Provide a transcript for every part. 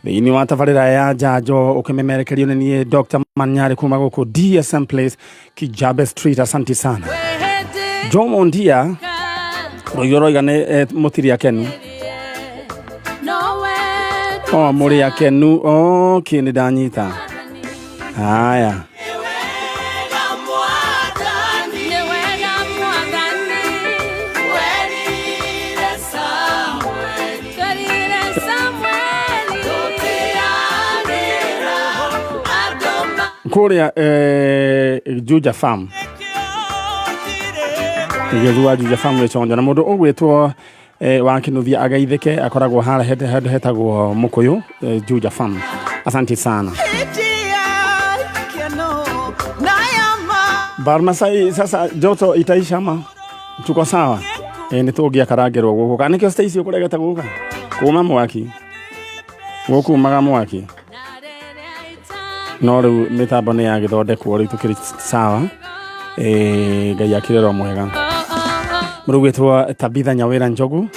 Thĩinĩ wa tabarĩra ya njanjo ũkĩmemerekerio nĩ niĩ Dr. Manyarĩ kuma gũkũ DSM Place, Kijabe Street. Asante sana. Jomo Ndia rũigo roiga nĩ mũtirĩ akenu. O mũrĩ akenu. Okay, nĩ ndanyita. Haya. Kũrĩa Juja Farm, gĩthu wa Juja Farm gĩconjo na mũndũ ũgwĩtwo wa Kinuthia ageithĩke, akoragwo harĩa handũ hetagwo Mũkũyũ, Juja Farm. Asante sana. Barmasai, sasa joto itaisha ama tuko sawa? Nĩ tũngĩakarangĩrwo gũkũ kana nĩkĩo Stacy ũkũregete gũka kuma mwaki gũkumaga mwaki, no rĩu mĩtambo nĩ yagĩthondekwo, rĩu tũkĩrĩ sawa. Ngai akĩrĩ mwega. Mũrugĩtwo Tabitha Nyawĩra Njogu,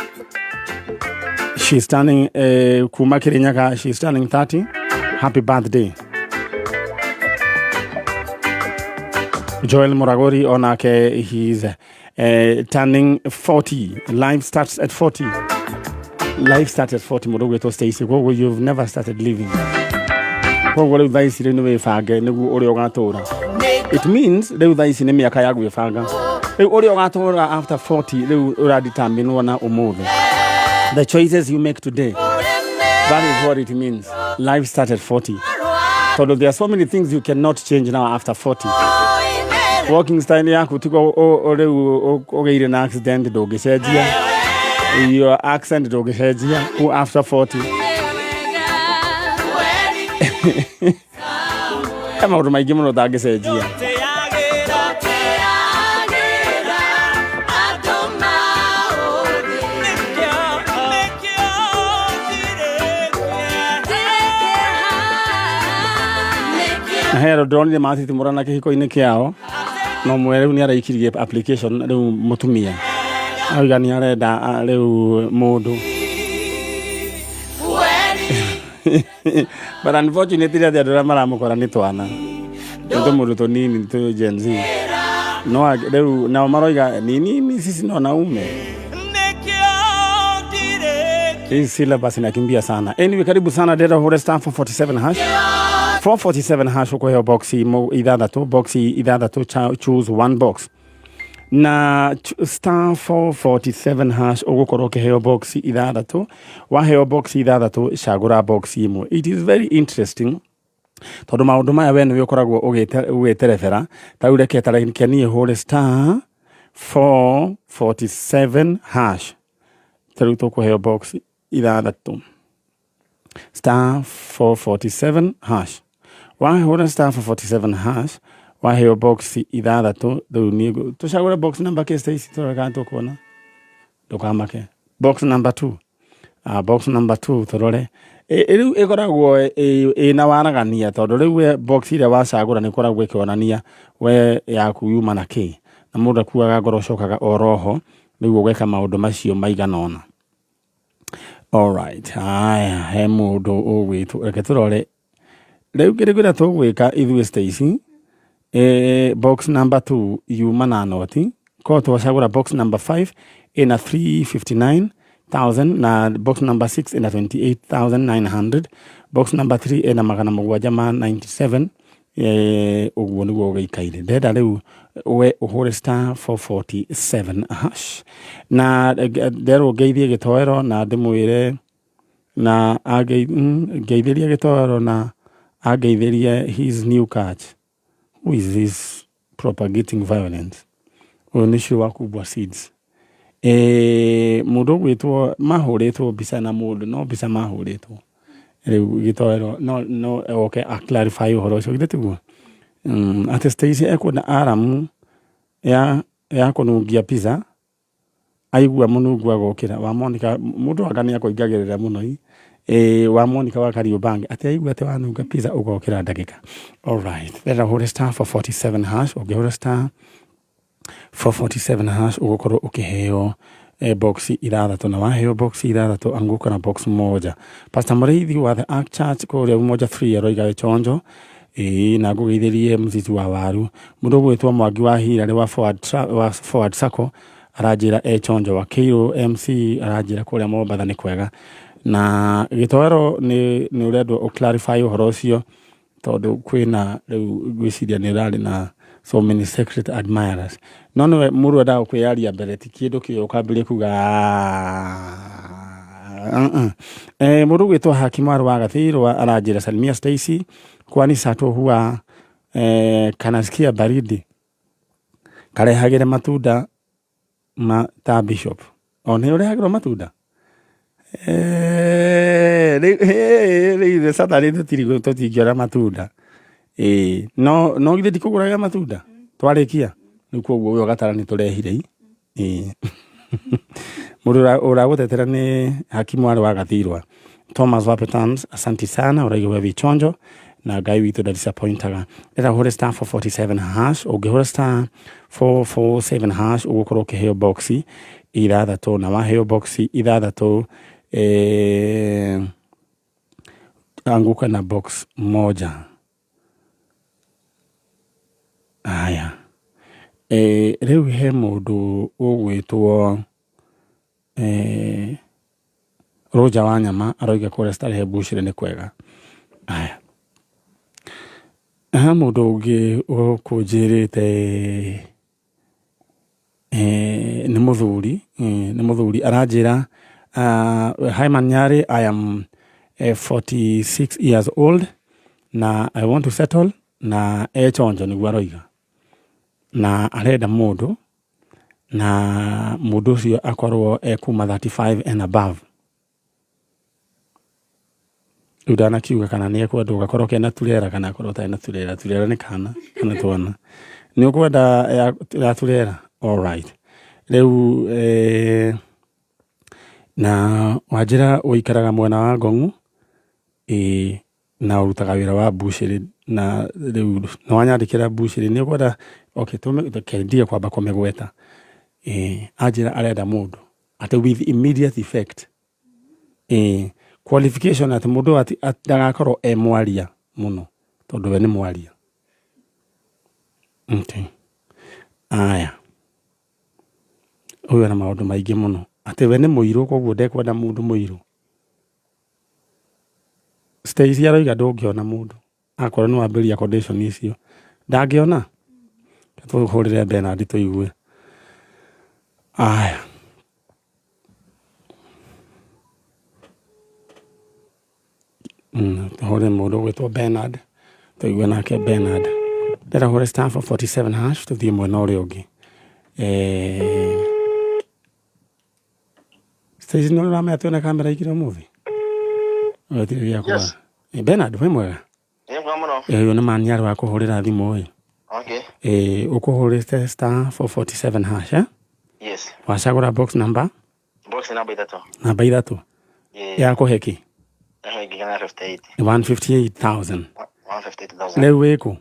she's turning kuma Kirinyaga, she's turning 30. Happy birthday. Joel Muragori onake, he's turning 40. Life starts at 40. Life starts at 40. Mũndũ ũgwĩtwo Stacy, koguo you've never started living. Koguo rĩu thaa ici rĩu nĩ wĩbange nĩguo ũrĩa ũgatũra. It means rĩu thaa ici nĩ mĩaka ya gwĩbanga, rĩu ũrĩa ũgatũra after 40 rĩu ũradeterminwo na ũmũthĩ, the choices you make today. That is what it means, life starts at 40, tondũ there are so many things you cannot change now after 40. Walking style yaku tigo rĩu ũgĩire na accident, ndũngĩcenjia. Your accent ndũngĩcenjia ku after 40. He maũndũ maingĩ mũno ũtangĩcenjia. Na he andũ ndĩronire matitimũrana kĩhiko-inĩ kĩao, no mwe rĩu nĩ araikirie application, rĩu mũtumia auga nĩ arenda rĩu mũndũ, but unfortunately atĩ andũ arĩa maramũkora nĩ twana, nĩ tũmũndũ tũnini tũ Gen Z, no rĩu nao maroiga ni nini, sisi ni wanaume. Hii syllabus inakimbia sana. Anyway, karibu sana. Ndĩrenda ũhũre star 447 hash, 447 hash, ũkũheo box ithathatũ, box ithathatũ, choose one box na star 447 hash ũgũkorwo ũkĩheo box ithathatũ. Waheo box ithathatũ, cagũra box ĩmwe. It is very interesting tondũ maũndũ maya we nĩwe ũkoragwo ũgĩterebera. Ta rĩu reke ta reke niĩ hũre star 447 hash. Ta rĩu tũkũheo box ithathatũ, star 447 hash. Wahũra star 447 hash, waheo box ithathatũ. Rĩu niĩ tũcagũre box number kĩ, Stacy? Tũrore kana tũkuona. Ndũkamake. Box number 2. Box number 2, tũrore. Rĩu ĩkoragwo ĩna waragania tondũ rĩu we box ĩrĩa wacagũra nĩ ĩkoragwo ĩkĩonania we yaku yuma na kĩ, na mũndũ akuaga ngoro, ũcokaga o roho rĩu ũgeka maũndũ macio maigana ũna. Alright, haya, he mũndũ ũgwĩtwo, reke tũrore rĩu kĩrĩ kĩrĩa tũgwĩka ithuĩ. Stacy, box number 2 yuma na noti ko twacagũra box number 5 ĩna 359,000, na box number 6 ĩna 28,900, box number 3 ĩna 797. Ũguo nĩguo ũgĩikaire. Ndĩrenda rĩu we ũhũre star 447 hash na nderwo ngeithie gĩtoero na ndĩmwĩre na ngeithĩrie gĩtoero na angeithĩrie his new catch. Who is this propagating violence? Ũyũ nĩ Shua Kubwa Seeds. Mũndũ ũgwĩtwo mahũrĩtwo mbica na mũndũ, no mbica mahũrĩtwo. Rĩu gĩtoero no oke a clarify ũhoro ũcio, githĩ tiguo? Atĩ Stacy ekwenda aramu ya kũnungia pizza, aigua mũnungu agokĩra wa Monica. Mũndũ anga nĩ akũingagĩrĩra mũno i wa Monica wa Kariobangi, atĩ aigua atĩ wanunga pizza ũgokĩra ndagĩka. Alright, renda ũhũre star 447 hash. Ũngĩhũra star 447 hash, ũgũkorwo ũkĩheo Box ithathatũ, na waheo box ithathatũ, anguka na box moja. Pastor Mũrĩithi wa The Ark Church kũrĩa Umoja 3 aroiga wĩ chonjo. Ĩĩ, na ngũgeithĩrie mũcici wa waru. Mũndũ ũgwĩtwo Mwangi wa Hirarĩ wa Forward, wa Forward Sacco aranjĩra e chonjo. Wa Kĩirũ MC aranjĩra kũrĩa Mombatha nĩ kwega. Na gĩtoero nĩ ũrendwo ũ clarify ũhoro ũcio, tondũ kwĩna rĩu ngwĩciria nĩ ũrarĩ na so many secret admirers, no nĩwe mũndũ endaga kwĩyaria mbere, ti kĩndũ kĩo ũkambĩrĩria kuga. Mũndũ ũgwĩtwo Hakimu Warũ wa Gathirwa aranjĩra, "Salimia Stacy, kwani Sato huwa kanasikia baridi, karehagĩre matunda ma ta Bishop." O nĩ ũrehagĩrwo matunda. Rĩu Saturday tũtingĩona matunda. Ĩĩ, no githĩ ndikũgũragĩra matunda twarĩkia rĩu? Koguo ũyũ gatara nĩ tũrehire i. Ĩĩ, mũndũ ũragũtetera nĩ hakimu warĩ wa Gathirwa Thomas Wapetans. Asante sana, ũraiga we wĩ na Ngai witũ ndadisappointaga. Ĩra ũhũre star 447 hash. Ũngĩhũra star 447 hash, ũgũkorwo ũkĩheo boxi ithathatũ, na waheo boxi ithathatũ, anguka na box moja. Aya, rĩu he mũndũ ũgwĩtwo Roger wa nyama aroiga kũrĩa Starehe Bushiri nĩ kwega. Aya, ha mũndũ ũngĩ ũkũnjĩrĩte, nĩ mũthuri, nĩ mũthuri aranjĩra, "Hi Manyari, I am 46 years old na I want to settle," na e chonjo nĩguo aroiga, na arenda mũndũ, na mũndũ ũcio akorwo e kuma 35 and above. Rĩu ndanakiuga kana nĩ ekwenda gakorwo kena turera kana akorwo ũtarĩ na turera. Turera nĩ kana kana twana nĩ ũkwenda ya turera. Alright, rĩu na wanjĩra ũikaraga mwena wa Ngong'u, ĩĩ, na ũrutaga wĩra wa mbucĩrĩ, na rĩu nĩ wanyandĩkĩra mbucĩrĩ nĩ ũkwenda. Okay, reke ndige kwamba kũmĩgweta. Anjĩra arenda mũndũ atĩ with immediate effect. Qualification atĩ mũndũ ndagakorwo e mwaria mũno, tondũ we nĩ mwaria. Okay. Aya, ũyũ ena maũndũ maingĩ mũno, atĩ we nĩ mũirũ, koguo ndekwenda mũndũ mũirũ. Stacy aroiga ndũngĩona mũndũ akorwo nĩ wambĩrĩria condition icio, ndangĩona. Tũhũrĩre Bernard tũigue. Aya. Tũhũrĩre mũndũ ũgwĩtwo Bernard tũigue nake. Bernard, ndĩrenda hũre star 447 hash, tũthiĩ mwena ũrĩa ũngĩ. Stacy, nĩ ũramenya twĩna kamera igĩrĩ ũmũthĩ? Gũtirĩ gĩa kuga. Yes. Bernard, wĩ mwega? Nĩ mwega mũno. Ũyũ nĩ Maniarĩ wa kũhũrĩra thimũ ĩ. Okay. Ũkũhũrĩte star 447 hash, eh? Yes. Wacagũra box number? Box namba ithatũ. Namba ithatũ. Yeah. Ya kũhe kĩ? Yahe nginya 58. 158,000. 158,000. Rĩu wĩkũ?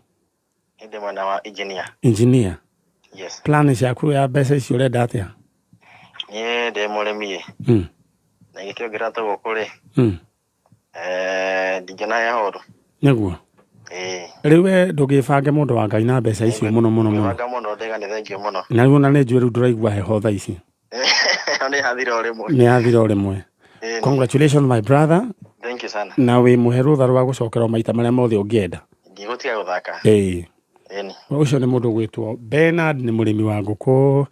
Ndĩ mwena wa engineer. Engineer. Yes. Plan ciaku ya mbeca icio ũrenda atĩa? Niĩ ndĩ mũrĩmi. Na gĩkĩongerera tũgũkũ rĩ. Ndingĩona heho ũru. Nĩguo. Ĩĩ. Rĩu we ndũgĩbange, mũndũ wa Ngai, na mbeca icio mũno mũno mũno. Ngĩbanga mũno, ndĩga nĩ thengiũ mũno. Na rĩu ona nĩ njũĩ rĩu ndũraigua heho thaa ici. Nĩ hathira o rĩmwe. Nĩ yathira o rĩmwe. Ĩĩ. Congratulations, my brother. Thank you sana. Na wĩ mũhe rũtha rwa gũcokerwo maita marĩa mothe ũngĩenda. Ndigũtiga gũthaka. Ĩĩ. Ĩni. Ũcio nĩ mũndũ ũgwĩtwo Bernard, nĩ mũrĩmi wa ngũkũ,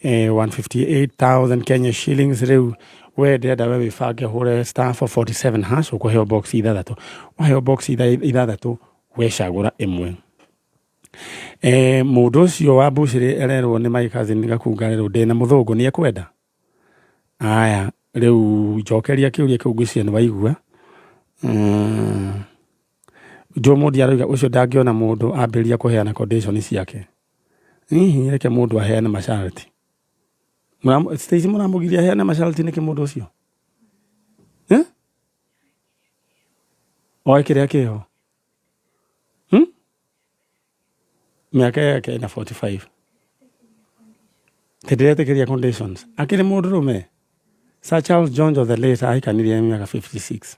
158,000 Kenya shillings. Rĩu we ndĩrenda we wĩbange, hũre star 447 hash, ũkũheo box ithathatũ. Waheo box ithathatũ, wecagũra ĩmwe. Mũndũ ũcio wa mbucĩrĩ ererwo nĩ my cousin Gakunga, rĩu ndĩna mũthũngũ nĩ ekwenda. Aya, rĩu njokeria kĩũria kĩu, ngwĩciria nĩ waigua. Joe Mondi aroiga ũcio ndangĩona mũndũ ambĩrĩria kũheana condition ciake. Hihi reke mũndũ aheane masharti. Stacy, mũramũgiria aheane masharti nĩkĩ mũndũ ũcio? Eh? Oe kĩrĩa kĩho. Mĩaka yake ĩna 45. Ndiretĩkĩria conditions. Akĩrĩ mũndũrũme. Sir Charles Jones the late ahikanirie mĩaka 56.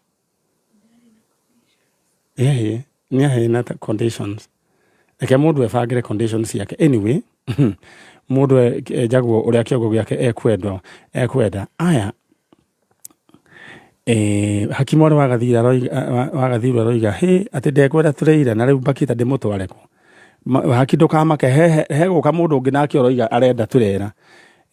Ĩĩ, nĩ aheana conditions. Reke mũndũ ebangĩre conditions ciake. Anyway, mũndũ enjagwo ũrĩa kĩongo gĩake ekwendwo ekwenda. Aya, eh, hakimu arĩ wagathira aroiga wagathirwo aroiga hĩ atĩ ndekwenda tũreira na rĩu Bakita ndĩmũtware kũ. Haki ndũkamake he gũka mũndũ ũngĩ nake ũroiga arenda tũrera.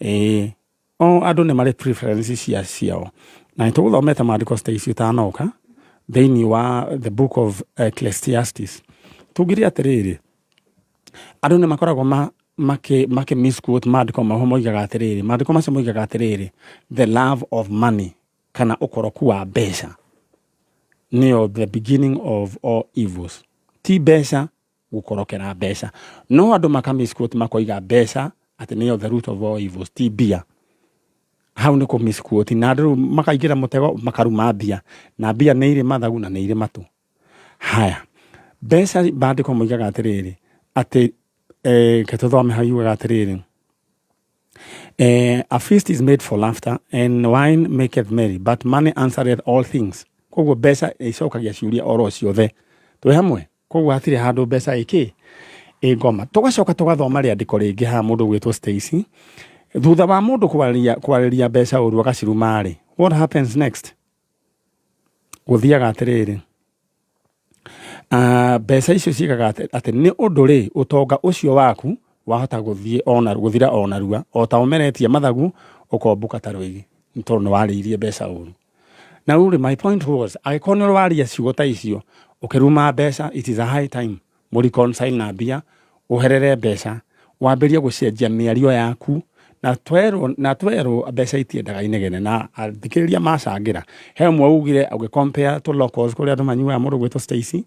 Ĩĩ o andũ nĩ marĩ preference cia ciao na nĩ tũgũthomete maandĩko Stacy ũtanoka thĩinĩ wa the book of Ecclesiastes. Tugire atĩrĩrĩ, andũ nĩ makoragwo ma makĩ makĩ misquote maandĩko maho moigaga atĩrĩrĩ, maandĩko macio moigaga atĩrĩrĩ, the love of money kana ũkoroku wa mbeca nĩyo the beginning of all evils. Ti mbeca gũkorokera mbeca, no andũ maka misquote makoiga mbeca atĩ nĩyo the root of all evils, ti mbia. Hau nĩ kũ misquote na andũ rĩu makaingĩra mũtego makaruma mbia, na mbia nĩ irĩ mathagu na nĩ irĩ matũ. Haya, mbeca maandĩko moigaga atĩrĩrĩ atĩ reke tũthome hau yugaga atĩrĩrĩ, a feast is made for laughter and wine maketh merry, but money answereth all things. Koguo mbeca icokagia ciũria oro ciothe. Twĩ hamwe? Koguo hatirĩ handũ mbeca ĩkĩ ĩ ngoma. Tũgacoka tũgathoma rĩandĩko rĩngĩ haha mũndũ ũgwĩtwo Stacy. Thutha wa mũndũ kwarĩria kwarĩria mbeca ũru agaciruma rĩ, what happens next? Gũthiaga atĩrĩrĩ, mbeca icio ciĩkaga atĩ nĩ ũndũ rĩ, ũtonga ũcio waku wahota gũthiĩ ona gũthira o narua o ta ũmeretie mathagu ũkombũka ta rwĩgĩ nĩ tondũ nĩ warĩirie mbeca ũru. Na rĩu rĩ, my point was, angĩkorwo nĩ waria ciugo ta icio ũkĩruma mbeca, it is a high time mũ reconcile na mbia, ũherere mbeca, wambĩrĩrie gũcenjia mĩario yaku na twerwo na twerwo mbeca itiendaga inegene na athikĩrĩria macangĩra he ũmwe ugire ũgĩ compare to locals kũrĩa andũ manyuaga mũndũ gwĩtwo Stacy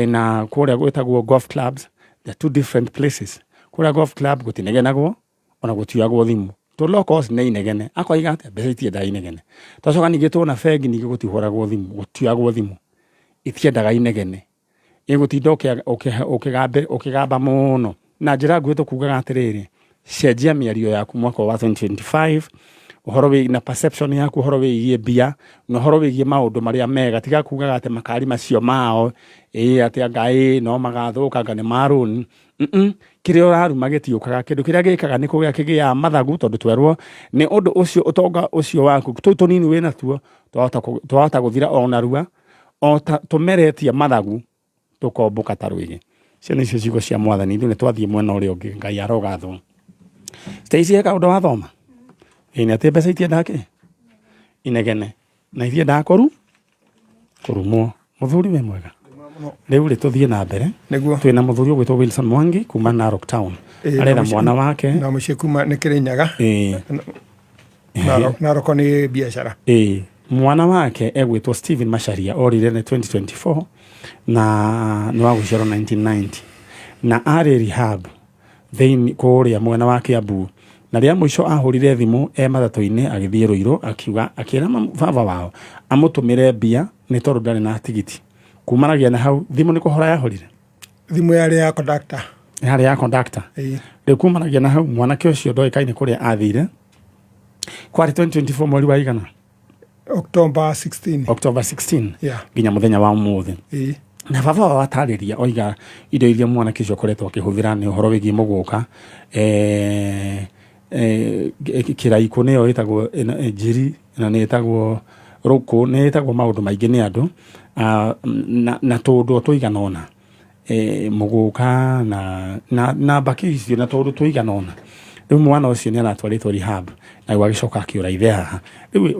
na kũrĩa gwĩtagwo golf clubs, they're two different places. Kũrĩa golf club gũtinegenagwo ona gũtioyagwo thimũ, to locals nĩ inegene, akoiga atĩa mbeca itiendaga inegene. Twacoka ningĩ tuona bengi ningĩ gũtihũragwo thimũ, gũtioyagwo thimũ, itiendaga inegene, ĩgũtinda ũkĩgamba mũno. Na njĩra nguhĩ tũkugaga atĩrĩrĩ, cenjia mĩario yaku mwaka wa 2025 ũhoro wĩ na perception yaku ũhoro wĩgiĩ mbia na ũhoro wĩgiĩ maũndũ marĩa mega. Tiga kugaga atĩ makari macio mao ĩĩ atĩ anga ĩĩ no magathũka anga nĩ marũni. Kĩrĩa ũraruma gĩtiũkaga, kĩndũ kĩrĩa gĩkaga nĩ kũgĩa kĩgĩaga mathagu tondũ twerwo nĩ ũndũ ũcio ũtonga ũcio waku tũu tũnini wĩ natuo twahota gũthira o narua o ta tũmeretie mathagu tũkombũka ta rwĩgĩ. Icio nĩcio ciugo cia mwathani, ithuĩ nĩ twathiĩ mwena ũrĩa ũngĩ, Ngai arogathwo. Stacy he kaũndũ wathoma? Ĩĩ nĩ atĩ mbeca itiendaga kĩ? Inegene. Na itiendaga kũru? Kũrumwo. Mũthuri wĩ mwega? Rĩu rĩ tũthiĩ na mbere. Nĩguo. Twĩna mũthuri ũgwĩtwo Wilson Mwangi kuma Narok Town. Aretha mwana wake. Na mũciĩ kuma nĩ Kĩrĩnyaga. Ĩĩ. Narok nĩ biacara. Ĩĩ. Mwana wake egwĩtwo Stephen Macharia orire nĩ 2024 na nĩ wa gũciarwo 1990 na arĩ rehab thĩinĩ kũrĩa mwena wa Kiambu na rĩa mũico ahũrire thimũ e matatũ-inĩ agĩthiĩ Rũirũ akiuga akĩra baba wao amũtũmĩre mbia nĩ tondũ ndarĩ na tigiti. Kumanagia na hau thimũ nĩ kũhora yahorire. Thimũ yarĩ ya conductor. Yarĩ ya conductor. Rĩu kumanagia na hau mwanake ũcio ndoĩkaine kũrĩa athire. Kwarĩ 2024 mweri wa igana? October 16. October 16. Yeah. Nginya mũthenya wa ũmũthĩ. Na baba wao atarĩria oiga indo iria mwanake ũcio akoretwo akĩhũthĩra nĩ ũhoro wĩgiĩ mũgũka, kĩraikũ nĩyo ĩtagwo njiri na nĩ ĩtagwo rũkũ, nĩ ĩtagwo maũndũ maingĩ nĩ andũ, na tũndũ tũigana ũna. Mũgũka na mbakĩ icio na tũndũ tũigana ũna. Rĩu mwana ũcio nĩ aratwarĩtwo rehab na rĩu agĩcoka akĩũra ithe haha. Rĩu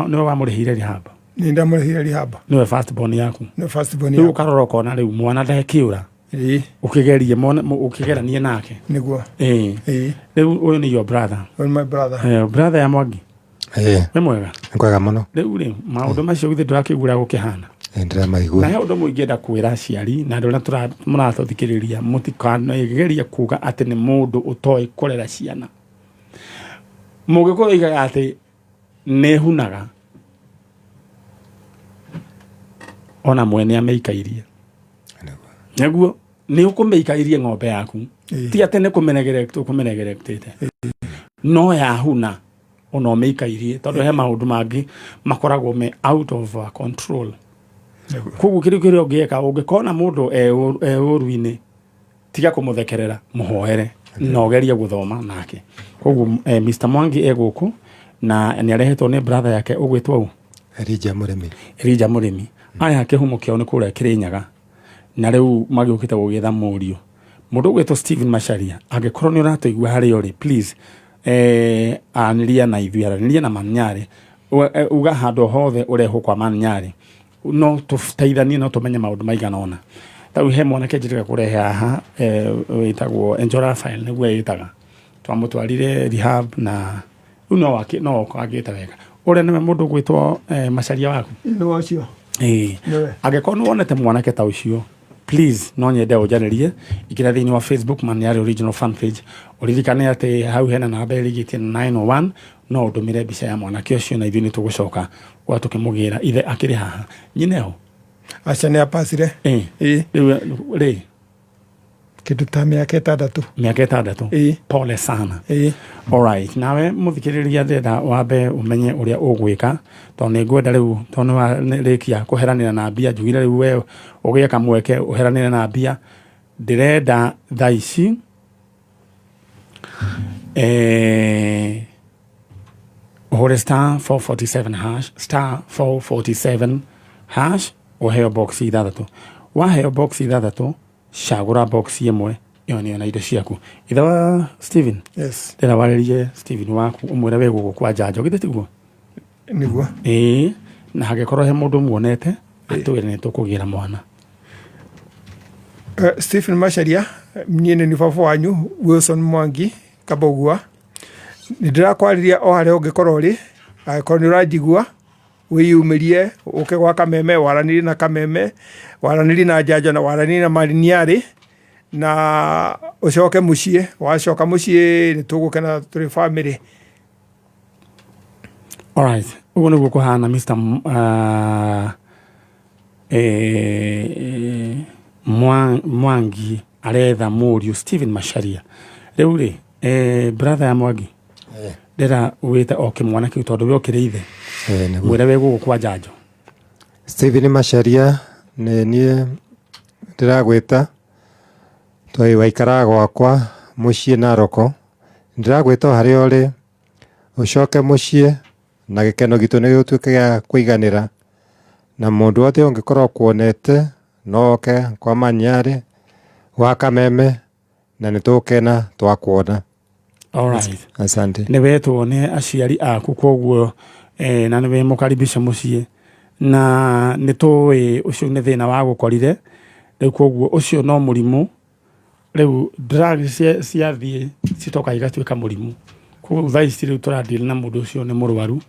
nĩwe wamũrĩhĩire rehab? Nĩ ndamũrĩhĩire rehab. Nĩwe first born yaku? Nĩwe first born yakwa. Rĩu ũkarora ũkona rĩu mwana ndekĩũra. Ĩĩ. Ũkĩgerie mwana ũkĩgeranie nake. Nĩguo. Ĩĩ. Ĩĩ. Rĩu ũyũ nĩ your brother. Ũyũ nĩ my brother. Brother ya Mwangi. Ĩĩ. Wĩ mwega? Nĩ kwega mũno. Rĩu rĩ maũndũ macio githĩ ndũrakĩigua ũrĩa gũkĩhana? Ĩĩ ndĩramaigua. Na he ũndũ ũmwe ingĩenda kwĩra aciari na andũ arĩa mũratũthikĩrĩria, mũtikanagerie kuga atĩ nĩ mũndũ ũtoĩ kũrera ciana. Mũgĩkũyũ oigaga atĩ nĩ ĩhunaga ona mwene amĩikairie. Nĩguo nĩ ũkũmĩikairie ng'ombe yaku, ti atĩ nĩ kũmĩnegeretĩte. No yahuna ona ũmĩikairie, tondũ he maũndũ mangĩ makoragwo me out of our control. Koguo kĩrĩa kĩrĩa ũngĩka ũngĩkona mũndũ e ũru-inĩ, tiga kũmũthekerera, mũhoere na ũgerie gũthoma nake. Koguo Mr. Mwangi e gũkũ na nĩ arehetwo nĩ brother yake ũgwĩtwo ũ? Elijah Mũrĩmi. Elijah Mũrĩmi. Aya kĩhumo kĩao nĩ kũrĩa Kĩrĩnyaga, na rĩu magĩũkĩte gũgĩetha mũriũ. Mũndũ ũgwĩtwo Stephen Macharia, angĩkorwo nĩ ũratũigua harĩa ũrĩ, please aranĩria na ithuĩ, aranĩria na Manyarĩ, uga handũ hothe ũrehwo kwa Manyarĩ, no tũteithanie, no tũmenye maũndũ maigana ũna. Tarĩu he mwanake njĩrĩga kũrehe haha, wĩtagwo Angel Raphael nĩguo ĩtaga, twamũtwarire rehab na rĩu no akĩte wega. Ũrĩa nĩwe mũndũ ũgwĩtwo Macharia waku? Nĩwe ũcio. Nĩwe. Angĩkorwo nĩ wonete mwanake ta ũcio, please no nyende ũnjarĩrie, ikĩra thĩinĩ wa Facebook Manyarĩ Original Fan Page, ũririkane atĩ hau hena namba ĩrigĩtie na 901, no ũndũmĩre mbica ya mwanake ũcio na ithuĩ nĩ tũgũcoka gwa tũkĩmũgĩra. Ithe akĩrĩ haha, nyina ho? Aca, nĩ apacire. Rĩu rĩ? Kĩndũ ta mĩaka 6. Mĩaka 6. Pole sana. Alright, nawe mũthikĩrĩria, ndĩrenda wambe ũmenye ũrĩa ũgwĩka, tondũ nĩ ngwenda rĩu, tondũ nĩ warĩkia kũheranĩra na mbia, njugire rĩu we ũgĩe kamweke ũheranĩre na mbia. Ndĩrenda thaa ici ũhũre star 447 hash, star 447 hash, ũheo box 6. Waheo box 6, cagũra box ĩmwe, ĩyo nĩyo na indo ciaku. Ithe wa Steven? Yes. Ndĩrenda warĩrie Steven waku, ũmwĩre wĩ gũkũ kwa njanjo, githĩ tiguo? Nĩguo. Ĩĩ, na hangĩkorwo he mũndũ muonete, atwĩre nĩ tũkũgĩra mwana. Stephen Macharia, niĩ nĩ baba wanyu Wilson Mwangi Kabogua. Nĩ ndĩrakwarĩria o harĩa ũngĩkorwo ũrĩ, angĩkorwo nĩ ũranjigua, wĩyumĩrie ũke gwa Kameme, waranĩrie na Kameme, waranĩrie na Njanjo na waranĩrie na Mariniarĩ, na ũcoke mũciĩ. Wacoka mũciĩ nĩ tũgũkena tũrĩ family. Alright, ũguo nĩguo kũhana. Mr. Mwangi aretha mũriũ Stephen Macharia. Rĩu rĩ, brother ya Mwangi, ndĩra wĩte o kĩmwana kĩu, tondũ we ũkĩrĩ ithe. Nĩguo. Mwĩre wĩ gũkũ kwa njanjo. Stephen Macharia, nĩ niĩ ndĩragwĩta, tondũ waikaraga gwakwa mũciĩ Naroko. Ndĩragwĩta o harĩa ũrĩ, ũcoke mũciĩ na gĩkeno gitũ nĩ gĩgũtuĩka gĩa kũiganĩra, na mũndũ wothe ũngĩkorwo kuonete no oke kwa Manyarĩ, gwa Kameme, na nĩ tũgũkena twakuona. Alright. Asante. Nĩ wetwo nĩ aciari aku, koguo na nĩ wĩ mũkaribisha mũciĩ, na nĩ tũĩ ũcio nĩ thĩna wa gũkorire rĩu, koguo ũcio no mũrimũ. Rĩu drugs ciathiĩ citoka igatuĩka mũrimũ, koguo thaa ici rĩu tũradeal na mũndũ ũcio nĩ mũrwaru,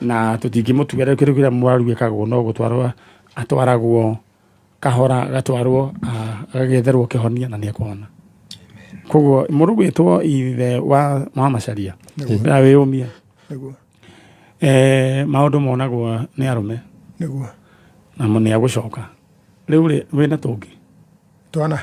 na tũtingĩmũtua. Rĩu kĩndũ kĩrĩa mũrwaru ĩkagwo no gũtwarwo, atwaragwo kahora, agatwarwo agagĩetherwo kĩhonia na nĩ ekũhona. Koguo mũndũ gwĩtwo ithe wa Macharia, na wĩyũmie. Nĩguo. Maũndũ monagwo nĩ arũme. Nĩguo. Na nĩ agũcoka. Rĩu rĩ, wĩna tũngĩ? Twana?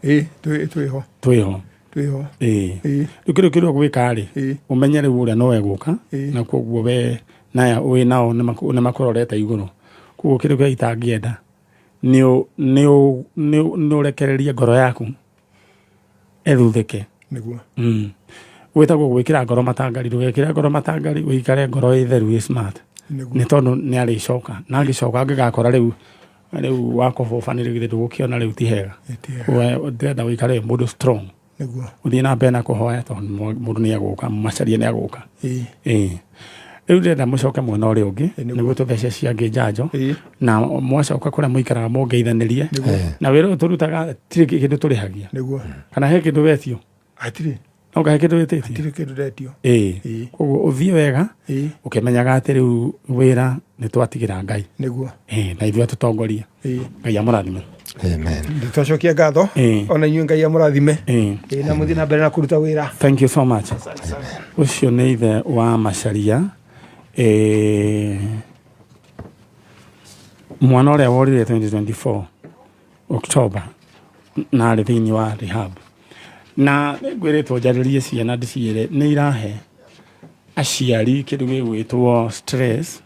Ĩĩ, twĩho. Twĩho. Twĩho. Ĩĩ. Ĩĩ. Rĩu kĩndũ kĩrĩa ũgwĩka rĩ, ũmenye rĩu ũrĩa no egũka, na koguo we naya wĩ nao nĩ makũrorete igũrũ. Koguo kĩndũ kĩrĩa itangĩenda nĩ ũrekererie ngoro yaku ĩthuthĩke. Nĩguo. Gwĩtagwo gwĩkĩra ngoro matangari. Ndũgekĩre ngoro matangari, ũikare ngoro ĩ theru, ĩ smart. Nĩguo. Nĩ tondũ nĩ arĩcoka, na angĩcoka angĩgakora rĩu wakũbũbanĩrio, githĩ ndũgũkĩona rĩu ti hega? Ĩ, ti hega. We ndĩrenda ũikare wĩ mũndũ strong. Nĩguo. Ũthiĩ na mbere na kũhoya, tondũ mũndũ nĩ egũka, Macharia nĩ egũka. Ĩĩ. Rĩu ndĩrenda mũcoke mwena ũrĩa ũngĩ, Nĩguo. nĩguo tũthece ciangĩ njanjo, na mwacoka kũrĩa mũikaraga mũngeithanĩrie. Nĩguo. Na wĩra ũyũ tũrutaga tirĩ kĩndũ tũrĩhagia. Nĩguo. Kana he kĩndũ wetio? Hatirĩ. No kahe kĩndũ wĩtĩtie? Hatirĩ kĩndũ ndetio. Ĩĩ. Koguo ũthiĩ wega, ũkĩmenyaga atĩ rĩu wĩra nĩ twatigĩra Ngai. Nĩguo. Ĩĩ, na ithuĩ atũtongorie. Ngai amũrathime. Amen. Twacokia ngatho. Ona inyuĩ Ngai amũrathime. Ĩĩ, na mũthiĩ na mbere na kũruta wĩra. Thank you so much. Ũcio nĩ ithe wa Macharia, mwana ũrĩa worire 2024 October na arĩ thĩinĩ wa rehab, na nĩ ngwĩrĩtwo njarĩrie ciana ndĩciĩre nĩ irahe. Aciari kĩndũ gĩgwĩtwo stress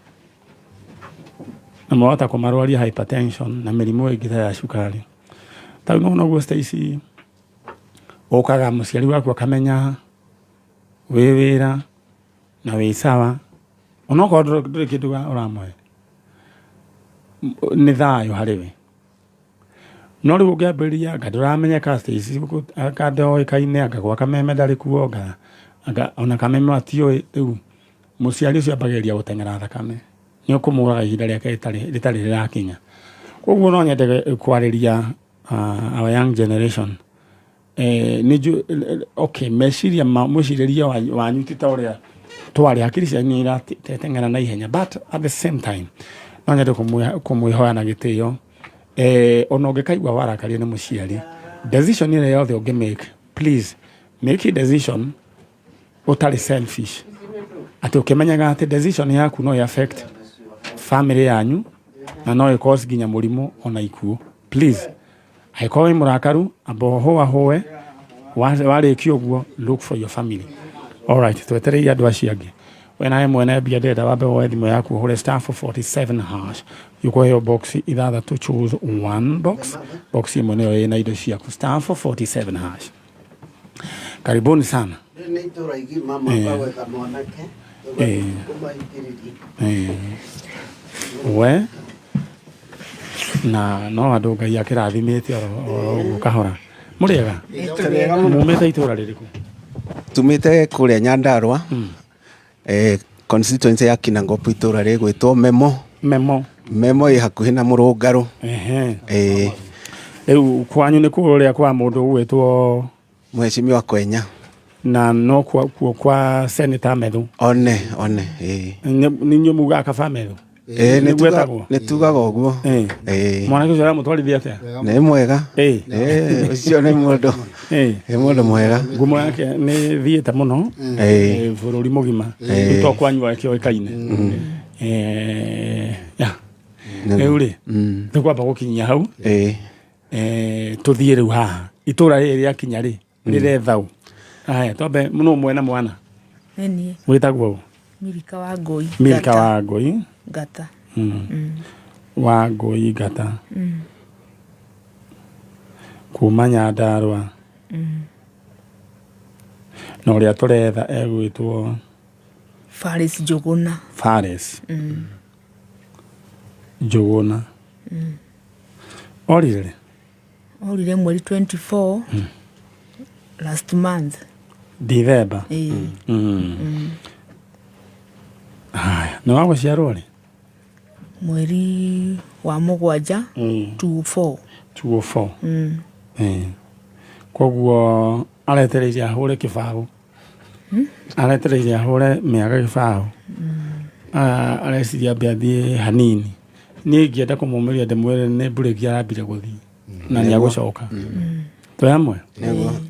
na mwahota kũmarwaria hypertension na mĩrimũ ĩngĩ ta ya cukari. Ta rĩu nĩwona ũguo Stacy, ũkaga mũciari waku akamenya wĩ wĩra na wĩ sawa, onokorwo ndũrĩ kĩndũ ũramũhe, nĩ thayũ harĩ we. No rĩu ũngĩambĩrĩria anga ndũramenyeka Stacy anga ndoĩkaine, anga gwa Kameme ndarĩ kuo, anga ona Kameme matiũĩ, rĩu mũciari ũcio ambagĩrĩria gũteng'era thakame, nĩ ũkũmũraga ihinda rĩake rĩtarĩ rĩrakinya. Koguo no nyende kwarĩria our young generation. Nĩ njũĩ, okay, meciria ma mwĩcirĩrie wanyu ti ta ũrĩa twarĩ, hakiri cianyu nĩ irateng'era na ihenya, but at the same time no nyende kũmwĩhoya na gĩtĩo, ona ũngĩkaigua warakario nĩ mũciari, decision ĩrĩa yothe ũngĩ make, please make a decision ũtarĩ selfish, atĩ ũkĩmenyaga atĩ decision yaku no ĩ affect family yanyu na no ĩ cause nginya mũrimũ ona ikuũ. Please, angĩkorwo wĩ mũrakaru, amba ũhũahũe, warĩkia ũguo, look for your family. Alright, twetereire andũ acio angĩ. We nawe mwene mbia, ndĩrenda wambe woe thimũ yaku, ũhũre *447#, ũkũheo box ithathatũ, choose one box, box ĩmwe nĩyo ĩna indo ciaku, *447#. Karibuni sana. Nĩ itũra igima mamba gwetha mwanake kũmahingĩrĩria. We na no andũ Ngai akĩrathimĩte oro ũguo kahora. Mũrĩega? Mumĩte itũra rĩrĩkũ? Tumĩte kũrĩa Nyandarua, constituency ya Kinangop, itũra rĩgwĩtwo Memo. Memo. Memo ĩ hakuhĩ na Mũrũngarũ. Rĩu kwanyu nĩ kũrĩa kwa mũndũ ũgwĩtwo Mheshimiwa Kwenya. Na no kuo kwa Senator Methu. One one, ĩ. Nĩ inyuĩ mugaga kaba Methu? Nĩ Nĩguo etagwo? Nĩ tugaga ũguo. Mwanake ũcio aramũtwarithia atĩa? Nĩ mwega. Ũcio nĩ mũndũ nĩ mũndũ mwega. Ngumo yake nĩ thiĩte mũno bũrũri mũgima. Rĩu to kwanyu akĩoĩkaine. Ya. Rĩu rĩ, tũkwamba gũkinyia hau. Tũthiĩ rĩu haha itũra rĩrĩ rĩakinya rĩ, rĩretha ũ? Haya, twambe nũ mwena mwana? Nĩ niĩ. Wĩtagwo ũ? Milika wa Ngũi. Milika wa Ngũi. Ngata. Wa Ngũi Ngata. Kuma Nyandarua. Na ũrĩa tũretha egwĩtwo? Faris Njũgũna. Faris Njũgũna. Orire rĩ? Orire mweri 24 last month. Dithemba. Ĩĩ. Haya, nĩ wa gũciarwo rĩ? Mweri wa mũgwanja 24. 204. Koguo aretereire ahũre kĩbaũ, aretereire ahũre mĩaka kĩbaũ. Ah, areciria ambe athiĩ hanini. Niĩ ingĩenda kũmũmĩria ndĩmwĩre nĩ mburĩki arambire gũthiĩ na nĩ agũcoka. Twĩ hamwe?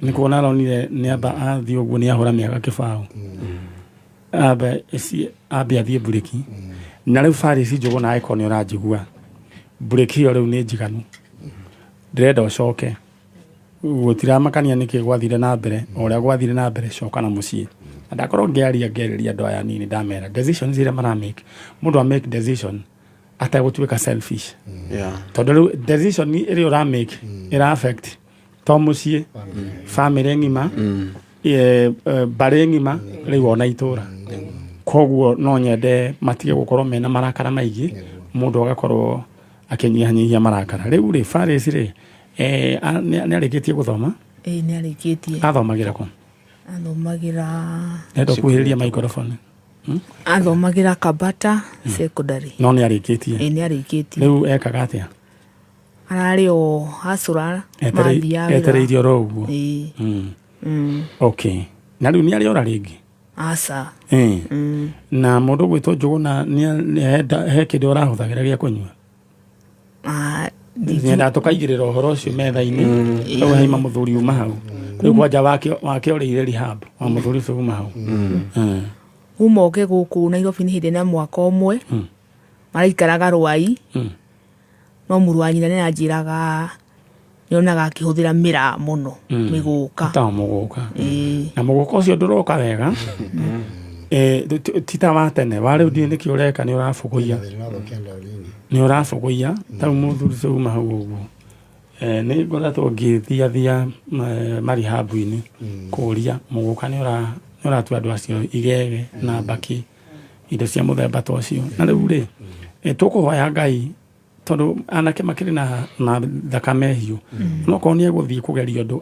Nĩ kuona aronire nĩ amba athiĩ ũguo, nĩ ahũra mĩaka kĩbaũ, ambe ambe athiĩ mburĩki. Na rĩu Faris Njũgũna, angĩkorwo nĩ ũranjigua, mburĩki ĩyo rĩu nĩ njiganu, ndĩrenda ũcoke. Gũtiramakania nĩkĩ gwathire na mbere, o ũrĩa gwathire na mbere, coka na mũciĩ. Na ndakorwo ngĩaria ngĩarĩria andũ aya anini, ndamera decisions iria mara make, mũndũ a make decision ategũtuĩka selfish, tondũ rĩu decision ĩrĩa ũra make ĩra affect to mũciĩ, family ng'ima, mbarĩ ng'ima, rĩu ona itũra. Koguo no nyende matige gũkorwo mena marakara maingĩ, mũndũ agakorwo akĩnyihanyihia marakara. Rĩu rĩ, Faris rĩ, nĩ arĩkĩtie gũthoma? Ĩĩ, nĩ arĩkĩtie. Athomagĩra kũ? Athomagĩra Enda kuhĩrĩria microphone. Athomagĩra Kabata Secondary. No nĩ arĩkĩtie? Ĩĩ, nĩ arĩkĩtie. Rĩu ekaga atĩa? Ararĩ o hacũra. Mathiaga wĩra. Etereirie oro ũguo? Ĩĩ. Okay, na rĩu nĩ arĩ ora rĩngĩ? Aca. Na mũndũ ũgwĩtwo Njũgũna he kĩndũ arahũthagĩra gĩa kũnyua? Ah, Nyenda tũkaigĩrĩra ũhoro ũcio metha-inĩ. Rĩu haima mũthuri uma hau rĩu, kwanja wake orĩire rehab wa mũthuri ũcio uma hau. Kuma oke gũkũ Nairobi nĩ hĩndĩ na mwaka ũmwe maraikaraga Rwai. No mũrũ wa nyina nĩ anjĩraga nĩonaga akĩhũthĩra mĩraa mũno, mĩgũka. Ta mũgũka. Ĩĩ. Na mũgũka ũcio ndũroka wega. Ti ta wa tene wa rĩu ndiũĩ nĩkĩ ũreka nĩ ũrabũgũiya. Thĩna ũthũkia ndaũrini. Nĩ ũrabũgũiya ta rĩu mũthuri ũcio uma hau ũguo. Nĩ ngoretwo ngĩthiathia marihabu-inĩ kũria mũgũka nĩ ũratua andũ acio igege na mbakĩ indo cia mũthemba ta ũcio. Na rĩu rĩ, tũkũhoya Ngai tondũ anake makĩrĩ na thakame hiũ, no korwo nĩ egũthiĩ kũgeria ũndũ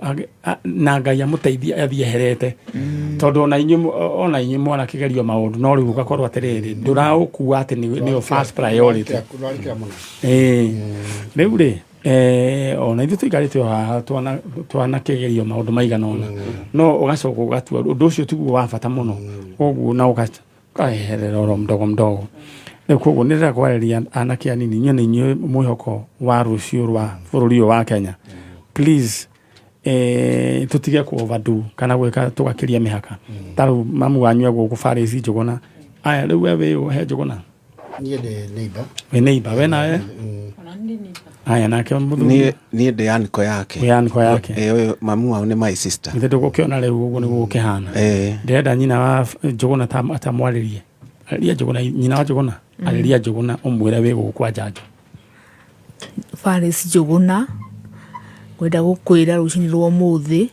na Ngai amũteithie athiĩ eherete, tondũ ona inyuĩ mwanakĩgerio maũndũ no rĩu ũgakorwo atĩrĩrĩ ndũraũkua atĩ nĩyo first priority. Rĩu rĩ, ona ithuĩ tũikarĩte o haha twanakĩgerio maũndũ maigana ũna, no ũgacoka ũgatua ũndũ ũcio tiguo wa bata mũno, koguo na ũkaeherera oro mdogo mdogo. Rĩu koguo nĩ ndĩrenda kwarĩria anake anini, inyuĩ nĩ inyuĩ mwĩhoko wa rũciũ rwa bũrũri ũyũ wa Kenya. Please, tũtige kũ overdo kana gwĩka tũgakĩria mĩhaka. Ta rĩu mamu wanyu egũkũ Faris Njũgũna. Aya rĩu we wĩ ũ he Njũgũna? Niĩ ndĩ neighbor. Wĩ neighbor, we nawe? Aya nake mũthuri. Niĩ ndĩ anko yake. Wĩ anko yake. Ũyũ mamu wao nĩ my sister. Ithe ndũgũkĩona rĩu ũguo nĩguo gũkĩhana. Ndĩrenda nyina wa Njũgũna atamwarĩrie. Arĩria Njũgũna, nyina wa Njũgũna, arĩria Njũgũna ũmwĩre wĩ gũkũ kwa Njanjo. Faris Njũgũna, ngwenda gũkwĩra rũcinĩ rwa ũmũthĩ,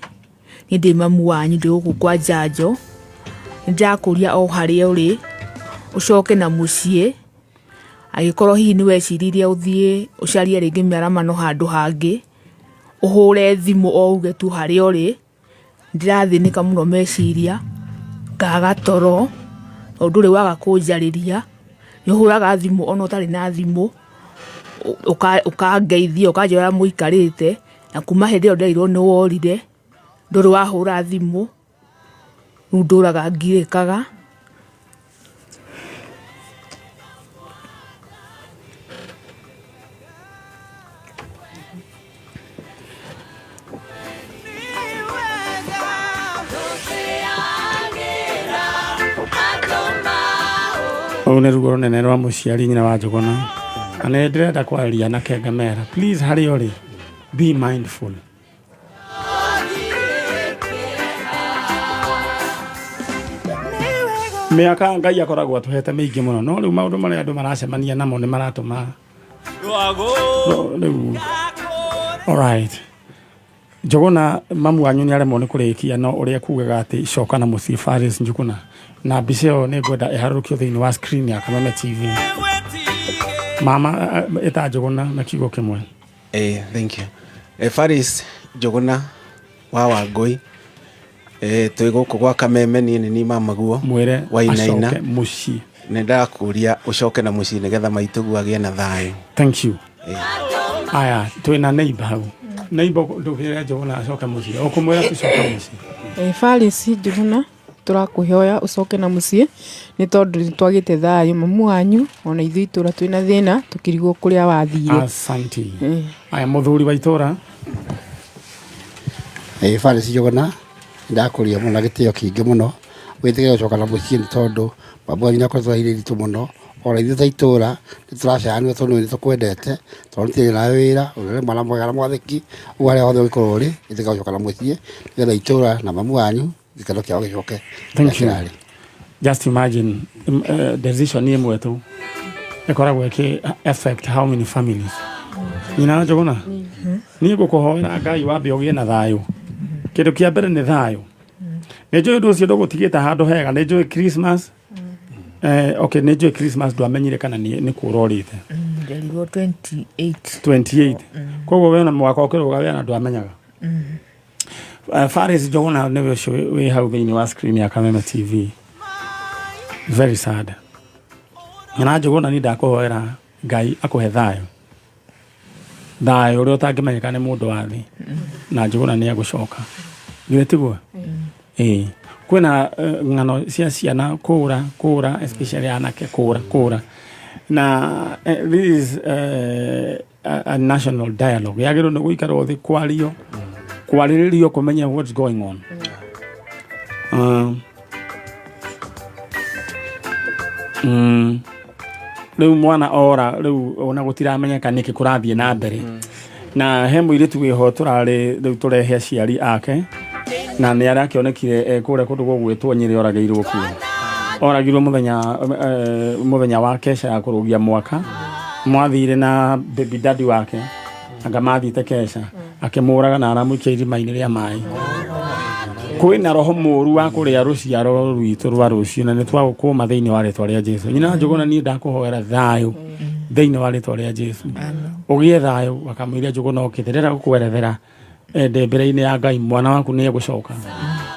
niĩ ndĩ mamu wanyu ndĩ gũkũ kwa Njanjo. Nĩ ndĩrakũria o harĩa ũrĩ, ũcoke na mũciĩ. Angĩkorwo hihi nĩ weciririe ũthiĩ ũcarie rĩngĩ mĩaramano handũ hangĩ, ũhũre thimũ o uge tu harĩa ũrĩ. Ndĩrathĩnĩka mũno meciria, ngaga toro, tondũ ndũrĩ waga kũnjarĩria. Nĩ ũhũraga thimũ ona ũtarĩ na thimũ, ũkangeithia, ũkanjĩra ũrĩa mũikarĩte, na kuma hĩndĩ ĩyo nderirwo nĩ worire, ndũrĩ wahũra thimũ, rĩu ndũraga ngirĩkaga. Ũũ nĩ ruo rũnene rwa mũciari nyina wa Njũgũna. Na nĩ ndĩrenda kwarĩria anake ngamera, please harĩa ũrĩ, be mindful. Mĩaka Ngai akoragwo atũhete mĩingĩ mũno, no rĩu maũndũ marĩa andũ maracemania namo nĩ maratũma rĩu. Alright. Njũgũna mamu wanyu nĩ aremwo nĩ kũrĩkia, no ũrĩa kugaga atĩ coka na mũciĩ Faris Njũgũna, na mbica ĩyo nĩ ngwenda ĩharũrũkio thĩinĩ wa screen ya Kameme TV. Mama ĩta Njũgũna na kiugo kĩmwe. Thank you. Faris Njũgũna wa Wangũi, twĩ gũkũ gwa Kameme, niĩ nĩ niĩ mamaguo mwĩre Wainaina. Acoke mũciĩ. Nĩ ndakũria ũcoke na mũciĩ nĩgetha maitũguo agĩe na thayũ. Thank you. Aya twĩna neighbor hau. Neighbor ndũkĩre Njũgũna acoke mũciĩ. Ũkũmwĩra tũcoke mũciĩ. Faris Njũgũna tũrakũhoya ũcoke na mũciĩ nĩ tondũ nĩ twagĩte thayũ mamu wanyu ona ithuĩ itũra twĩna thĩna tũkĩrigwo kũrĩa wathire. Asante. Aya mũthuri wa itũra. Faris Njũgũna ndakũria mũno na gĩtĩo kĩingĩ mũno wĩtĩkĩre gũcoka na mũciĩ nĩ tondũ babu wanyu nĩakoretwo arĩ iritũ mũno ona ithuĩ ta itũra nĩ tũracayanĩra tondũ nĩ tũkwendete tondũ nĩ nawe wĩra ũrĩ mwana mwega na mwathĩki ũguo harĩa hothe ũngĩkorwo ũrĩ ĩtĩkĩra gũcoka na mũciĩ nĩgetha itũra na mamu wanyu gĩkeno kĩao gĩcoke. Thank you. Just imagine decision ĩmwe tu ĩkoragwo ĩkĩ affect how many families. Nyina Njũgũna, niĩ ngũkũhoera Ngai wambe ũgĩe na thayũ. Kĩndũ kĩa mbere nĩ thayũ. Nĩ njũĩ ũndũ ũcio ndũgũtigĩte handũ hega, nĩ njũĩ Christmas. Okay, nĩ njũĩ Christmas ndwamenyire kana nĩ kũra ũrĩte. Nderirwo 28. 28. Koguo we na mwaka ũkĩrũga we na ndwamenyaga. Faris Njũgũna nĩwe ũcio wĩ hau thĩinĩ wa screen ya Kameme TV. Very sad. Nyina Njũgũna niĩ ndakũhoera Ngai akũhe thayũ. Thayũ ũrĩa ũtangĩmenyeka nĩ mũndũ wa thĩ. Na Njũgũna nĩ egũcoka. Githĩ tiguo? Kwĩna ng'ano cia ciana kũra especially anake kũra. Na this is a national dialogue. Yagĩrĩirwo nĩ gũikarwo thĩ kwario, kwarĩrĩrio kũmenya what's going on. Rĩu mwana ora rĩu ona gũtiramenyeka nĩkĩ kũrathiĩ na mbere. Na he mũirĩtu wĩho tũrarĩ rĩu tũrehe aciari ake na nĩ arakĩonekire kũrĩa kũndũ gũgwĩtwo Nyĩrĩ oragĩirwo kuo. Oragirwo mũthenya mũthenya wa kesha ya kũrũgia mwaka. Mwathire na baby daddy wake, anga mathiĩte kesha, akĩmũraga na aramũikia irima-inĩ rĩa maĩ. Kwĩna roho mũru wa kũrĩa rũciaro rwitũ rwa rũciũ, na nĩ twagũkũma thĩinĩ wa rĩtwa rĩa Jesu. Nyina Njũgũna, niĩ ndakũhoera thayũ thĩinĩ wa rĩtwa rĩa Jesu, ũgĩe thayũ. Akamwĩria Njũgũna okĩte, ndĩrenda gũkwerethera ndĩ mbere-inĩ ya Ngai, mwana waku nĩ egũcoka.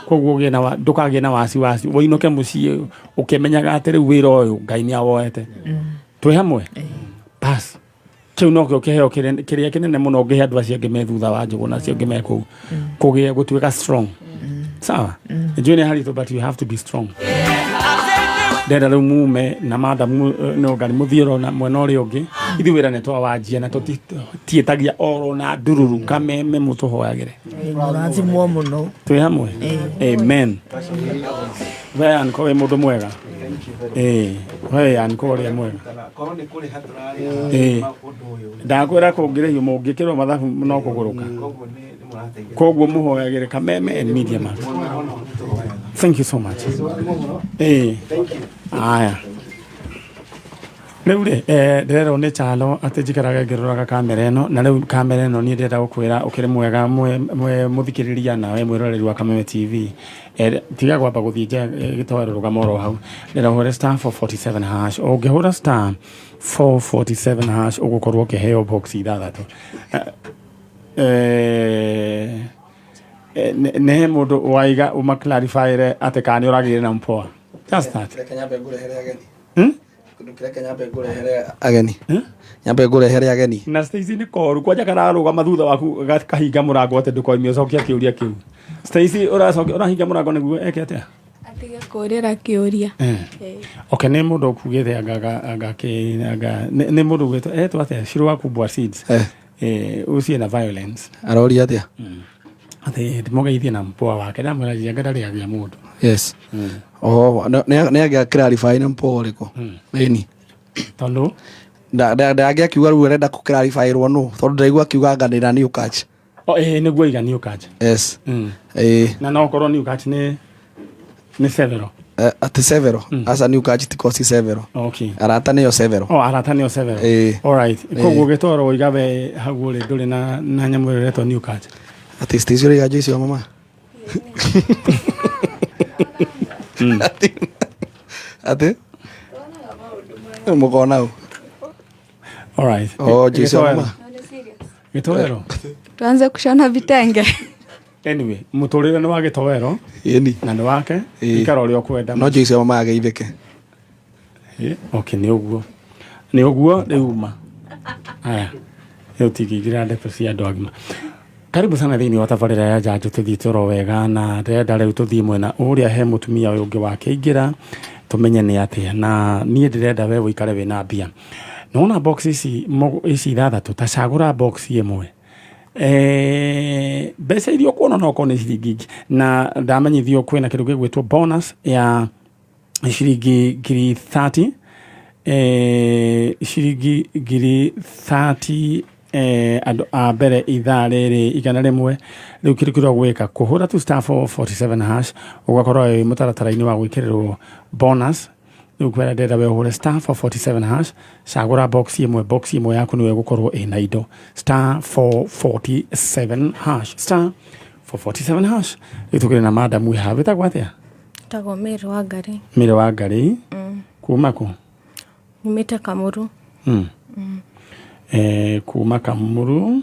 Koguo ũgĩe na ndũkagĩe na wasiwasi, ũinũke mũciĩ ũkĩmenyaga atĩ rĩu wĩra ũyũ Ngai nĩ awoete. Twĩ hamwe bas. Kĩu nokĩo kĩheo kĩrĩa kĩnene mũno ũngĩhe andũ acio angĩ me thutha wa Njũgũna, acio angĩ me kũu, kũgĩe gũtuĩka strong. Sawa, njũĩ nĩ haritũ, but you have to be strong. Ndenda rĩu mume na madamu no ngari mũthiĩ oro na mwena ũrĩa ũngĩ. Ithuĩ wĩra nĩ twawanjia na tũtiĩtagia oro na ndururu. Kameme, mũtũhoyagĩre. Mũrathimwo mũno. Twĩ hamwe, amen. We anko wĩ mũndũ mwega. Ĩĩ, we anko ũrĩa mwega. Korwo nĩ kũrĩha tũrarĩha ũndũ ũyũ. Ndakwĩra kũngĩrĩhio mũngĩkĩrwo mathabu no kũgũrũka. Koguo nĩ mũrateithia. Koguo mũhoyagĩre Kameme and Media Max. Thank you so much. Ĩĩ, aya rĩu rĩ, ndĩrerwo nĩ Chalo atĩ njikarage ngĩroraga kamera ĩno, na rĩu kamera ĩno niĩ ndĩrenda gũkwĩra ũkĩrĩ mwega mwe mũthikĩrĩria nawe mwĩroreri wa Kameme TV. Tiga kwamba gũthiĩ nja, gĩtoero, rũgama oro hau. Ndĩrenda ũhũre star 447 hash. Ũngĩhũra star 447 hash, ũgũkorwo ũkĩheo box ithathatũ. Nĩ he mũndũ waiga ũmaclarifyre atĩ kana nĩ ũragĩire na mpoa, just that. Reke nyambe ngũrehere ageni. Hmm? Reke nyambe ngũrehere ageni. Nyambe ngũrehere ageni. Na Stacy nĩ koru kwanja kararũgama thutha waku, kahinga mũrango atĩ ndũkoime ũcokia kĩũria kĩu. Stacy, ũracokia, ũrahinga mũrango nĩguo eke atĩa? Atige kũrĩra kĩũria. Okay, nĩ mũndũ ũkugĩte anga anga nĩ mũndũ ugĩtwo etwo atĩa, Shiro wa Kubwa Seeds. Ũcio na violence. Aroria atĩa? Atĩ ndĩmũgeithie na mpoa wake, ndamwĩra njenga ndarĩ agĩa mũndũ. Yes. Oh, nĩ angĩa clarify nĩ mpoa ũrĩkũ? Ĩni. Tondũ Ndangĩa akiuga rĩu arenda kũ clarify-rwo nũ, tondũ ndĩraigua akiuga anga ndĩna new catch. Oh, nĩguo iga new catch. Yes. Ĩĩ. Na no korwo new catch nĩ several. Atĩ several? Aca, new catch ti kosi several. Arata nĩyo several. Oh, arata nĩyo several. Ĩĩ. Alright. Ĩĩ. Koguo gĩtoro ũiga we hau ũrĩ ndũrĩ na nyamũ ĩrĩa ĩretwo new catch. Atĩ Stacy ũraiga Joyce wa mama? Atĩ mũkona ũ? Alright. Oh, Joyce wa mama. Gĩtoero. Tuanze kushona vitenge. Anyway, mũtũrĩre nĩ wa gĩtoero. Ĩni. Na nĩ wake. Ĩĩ. Ikara ũrĩa ũkwenda. No Joyce wa mama ageithĩke. Okay, nĩ ũguo. Nĩ ũguo rĩu ma. Aya. Rĩu tingĩingĩra ndeto cia andũ agima. Karibu sana thĩinĩ wa tabarĩra ya Njanjo. Tũthiĩte oro wega na ndĩrenda rĩu tũthiĩ mwena ũrĩa he mũtumia ũyũ ũngĩ wakĩingĩra, tũmenye nĩ atĩa. Na niĩ ndĩrenda we ũikare wĩna mbia. Nĩwona box ici ici ithathatũ, ta cagũra box ĩmwe. Mbeca iria ũkuona no okorwo nĩ ciringi na ndamenyithio kwĩna kĩndũ gĩgwĩtwo bonus ya ciringi 30,000, ciringi 30,000, andũ a mbere ithaa rĩrĩ 100. Rĩu kĩndũ kĩrĩa ũgwĩka kũhũra tu star 447 hash, ũgakorwo wĩ mũtaratara-inĩ wa gwĩkĩrĩrwo bonus. Rĩu kwĩra ndĩrenda we ũhũre star 447 hash, cagũra box ĩmwe. Box ĩmwe yaku nĩwe ĩgũkorwo ĩna indo. Star 447 hash, star 447 hash. Rĩu tũkĩrĩ na madam wĩ haha, wĩtagwo atĩa? Tagwo Mary Wangari. Mĩrĩ wa Ngarĩ. Kuma kũ? Nyumĩte Kamuru. Kuma Kamuru.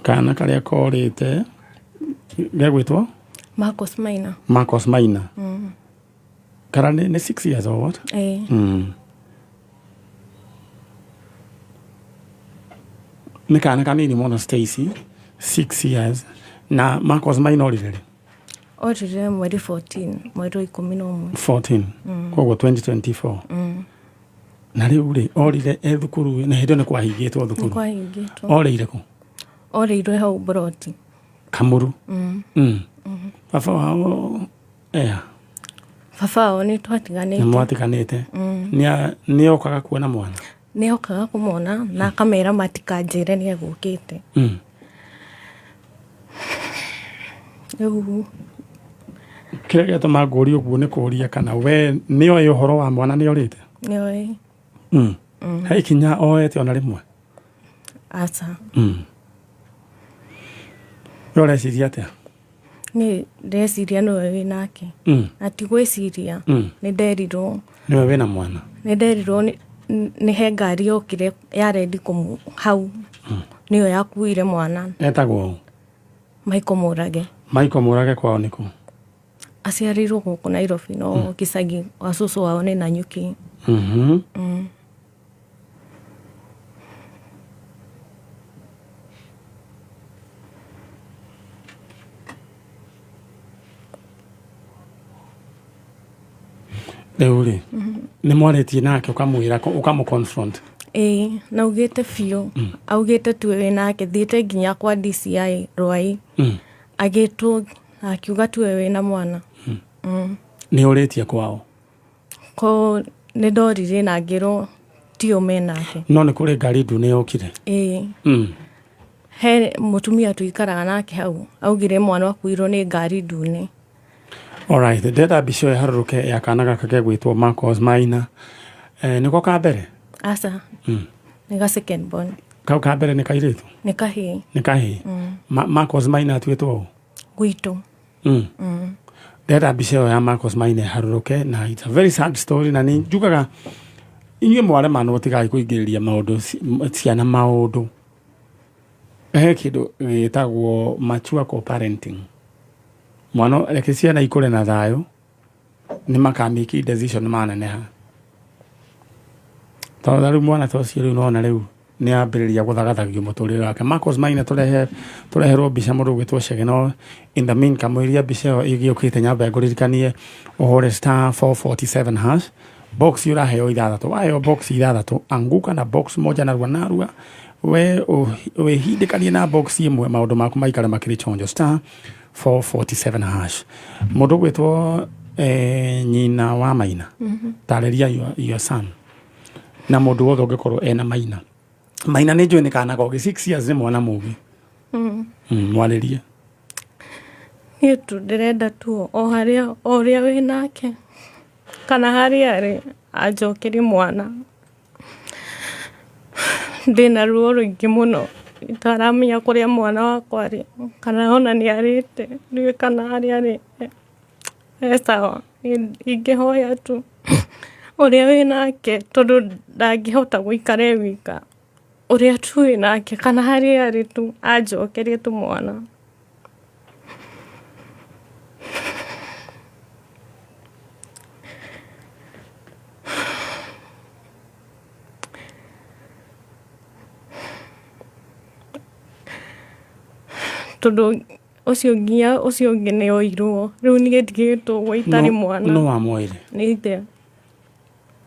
Kana karĩa korĩte gegwĩtwo Marcus Maina. Marcos Maina. Kara nĩ 6 years or what? Ĩĩ. Nĩ kana kanini mũno, Stacy, 6 years. Na Marcos Maina orire rĩ? Orire mweri 14, mweri wa 11. 14. Koguo 2024. Na rĩu rĩ, orire e thukuru, na hĩndĩ ĩyo nĩ kwahingĩtwo Nĩ thukuru? Kwahingĩtwo. Orĩire kũ? Orĩirwe hau Broti. Kamuru. Baba wao ea? Baba wao nĩ twatiganĩte. Nĩ mwatiganĩte. Nĩ okaga kuona mwana? Nĩ okaga kũmona na akamera matikanjĩre nĩ egũkĩte. Rĩu Kĩrĩa gĩatũma ngũrie ũguo nĩ kũria kana we nĩoĩ ũhoro wa mwana nĩorĩte. Nĩoĩ. He ikinya oete ona rĩmwe? Aca. We ũreciria atĩa? Niĩ ndĩreciria nĩwe wĩ nake. Na ti gwĩciria. Nĩ nderirwo. Nĩwe wĩna mwana? Nĩ nderirwo nĩ he ngari yokire ya rendi kũmũ hau. Nĩyo yakuire mwana. Etagwo ũ? Michael Mũrage. Michael Mũrage kwao nĩ kũ? Aciarĩirwo gũkũ Nairobi no gĩcagi gwa cũcũ wao nĩ Nanyuki. Rĩu rĩ, nĩ mwarĩtie nake ũkamwĩra ũkamũ confront? Ĩĩ, na augĩte biũ. Augĩte tuwe wĩ nake, thiĩte nginya kwa DCI Rwai. Agĩtwo na akiuga tuwe wĩna mwana. Nĩ ũrĩtie kwao? Ko nĩ ndoririe na ngĩrwo tio menake. No nĩ kũrĩ ngari ndune yokire? Ĩĩ. He mũtumia tũikaraga nake hau, augire mwana akuirwo nĩ ngari ndune. Alright, ndĩrenda mbica ĩyo ĩharũrũke ya kana gaka gegwĩtwo Marcos Maina. Nĩko ka mbere? Aca. Nĩ ga second born. Kau ka mbere nĩ kairĩtu? Nĩ kahĩĩ. Nĩ kahĩĩ. Marcos Maina atuĩtwo ũ? Gwitũ. Ndĩrenda mbica ĩyo ya Marcos Maina ĩharũrũke na it's a very sad story na nĩ njugaga inyuĩ mwaremanwo tigai kũingĩrĩria maũndũ ciana maũndũ. He kĩndũ gĩtagwo mature co-parenting. Mwana reke ciana ikũre na thayũ nĩ makamake decision maneneha. Tondũ rĩu mwana ta ũcio rĩu nona rĩu nĩ ambĩrĩria gũthagathagio mũtũrĩre wake. Marcos Maina tũreherwo mbica mũndũ ũgwĩtwo Chege no in the mean kamũiria mbica ĩyo ĩgĩũkĩte nyambe ngũririkanie ũhũre star 447 hash box ũraheo ithathatũ waheo box ithathatũ anguka na box moja narua narua we wĩhindĩkanie na box ĩmwe maũndũ maku maikare makĩrĩ chonjo star 447 hash. Mũndũ ũgwĩtwo nyina wa Maina. Tarĩria your son na mũndũ wothe ũngĩkorwo ena Maina. Maina nĩ njũĩ nĩ kana kogi 6 years nĩ mwana mũgĩ. Mwarĩrie. Niĩ tu ndĩrenda tu o harĩa o ũrĩa wĩ nake kana harĩa arĩ anjokerie mwana. Ndĩna ruo rũingĩ mũno itaramenya kũrĩa mwana wakwa arĩ kana ona nĩ arĩte ndiũĩ kana harĩa arĩ e sawa. Ingĩhoya tu ũrĩa wĩ nake tondũ ndangĩhota gũikara e wika ũrĩa tu wĩ nake kana harĩa arĩ tu anjokerie tu mwana. Tondũ ũcio nginya ũcio ũngĩ nĩ oirwo rĩu niĩ ndigĩtwo ũguo itarĩ mwana. No wamuoire? Nĩ ithe.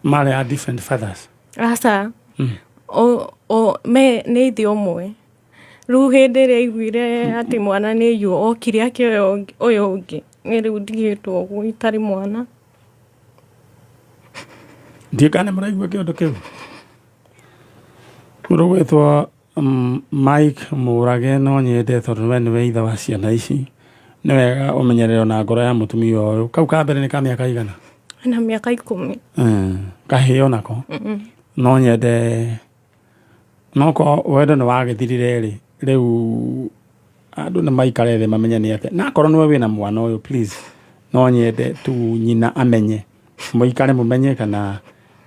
Marĩ a different fathers? Aca. Me nĩ ithe ũmwe. Rĩu hĩndĩ ĩrĩa aiguire atĩ mwana nĩ aiywo okire akĩoya ũyũ ũngĩ nĩ rĩu ndigĩtwo ũguo itarĩ mwana. Ndiũĩ kana nĩ mũraigua kĩũndũ kĩu. Mũndũ ũgwĩtwo Mike Mũrage no nyende tondũ we nĩwe ithe wa ciana ici. Nĩ wega ũmenyerere ona ngoro ya mũtumia ũyũ. Kau ka mbere nĩ ka mĩaka igana? Ena mĩaka 10. Kahĩĩ onako? No nyende noko wendo nĩ wagĩthirire rĩ rĩu andũ nĩ maikare thĩ mamenye nĩ atĩa. Na akorwo nĩwe wĩna mwana ũyũ please no nyende tu nyina amenye mũikare mũmenye kana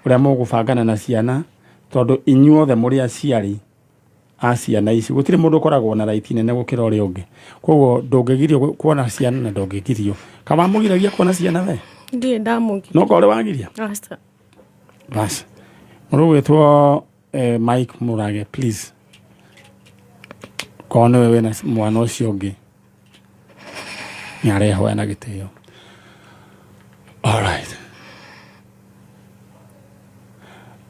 ũrĩa mũgũbangana na ciana tondũ inyuothe mũrĩ aciari a ciana ici gũtirĩ mũndũ ũkoragwo na right nene gũkĩra ũrĩa ũngĩ. Koguo ndũngĩgirio kuona ciana na ndũngĩgirio. Kana wamũgiragia kuona ciana we? Ndirĩ ndamũgiria. No korwo wagiria? Aca. Bas. Mũndũ ũgwĩtwo Mike Mũrage please. Korwo nĩwe wĩna mwana ũcio ũngĩ nĩ arehoya na gĩtĩo. Alright.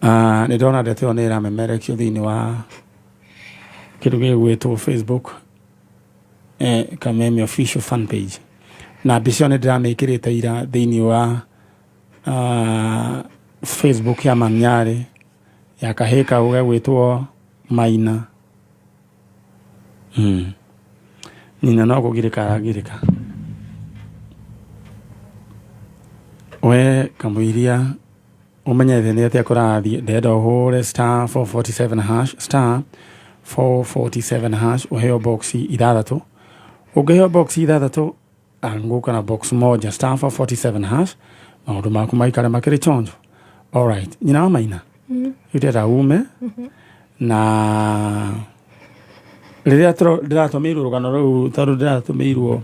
Nĩ ndona ndeto ĩyo nĩ ĩramemerekio thĩinĩ wa kĩndũ gĩgwĩtwo Facebook Kameme official fan page na mbica ĩyo nĩ ndĩramĩkĩrĩte ira thĩinĩ wa Facebook ya Manyarĩ ya kahĩĩ kau gegwĩtwo Maina. Nyina no kũgirĩka aragirĩka. We kamũiria ũmenyete nĩ atĩa kũrathiĩ, ndĩrenda ũhũre star 447 hash, star 447 hash, ũheo box ithathatũ. Ũngĩheo box ithathatũ, anguka na box moja, star 447 hash, maũndũ maku maikare makĩrĩ chonjo. Alright, nyina wa Maina, rĩu ndĩrenda ume na rĩrĩa ndĩratũmĩirwo rũgano rũu, tondũ ndĩratũmĩirwo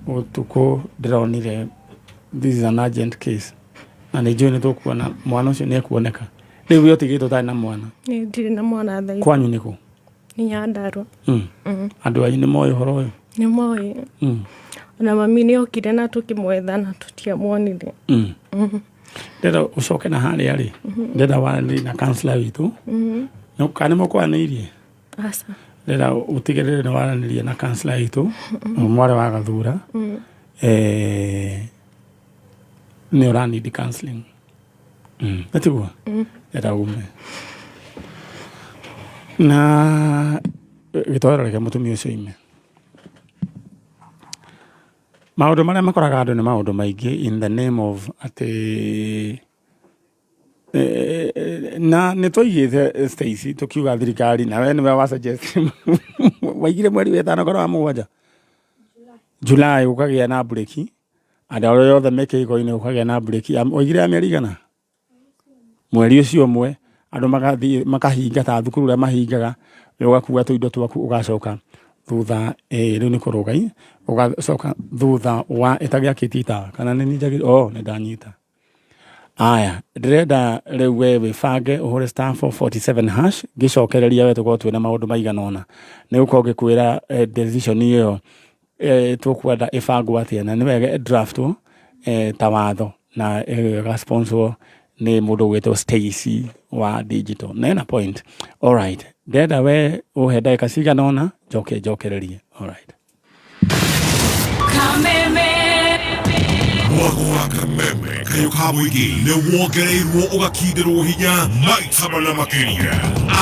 ũtukũ, ndĩronire this is an urgent case na nĩ njũĩ nĩ tũkuona mwana ũcio nĩ ekuoneka. Rĩu we ũtigĩtwo ũtarĩ na mwana? Nĩ ndirĩ na mwana thaa ici. Kwanyu nĩkũ? Nĩ Nyandarua. Andũ anyu nĩ moĩ ũhoro ũyũ? Nĩ moĩ. Ona mami nĩ okire na tũkĩmwetha na tũtiamuonire. Ndĩrenda ũcoke na harĩa rĩ, ndĩrenda waranĩrie na counselor witũ. Kana nĩ mũkwaranĩirie? Aca. Ndĩrenda ũtigĩrĩre nĩ waranĩria na counselor witũ, mwarĩ wa Gathura. Nĩ ũra need counseling. Nĩ tiguo? Ndĩrenda ume na gĩtoero, reke mũtumia ũcio ime. Maũndũ marĩa makoraga andũ nĩ maũndũ maingĩ in the name of atĩ na nĩ twaigĩte Stacy tũkiuga thirikari na we nĩwe wa suggest waigire mweri wa ĩtano kana wa mũgwanja, July, gũkagĩa na mburĩki, andũ arĩa othe me kĩhiko-inĩ gũkagĩa na mburĩki. Waigire ya mĩeri igana, mweri ũcio ũmwe andũ magathiĩ makahinga ta thukuru ũrĩa mahingaga, we ũgakua tũindo twaku ũgacoka thutha. Rĩu nĩ kũrũga ũgacoka thutha wa ĩtagĩakĩtie itawa kana nĩ ninjagĩ. Oh, nĩ ndanyita. Aya, ndĩrenda rĩu we wĩbange ũhũre star 447 hash. Ngĩcokereria we tũkorwo twĩna maũndũ maigana ũna, nĩ gũkorwo ngĩkwĩra decision ĩyo tũkwenda ĩbangwo atĩa, na nĩ wega draftwo ta watho na ĩga sponsor nĩ mũndũ ũgwĩtwo Stacy wa digital na ena point. Alright, ndĩrenda we ũhe ndagĩka cigana ũna, njoke njokererie. Alright. Kameme. Mwago wa Kameme kayo ka mũingĩ nĩ wongereirwo ũgakindĩrwo hinya maita mana makĩria.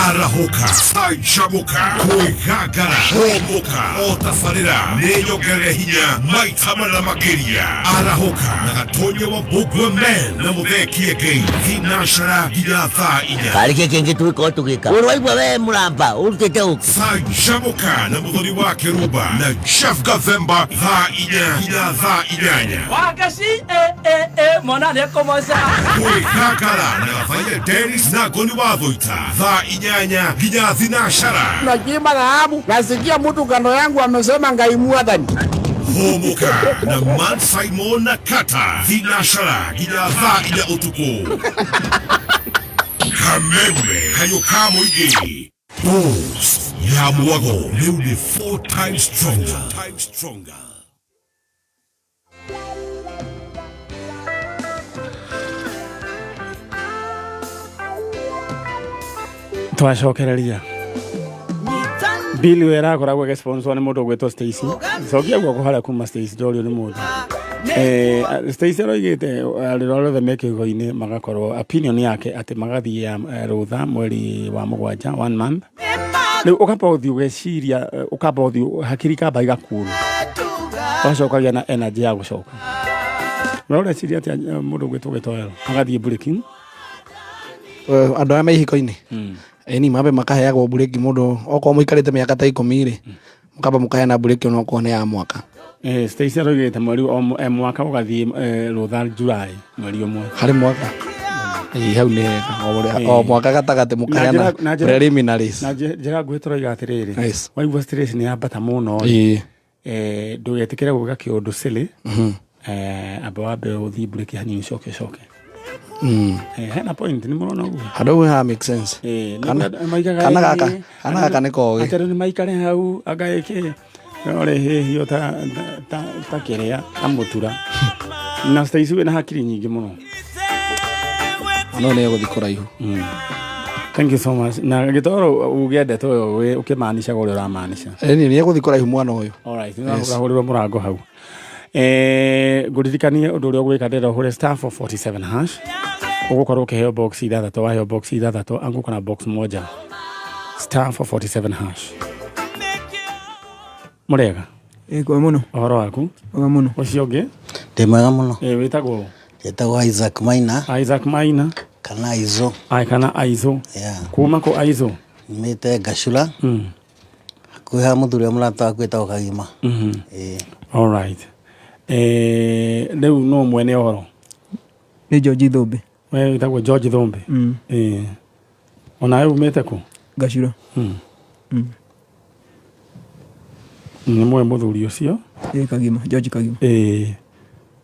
Arahũka, canjamũka, kwĩgangara, hũmũka, o tabarĩra nĩ nyongerere hinya maita mana makĩria. Arahũka na Gatonya wa Mbũngwe Men na Mũthee Kĩengei, thinacara nginya thaa 4. Karä kä kä ngä twä tå gä ka å rwaigua we må ramba å rutä te å Canjamũka na Mũthoni wa Kĩrumba na Jeff Gathemba, thaa 4 nginya thaa 8. Wagaci eh eh eh mwana nĩ ekũmoca. Kwĩgangara na Gathaia Dennis na Ngoni wa Thũita, thaa 8 nginya thinacara. Nachimba dhahabu, nasikia mtu kando yangu amesema Ngai mwathani. Hũmũka na Man Simon na Kata, thinacara nginya thaa 4 ũtukũ. Kameme kayo ka mũingĩ. Boost ya mwago rĩu nĩ four times stronger. Times stronger. Twacokereria Bill wera akoragwo ĩgĩsponsor nĩ mũndũ ũgwĩtwo Stacy. Cokia guoko harĩa kuma Stacy, ndorio nĩ mũndũ. Stacy aroigĩte arĩa othe me kĩhiko-inĩ magakorwo opinion yake atĩ magathiĩ rũtha mweri wa mũgwanja, one month. Rĩu ũkamba ũthiĩ ũgeciria, ũkamba ũthiĩ hakiri kamba igakuru, ũgacokagia na energy ya gũcoka. We ũreciria atĩa, mũndũ ũgwĩtwo Gĩtoero agathiĩ breaking? Andũ arĩa me ihiko-inĩ, ĩni mambe makaheagwo mburĩki. Mũndũ okorwo mũikarĩte mĩaka ta 10 rĩ, mũkamba mũkaheana mburĩki onokorwo nĩ ya mwaka. Stacy aroigĩte mweri o mwaka ũgathiĩ rũtha July mweri ũmwe. Harĩ mwaka. Ĩĩ, hau nĩ hega. O mwaka gatagatĩ mũkaheana preliminaries. Na njĩra nguhĩ tũroiga atĩrĩrĩ, waigua stress nĩ yambata mũno rĩ, ndũgetĩkĩre gwĩka kĩũndũ silly. Amba wambe ũthiĩ mburĩki hanini, ũcoke ũcoke. Hena point, nĩ mũrona ũguo? Handũ hau ha make sense. Maigaga Kana gaka, kana gaka nĩ kogĩ. Atĩ andũ nĩ maikare hau anga ĩkĩ ore hĩhio ta kĩrĩa ta mũtura na Stacy wĩna hakiri nyingĩ mũno. No nĩ egũthiĩ kũraihu. Thank you so much. Na gĩtoro uge ndeto ĩyo ũkĩmaanishaga ũrĩa ũramaanisha. Ĩni nĩ egũthiĩ kũraihu mwana ũyũ. Alright, nĩ ũrahũrĩrwo mũrango hau. Ngũririkanie ũndũ ũrĩa ũgwĩka, ndĩrenda ũhũre star 447 hash, ũgũkorwo ũkĩheo box ithathatũ. Waheo box ithathatũ, anguka na box moja, star 447 hash. Mũrega? Ĩ, kwa mũno. Ũhoro waku? Mwega mũno. Ũcio ũngĩ? Ndĩ mwega mũno. Wĩtagwo? Etagwo Isaac Maina. Isaac Maina. Kana Aizo. Ai kana Aizo. Yeah. Kuma kũ Aizo? Nyumĩte Ngacura. Hakuhĩ ha mũthuri wa mũrata waku wĩtagwo Kagima. Ĩĩ. All right. Eh, rĩu no mwene ũhoro? Nĩ George Thũmbĩ. We wĩtagwo George Thũmbĩ? Mm. Ĩĩ. Onawe umĩte kũ? Ngacura. Nĩ mũĩ mũthuri ũcio? Ĩĩ Kagima, George Kagima. Ĩĩ.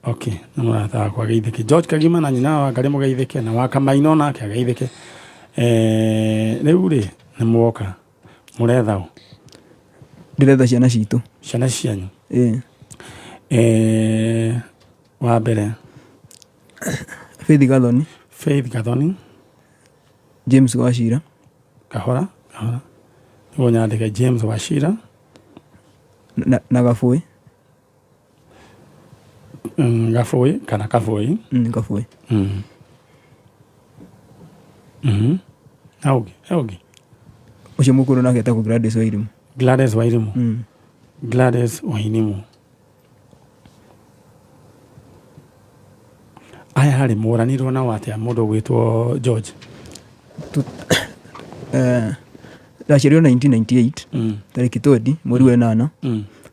Okay, nĩ mũrata wakwa ageithĩke. George Kagima na nyina wa Ngarĩ mũgeithĩke na wa Kamaina onake ageithĩke. Eh, rĩu rĩ nĩ mwoka mũretha ũ? Ndĩretha ciana citũ. Ciana cianyu? Ĩĩ. Eh, wa mbere Faith Gathoni. Faith Gathoni. James Wachira. Kahora, kahora. Nĩguo nyandĩke James Wachira. Na Gabũĩ. Gabũĩ kana Kabũĩ. Kabũĩ. Na ũngĩ, he ũngĩ? Ũcio mũkũrũ nake etagwo Gladys Wairimu. Gladys Wairimu. Gladys Wairimu. Aya rĩ mũranirwo nao atĩa mũndũ ũgwĩtwo George? Ndaciarirwo 1998 tarĩki 20 mweri wa ĩnana.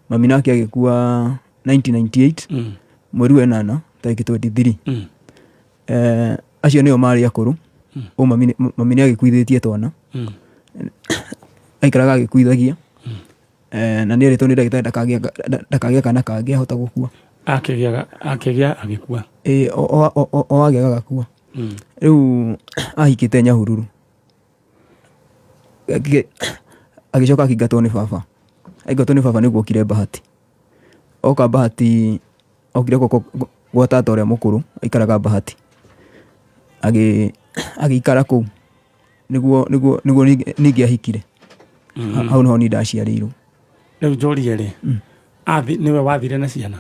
Mami nake agĩkua 1998 mweri wa ĩnana tarĩki 23. Acio nĩo marĩ akũrũ. Ũ mami nĩ agĩkuithĩtie twana. Aikaraga agĩkuithagia. Na nĩ erĩtwo nĩ ndagĩtarĩ ndakagĩe kana kangĩ ahota gũkua. Akĩgĩa agĩkua. Ĩĩ, o agĩa gagakua. Rĩu ahikĩte Nyahururu. Agĩcoka akĩingatwo nĩ baba. Aingatwo nĩ baba nĩguo okire Bahati. Oka Bahati, okire gwa tata ũrĩa mũkũrũ, aikaraga Bahati. Agĩikara kũu nĩguo ningĩ ahikire. Hau nĩho niĩ ndaciarĩirwo. Rĩu njũrie rĩ, nĩwe wathire na ciana?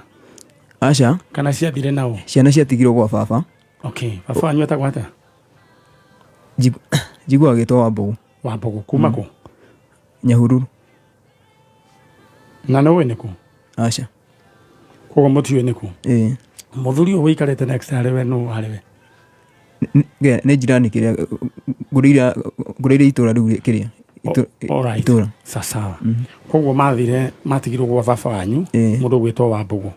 Aca. Kana ciathire nao? Ciana ciatigirwo gwa baba. Okay, baba wanyu etagwo atĩa? Njiguaga agĩtwo Wambũgũ. Wambũgũ, kuma kũ? Nyahururu. Na nĩ ũĩ nĩ kũ? Aca. Koguo mũtiũĩ nĩ kũ? Ĩĩ. Mũthuri ũyũ ũikarĩte next harĩ we nũ harĩ we? Nĩ njirani kĩrĩa ngũrĩire itũra rĩu kĩrĩa. Alright. Itũra. Sawa. Koguo mathire matigirwo gwa baba wanyu mũndũ ũgwĩtwo Wambũgũ.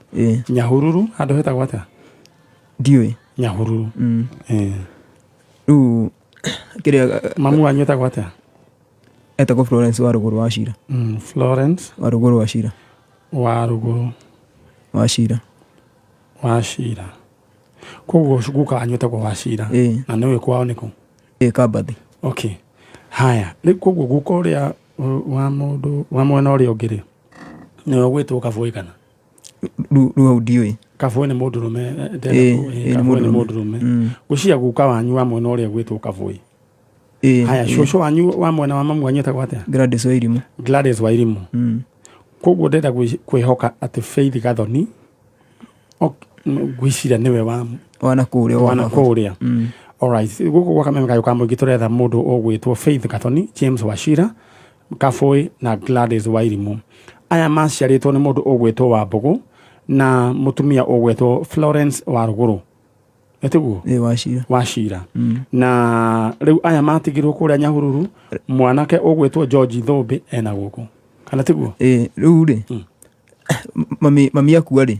Nyahururu handũ hetagwo atĩa? Ndiũĩ. Nyahururu. Rĩu kĩrĩa Mamu wanyu etagwo atĩa? Etagwo Florence wa Rũgũrũ wa Cira. Florence wa Rũgũrũ wa Cira. Wa Rũgũrũ wa Cira. Wa Cira. Koguo guka wanyu etagwo wa Cira. Na nĩũĩ kwao nĩ kũ? Ĩĩ, Kambathi. Okay. Haya, rĩu koguo guka ũrĩa wa mũndũ wa mwena ũrĩa ũngĩ rĩ, nĩwe ũgwĩtwo Kabũĩ kana? Rĩu hau ndiũĩ. Kabũĩ nĩ mũndũrũme, Kabũĩ nĩ mũndũrũme. Ngwĩciria guka wanyu wa mwena ũrĩa ũgwĩtwo Kabũĩ. Haya, cũcũ wanyu wa mwena wa mamu wanyu etagwo atĩa? Gladys Wairimu. Gladys Wairimu. Koguo ndĩrenda kwĩhoka atĩ Faith Gathoni, ngwĩciria nĩwe wa Wana kũrĩa, wana kũrĩa. Alright, gũkũ gwa Kameme Kayũ ka Mũingĩ tũretha mũndũ ũgwĩtwo Faith Gathoni, James Wachira, Kabũĩ na Gladys Wairimu. Aya maciarĩtwo nĩ mũndũ ũgwĩtwo Wambũgũ na mũtumia ũgwĩtwo Florence wa Rũgũrũ. Ĩtiguo? Ĩĩ, Wachira. Wachira. Na rĩu aya matigirwo kũrĩa Nyahururu, mwanake ũgwĩtwo George Thũmbĩ ena gũkũ. Kana tiguo? Ĩĩ, rĩu rĩ, mami akua rĩ,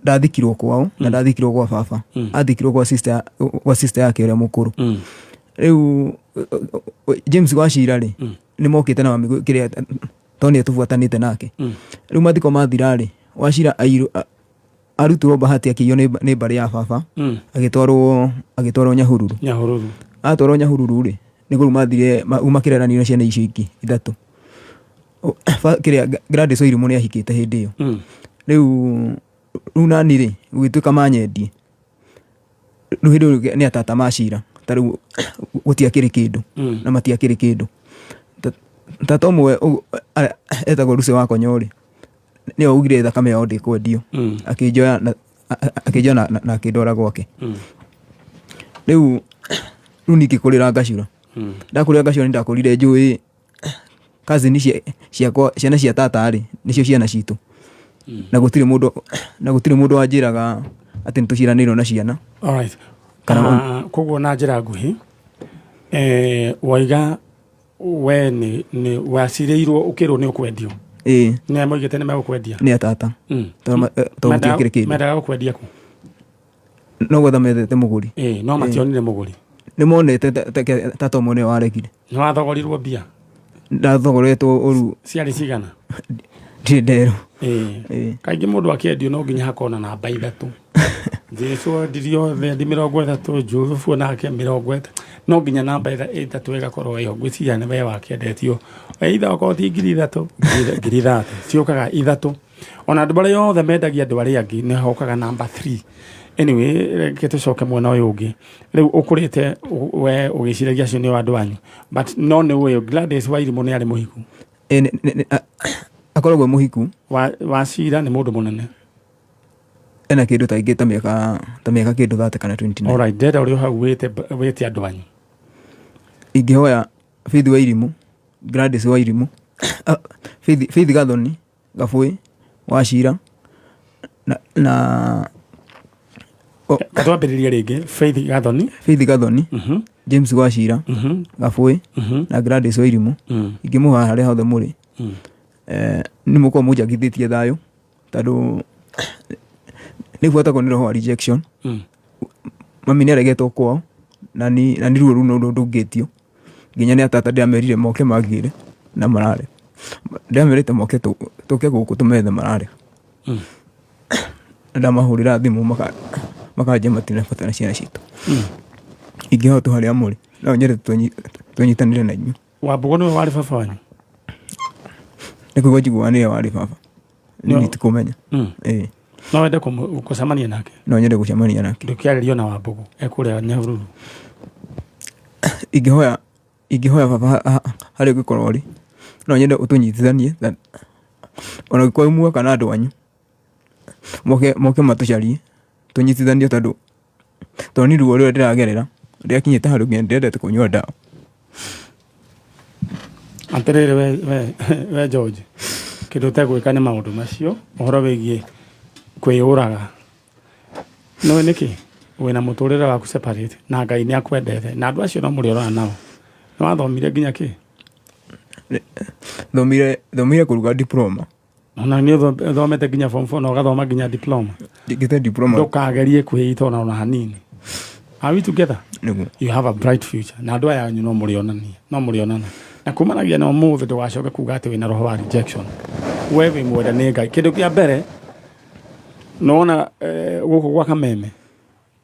ndathikirwo kwao na ndathikirwo gwa baba. Athikirwo gwa sister yake ũrĩa mũkũrũ. Rĩu James Wachira rĩ, nĩ mokĩte na mami kĩrĩa tondũ nĩ tũbuatanĩte nake. Rĩu mathiko mathira rĩ, Wachira arutirwo Bahati akĩiywo nĩ mbarĩ ya baba, agĩtwarwo Nyahururu. Nyahururu. Atwarwo Nyahururu rĩ, nĩguo rĩu mathire, rĩu makĩreranio na ciana icio ingĩ ithatũ. Kĩrĩa Gladys Wairimu nĩ ahikĩte hĩndĩ ĩyo. Rĩu nani rĩ, gũgĩtuĩka manyendie. Rĩu hĩndĩ ĩyo nĩ atata macira, ta rĩu gũtiakĩrĩ kĩndũ, na matiakĩrĩ kĩndũ. Tata ũmwe etagwo Lucy wa Konyo rĩ, nĩwe augire thakame yao ndĩkwendio. Akĩnjoya na akĩndwara gwake. Rĩu niĩ ngĩkũrĩra Ngacura. Ndakũrĩra Ngacura nĩ ndakũrire njũĩ cousin ciakwa, ciana cia tata rĩ, nĩcio ciana citũ. Na gũtirĩ mũndũ, na gũtirĩ mũndũ wanjĩraga Atĩ nĩ tũciranĩirwo na ciana. Alright. Kana Ah, koguo na njĩra nguhĩ eh, waiga we nĩ wacirĩirwo ũkĩrwo nĩ ũkwendio. Ĩĩ. Nĩ moigĩte nĩ megũkwendia. Nĩ atata. Tondũ tondũ gũtiakĩrĩ kĩndũ. Mendaga gũkwendia kũ? No gwetha methete mũgũri. Ĩĩ, no mationire mũgũri. Nĩ monete tata ũmwe nĩwe waregire. Nĩ wathogorirwo mbia? Ndathogoretwo ũru. Ciarĩ cigana? Ndirĩ nderwo. Ĩĩ. Kaingĩ mũndũ akĩendio no nginya hakorwo na namba ithatũ. Jesu endirio thendi 30, Jusufu onake 30. No nginya namba ĩtatũ ĩgakorwo ĩho. Ngwĩciria nĩ we wakĩendetio. Either okorwo ti 3,000, 30,000. Ciũkaga ithatũ. Ona andũ arĩa othe mendagia andũ arĩa angĩ nĩ hokaga namba 3. Anyway, reke tũcoke mwena ũyũ ũngĩ. Rĩu ũkũrĩte we ũgĩciragia acio nĩo andũ anyu. But no nĩ ũĩ Gladys Wairimu nĩ arĩ mũhiku. Ĩĩ, akoragwo e mũhiku. Wa Cira nĩ mũndũ mũnene. Ena kĩndũ ta ingĩ ta mĩaka kĩndũ 30 kana 29. Alright, ndĩrenda ũrĩ o hau wĩte andũ anyu. Ingĩhoya Faith Wairimu, Gladys Wairimu, Faith Gathoni, Gabũĩ, wa Cira na Twambĩrĩrie rĩngĩ Faith Gathoni. Faith Gathoni, James wa Cira, Gabũĩ na Gladys Wairimu. Ingĩmũhoya harĩa hothe mũrĩ. Nĩ mũkorwo mũnjagithĩtie thayũ tondũ nĩ buatagwo nĩ roho wa rejection. Mami nĩ aregetwo kwao na ni ruo rũu no ndũngĩtio nginya nĩ atata ndĩramerire moke mangĩre na mararega. Ndĩramerĩte moke tũke gũkũ tũmethe mararega. Na ndamahũrĩra thimũ makanjia matirĩ bata na ciana citũ. Ingĩhoya tu harĩa mũrĩ no nyende tũnyitanĩre na inyuĩ. Wambũgũ nĩwe warĩ baba wanyu? Nĩ kũigua njiguaga nĩwe warĩ baba. Niĩ tikũmenya. Ĩĩ. No wende gũcemania nake? No nyende gũcemania nake. Ndũkĩarĩrio na Wambũgũ e kũrĩa Nyahururu. Ingĩhoya baba harĩa ũngĩkorwo ũrĩ, no nyende ũtũnyitithanie ona ũngĩkorwo wĩ muoyo kana andũ anyu, moke matũcarie tũnyitithanio tondũ niĩ ruo rũrĩa ndĩragerera rĩakinyĩte handũ nginya ndĩrendete kũnyua ndawa. Atĩrĩrĩ we George, kĩndũ ũtegwĩka nĩ maũndũ macio, ũhoro wĩgiĩ kwĩyũraga. Nĩũĩ nĩkĩ? Wĩna mũtũrĩre waku separate na Ngai nĩ akwendete na andũ acio no mũrĩorana nao. Nĩ wathomire nginya kĩ? Thomire kũruga diploma. Ona nĩ ũthomete nginya form 4 na ũgathoma nginya diploma. Ndĩkĩte diploma. Ndũkagerie kwĩita ona hanini. Are we together? Nĩguo. You have a bright future. Na andũ aya anyu no mũrĩonania, no mũrĩonana. Na kumanagia na ũmũthĩ ndũgacoke kuga atĩ wĩna roho wa rejection. We wĩ mwende nĩ Ngai. Kĩndũ kĩa mbere nĩwona gũkũ gwa Kameme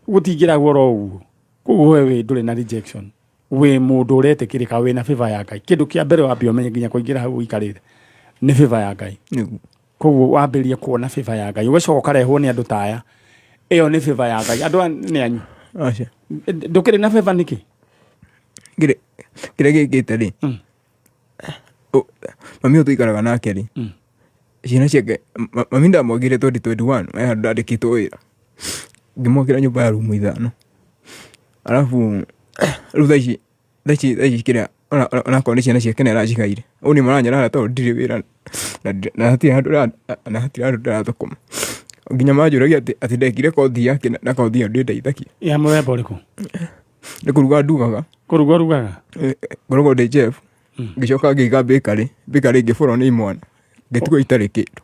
gũtingĩragwo oro ũguo. Koguo we wĩ ndũrĩ na rejection. Wĩ mũndũ ũretĩkĩrĩka wĩna favor ya Ngai. Kĩndũ kĩa mbere wambe ũmenye nginya kũingĩra hau ũikarĩte nĩ favor ya Ngai. Nĩguo. Koguo wambĩrĩrie kuona favor ya Ngai. Ũgacoka ũkarehwo nĩ andũ ta aya. Ĩyo nĩ favor ya Ngai. Andũ aya nĩ anyu. Aca. Ndũkĩrĩ na favor nĩkĩ? Kĩrĩa gĩkĩte rĩ, mami ũyũ tũikaraga nake rĩ, ciana ciake, mami ndamwagire 2021 he handũ ndandĩkĩtwo wĩra. Ngĩmwakĩra nyũmba ya rumu ithano. Arabu rĩu thaa ici kĩrĩa onakorwo nĩ ciana ciake nĩ aracigaire. Ũguo niĩ maranyarara tondũ ndirĩ wĩra na hatirĩ handũ ndĩrathũkũma. Nginya manjũragia atĩ ndekire kothi yakĩ na kothi ĩyo ndĩndeithagia. Ya mũthemba ũrĩkũ? Nĩ kũruga ndugaga. Kũruga ũrugaga? Ngoragwo ndĩ chef. Ngĩcoka ngĩiga bakery, bakery ngĩbũrwo nĩ imwana. Ngĩtigwo itarĩ kĩndũ.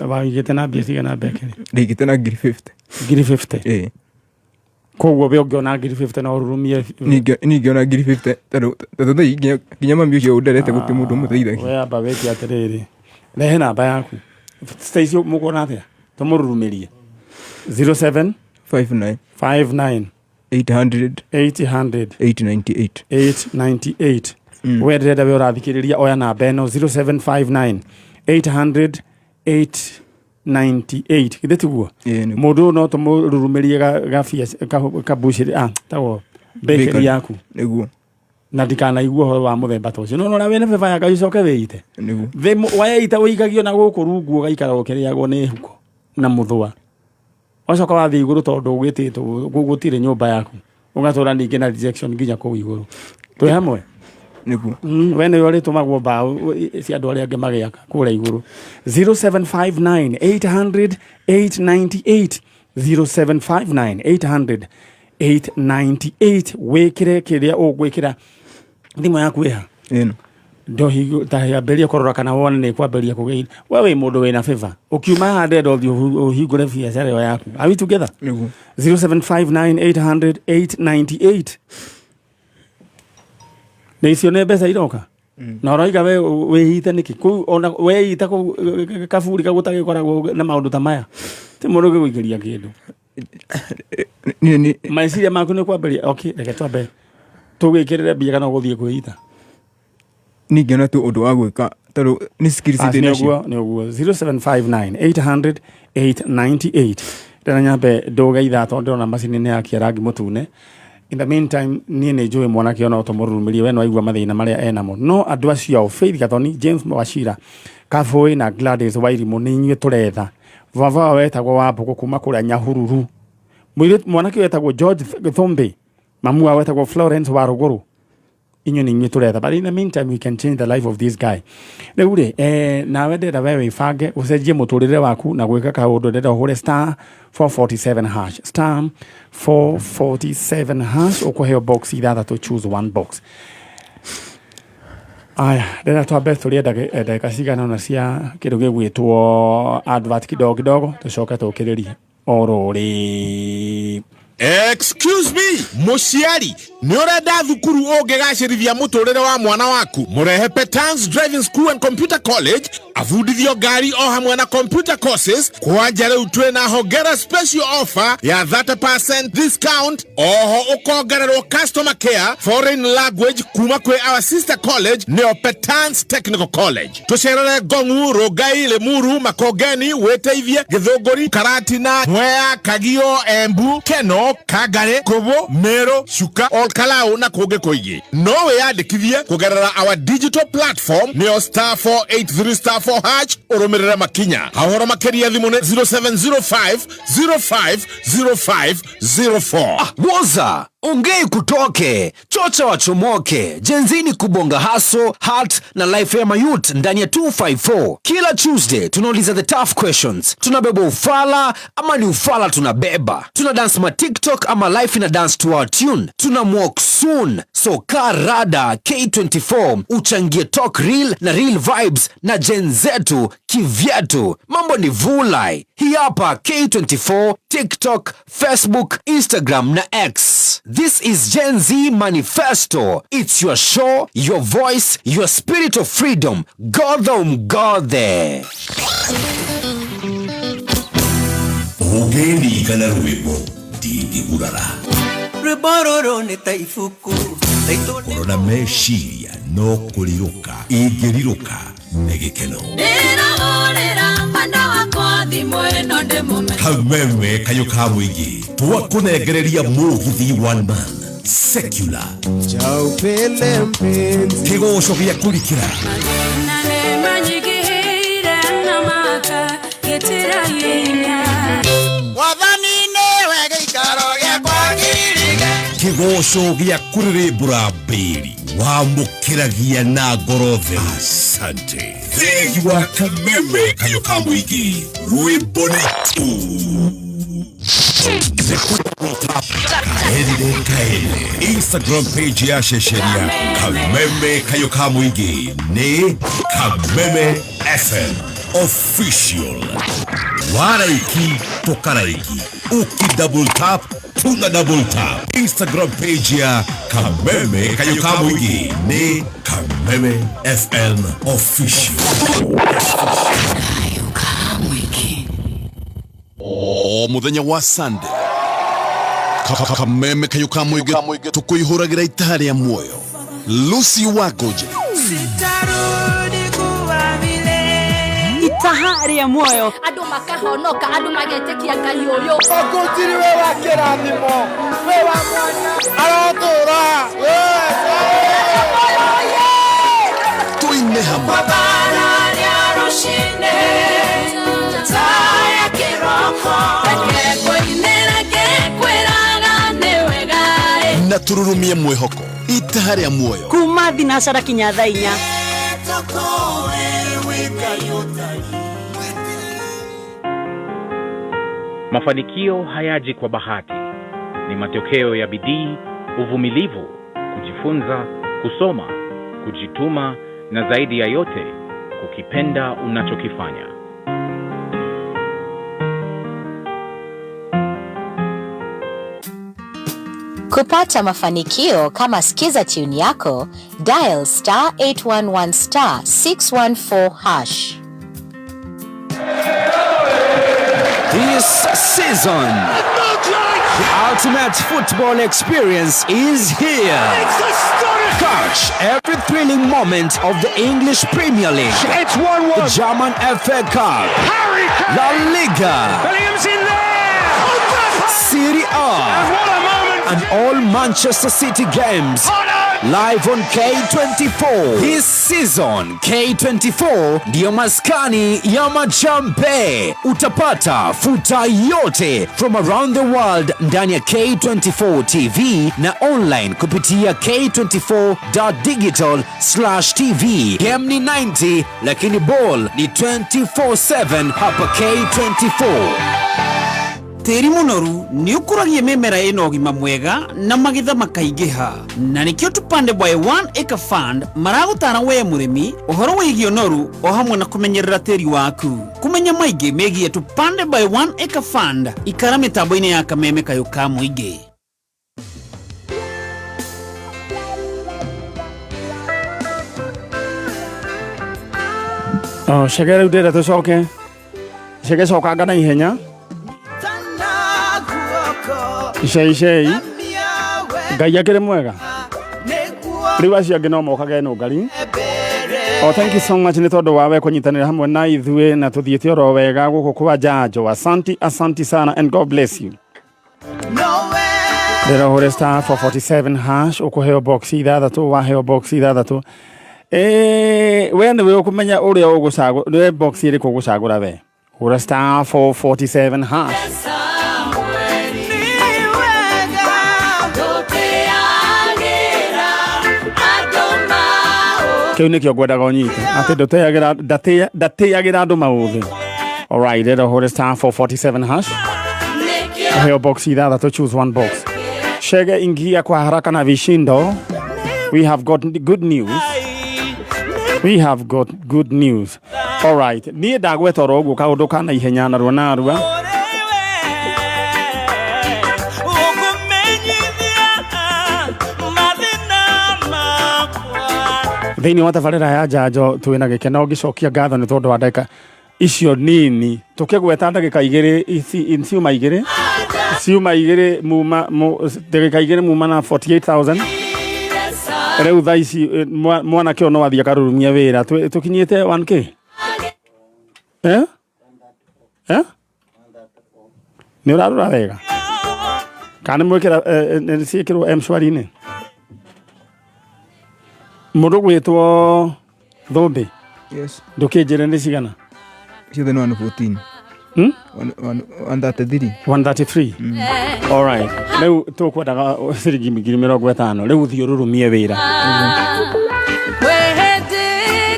Waigĩte na mbia cigana bakery? Ndaigĩte na 50,000. 50,000? Ĩĩ. Koguo we ũngĩona 50,000 no ũrurumie? Niĩ ingĩona 50,000 tondũ thaa ici nginya mami ũcio ũnderete gũtirĩ mũndũ ũmũteithagia. We amba wĩke atĩrĩrĩ, rehe namba yaku. Stacy mũkuona atĩa? Tũmũrurumĩrie. 07 59 59 800 800 898. 898. We ndĩrenda we ũrathikĩrĩria oya namba ĩno 0759 800 898. Githĩ tiguo? Mũndũ ũyũ no tũmũrurumĩrie kabucĩrĩ, tagwo bakery yaku. Nĩguo. Na ndikanaigua ũhoro wa mũthemba ta ũcio. No ũrĩa wĩna beba ya Ngai ũcoke wĩite. Nĩguo. Thĩ waita ũikagio na gũkũ rungu ũgaikara ũkĩrĩagwo nĩ huko na mũthũa. Wacoka wathiĩ igũrũ tondũ ũgĩtĩtwo gũtirĩ nyũmba yaku. Ũgatũra ningĩ na rejection nginya kũu igũrũ. Twĩ hamwe? Nĩguo. We nĩwe ũrĩtũmagwo mbaũ cia andũ arĩa angĩ magĩaka kũrĩa igũrũ. 0759 800 898. 0759 800 898 wĩkĩre kĩrĩa ũgwĩkĩra. Thimũ yaku ĩha? Ĩno. Ndohingambĩrĩria kũrora kana wone nĩ kwambĩrĩria kũgĩa. We wĩ mũndũ wĩna favor, ũkiuma haha ndĩrenda ũthiĩ ũhingũre biacara ĩyo yaku. Are we together? Nĩguo. 0759 800 898. Nĩ icio nĩ mbeca iroka na ũroiga we wĩhite nĩkĩ kũu? Ona weita kũu kaburi kau gũtagĩkoragwo na maũndũ ta maya, ti mũndũ ũngĩgũikĩria kĩndũ. Meciria maku nĩ kwambĩrĩria. Okay, reke twambe tũgĩkĩrĩre mbia kana ũgũthiĩ kwĩita. Ningĩona tu ũndũ wa gwĩka tondũ nĩ skills Ah, ndĩ nĩ nacio. ũguo, nĩ ũguo. 0759 800 898. Ndĩrenda nyambe ndũge ithaa tondũ ndĩrona macini nĩ yakia rangi mũtune. In the meantime, niĩ nĩ njũĩ mwanake ona ũtũmũrurumirie we no aigua mathĩna marĩa enamo, no andũ acio ao Faith Gathoni, James Wachira Kabũĩ na Gladys Wairimũ, nĩ inyuĩ tũretha. Baba wao wetagwo Wambũgũ kuma kũrĩa Nyahururu. Mũirĩtu mwanake ũyũ wetagwo George Thumbi, mamu wao wetagwo Florence wa Rũgũrũ. Inyuĩ nĩ inyuĩ tũretha, but in the meantime we can change the life of this guy. Rĩu rĩ, nawe ndĩrenda we wĩbange ũcenjie mũtũrĩre waku na gwĩka kaũndũ. Ndĩrenda ũhũre star 447 hash, star 447 hash, ũkũheo box ithathatũ, choose one box. Aya, ndĩrenda twambe tũrĩe ndagĩka cigana ũna cia kĩndũ gĩgwĩtwo advert kidogo kidogo, tũcoke tũkĩrĩrie oro rĩ. Excuse me, mũciari, nĩ ũrenda thukuru ũngĩgacĩrithia mũtũrĩre wa mwana waku? Mũrehe Petans Driving School and Computer College abundithio ngari o hamwe na computer courses. Kwanja rĩu twĩna hongera special offer ya 30% discount, oho ũkongererwo customer care, foreign language kuma kwĩ our sister college nĩyo Petans Technical College. Tũcerere Ngongu, Rongai, Limuru, Makongeni, wĩteithie Gĩthũngũri, Karatina, Mwea, Kagio, Embu, Keno, Kangare, Kubu, Meru, Chuka, Olkalau na kũngĩ kũingĩ. No wĩyandĩkithie kũgerera our digital platform nĩyo star 483 star 4 hash, ũrũmĩrĩre makinya. Hahoro makĩria thimũ nĩ 0705 05 05 04. Woza ongei kutoke chocha wachomoke jenzini kubonga hustle heart na life ya mayouth ndani ya 254. Kila Tuesday tunauliza the tough questions: tunabeba ufala ama ni ufala tunabeba? Tuna dance ma TikTok ama life ina dance to our tune? Tuna walk soon, so kaa rada. K24 uchangie talk real na real vibes na gen zetu kivyetu. Mambo ni vulai. Hii hapa K24, TikTok, Facebook, Instagram na X. This is Gen Z Manifesto. It's your show, your voice, your spirit of freedom. Godha umgodhe. Ũngĩririkana rwĩmbo ndingĩgurara. Rwĩmbo rũrũ nĩ ta ibuku. Ngoro na meciria no kũrirũka ingĩrirũka nĩ gĩkeno. Ndĩrahũrĩra mwenda wakwa thimũ ĩno ndĩmũmenye. Kameme kayũ ka mũingĩ twakũnengereria mũgithi one man secular Chaupele mpenzi. Kĩgoco gĩa kũrikĩra. Na nĩmanyigĩire na maka gĩtĩra hinya. Wathani nĩwe gĩikaro gĩakwa kĩirige. Kĩgoco gĩa kũrĩrĩmbũra mbĩri wamũkĩragia na ngoro theru. Asante thegi wa Kameme kayũ ka mũingĩ, rwĩmbo nĩ kaende kaende. Instagram page ya ceceni ya Kameme kayũ ka mũingĩ nĩ Kameme FM Official. Waraiki tũkaraiki, uki double tap tuna double tap. Instagram page ya Kameme kayũ ka mũingĩ nĩ Kameme FM Official. O muthenya wa Sunday, Kameme kayũ ka mũingĩ tũkũihũragĩra itaha rĩa muoyo. Lucy Wagoje. Sitarudi kuwa vile. Itaha rĩa muoyo. Andũ makahonoka, andũ magetĩkia Ngai ũyũ. Ũkũtiri we wa kĩrathimo, we wa mwanya, arotũra. Tuine hamwe. Bara rĩa rũcinĩ, taya kĩroko. Reke ngũinĩre ngĩkwĩraga nĩ wega ĩ. Na tũrurumie mwĩhoko itaha rĩa muoyo. Kuma thinacara kinya thaa 4. Tũkũĩ wĩ Ngai ũtarĩ. Mafanikio hayaji kwa bahati, ni matokeo ya bidii, uvumilivu, kujifunza, kusoma, kujituma na zaidi ya yote, kukipenda unachokifanya. Kupata mafanikio kama Skiza tune yako, dial star 811 star 614 hash. This season, the ultimate football experience is here. Catch every thrilling moment of the English Premier League. It's 1-1. The German FA Cup. Harry Kane. La Liga. Bellingham's in there. Serie A. And what a moment. And all Manchester City games. Live on K24. This season, K24 ndiyo maskani ya majambe. Utapata futa yote from around the world ndani ya K24 TV na online kupitia k24.digital/tv. Game ni 90 lakini ball ni 24/7 hapa K24. Tĩri mũnoru nĩ ũkũragia mĩmera ĩna ũgima mwega na magetha makaingĩha, na nĩkĩo Tupande by One Acre Fund maragũtara we mũrĩmi ũhoro wĩgiĩ ũnoru o hamwe na kũmenyerera tĩri waku. Kũmenya maingĩ megiĩ Tupande by One Acre Fund, ikara mĩtambo-inĩ ya Kameme Kayũ ka Mũingĩ. Oh, Chege rĩu ndĩrenda tũcoke. Chege cokanga na ihenya. Icei icei. Ngai akĩrĩ mwega. Rĩu acio angĩ no mokage nũngari. Oh, thank you so much nĩ tondũ wa we kũnyitanĩra hamwe na ithuĩ na tũthiĩte oro wega gũkũ kwa Njanjo. Asanti, asanti sana and God bless you. Ndĩra ũhũre star 447 hash ũkũheo box ithathatũ, waheo box ithathatũ. We nĩwe ũkũmenya ũrĩa ũgũcagũra, nĩwe box ĩrĩkũ ũgũcagũra we. Hũra star 447 hash. Kĩu nĩkĩo ngwendaga ũnyite atĩ ndũteagĩra ndatĩagĩra andũ maũthĩ. Alright, rĩrĩa ũhũre star 447 hash ũheo box ithathatũ, choose one box. Chege, ingia kwa haraka na vishindo. We have got good news. We have got good news. Alright, niĩ ndagweta oro ũguo kaũndũ ka naihenya narua narua. Thĩinĩ wa tabarĩra ya Njanjo twĩna gĩkeno ngĩcokia ngatho nĩ tondũ wa ndagĩka icio nini tũkĩgweta ndagĩka igĩrĩ ici ciuma igĩrĩ ciuma igĩrĩ muma ndagĩka igĩrĩ muma na 48,000. Rĩu thaa ici mwanake ũyũ no athiĩ akarurumia wĩra. Tũkinyĩte 1K. Eh? Eh? Nĩ ũrarora wega? Kana nĩ mwĩkĩra ciĩkĩrwo M-Shwari-inĩ? Mũndũ gwĩtwo Thũmbĩ. Yes. Ndũkĩnjĩre nĩ cigana? Ciothe nĩ 114. 133. 133. All right. Rĩu tũkwendaga ciringi 50,000. Rĩu ũthiĩ ũrurumie wĩra.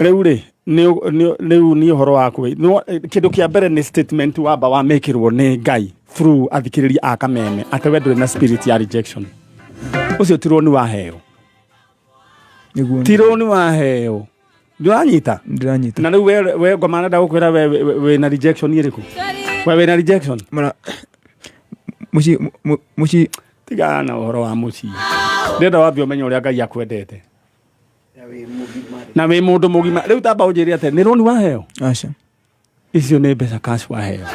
Rĩu rĩ, rĩu nĩ ũhoro waku. Kĩndũ kĩa mbere nĩ statement wamba wamĩkĩrwo nĩ Ngai through athikĩrĩria a Kameme atĩ we ndũrĩ na spirit ya rejection. Ũcio ti rũni waheo. Ti rũni waheo. Ndũranyita? Ndĩranyita. Na rĩu we ngoma nenda gũkwĩra we wĩna rejection ĩrĩkũ? We wĩna rejection? Mara mũciĩ mũciĩ tigana na ũhoro wa mũciĩ. Ndĩrenda wambe ũmenye ũrĩa Ngai akwendete. Na wĩ mũndũ mũgima. Rĩu tamba ũnjĩre atĩ nĩ rũni waheo? Aca. Icio nĩ mbeca cash waheo.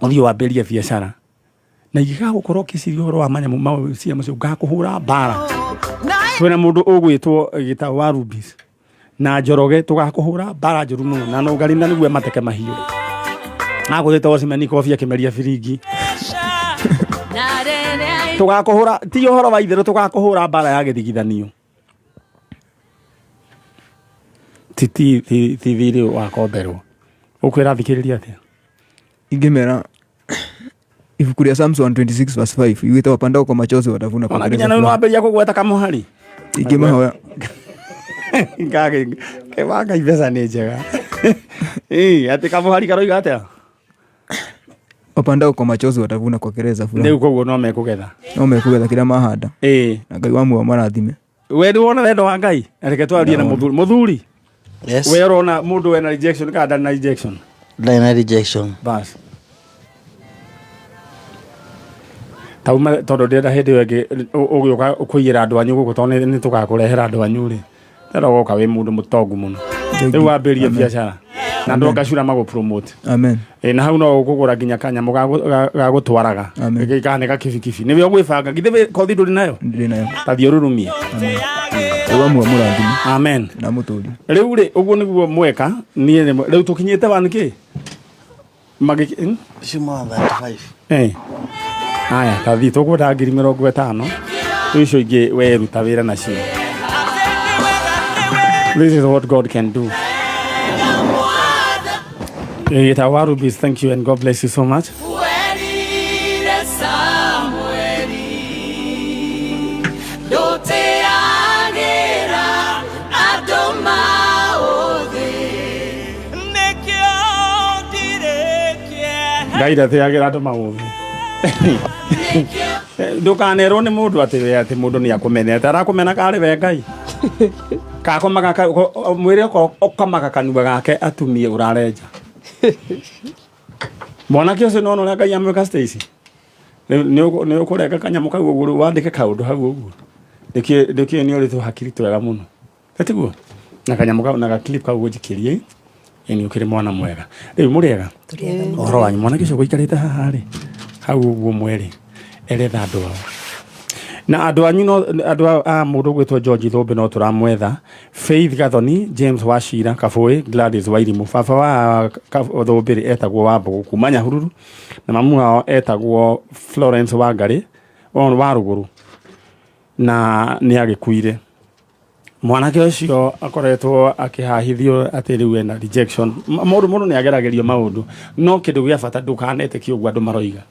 Ũthiĩ wambĩrĩrie biacara. Na ingĩgagũkorwo ũkĩciria ũhoro wa manyamũ macio macio ngakũhũra mbara. Twĩna mũndũ ũgwĩtwo Gĩtaũ wa Rubis na Njoroge tũgakũhũra mbara njũru mũno na nũngari na nĩguo mateke mahiũ. Agũthĩte Osimhen kobi akĩmeria biringi. Tũgakũhũra ti ũhoro wa itherũ, tũgakũhũra mbara ya gĩthigithanio. Ti ti ti thirĩ wakomberwo. Ũkwĩra thikĩrĩria atĩa? Ingĩmera ibuku rĩa Psalms 126 verse 5 yugĩte wapandao kwa machozi watavuna kwa Ona nginya nĩ wambĩrĩria kũgweta kamũhari. Ingĩmahoya Ngage kewanga mbeca nĩ njega. Ĩĩ, atĩ kamũhari karoiga atĩa? Wapandao kwa machozi watavuna kwa kelele za furaha. Rĩu koguo no mekũgetha. No mekũgetha kĩrĩa mahanda. Ĩĩ. Na Ngai wa muoyo marathime. We nĩ wona wendo wa Ngai? Reke twarie na mũthuri. Mũthuri. Yes. We ũrona mũndũ wena rejection kana ndarĩ na rejection? Ndarĩ na rejection. Bas. Tauma tondũ ndĩrenda hĩndĩ ĩyo ĩngĩ ũgĩũka kũiyĩra andũ anyu gũkũ tondũ nĩ tũgakũrehera andũ anyu rĩ. Tena ũgoka wĩ mũndũ mũtongu mũno. Rĩu wambĩrĩrie biacara. Na andũ a Gacura magũ promote. Amen. Ĩ na hau no ũkũgũra nginya kanyamũ ga gũtwaraga. Kana nĩ gakibikibi. Nĩwe ũgwĩbanga. Githĩ kothi ndũrĩ nayo? Ndĩrĩ nayo. Ta thiĩ ũrurumie. Ngai wa muoyo mũrathime. Amen. Na mũtũrie. Rĩu rĩ ũguo nĩguo mweka niĩ rĩu tũkinyĩte 1 kĩ? Magĩ Ciuma 35. Eh. Aya, ta thiĩ tũkwenda 50,000. Rĩu icio ingĩ weruta wĩra nacio. This is what God can do. Gĩtagwo wa Rubies, thank you and God bless you so much. Werire Samueli ndũteagĩra andũ maũthĩ Nĩkĩo ndirĩ kĩeha. Ngai ndateagĩra andũ maũthĩ. Ndũkanerwo nĩ mũndũ atĩ we atĩ mũndũ nĩ akũmenete. Arakũmena karĩ we Ngai. Kakomaga mwĩre okorwo ũkomaga kanua gake atumie ũrarenja. Mwanake ũcio nĩwona ũrĩa Ngai amwĩka Stacy? Nĩ ũkũrenga kanyamũ kau ũguo wandĩke kaũndũ hau ũguo. Nĩkĩo nĩ ũrĩ tũhakiri twega mũno. Tiguo? Na kanyamũ kau na ga clip kau ũnjikĩrie. Ĩ nĩ ũkĩrĩ mwana mwega. Rĩu mũrĩega? Ũhoro wanyu mwanake ũcio ũgũikarĩte haha rĩ, hau ũguo mwerĩ, eretha andũ ao. Na andũ anyu no andũ a mũndũ ũgwĩtwo George Thũmbĩ no tũramwetha. Faith Gathoni, James Wachira, Kabũĩ, Gladys Wairimũ. Baba wa Thũmbĩ rĩ etagwo Wambũgũ kuma Nyahururu na mamu wao etagwo Florence Wangarĩ wa Rũgũrũ na nĩ agĩkuire. Mwanake ũcio akoretwo akĩhahithio atĩ rĩu ena rejection. Mũndũ mũndũ nĩ ageragĩrio maũndũ no kĩndũ gĩa bata ndũkanetĩkie ũguo andũ maroiga.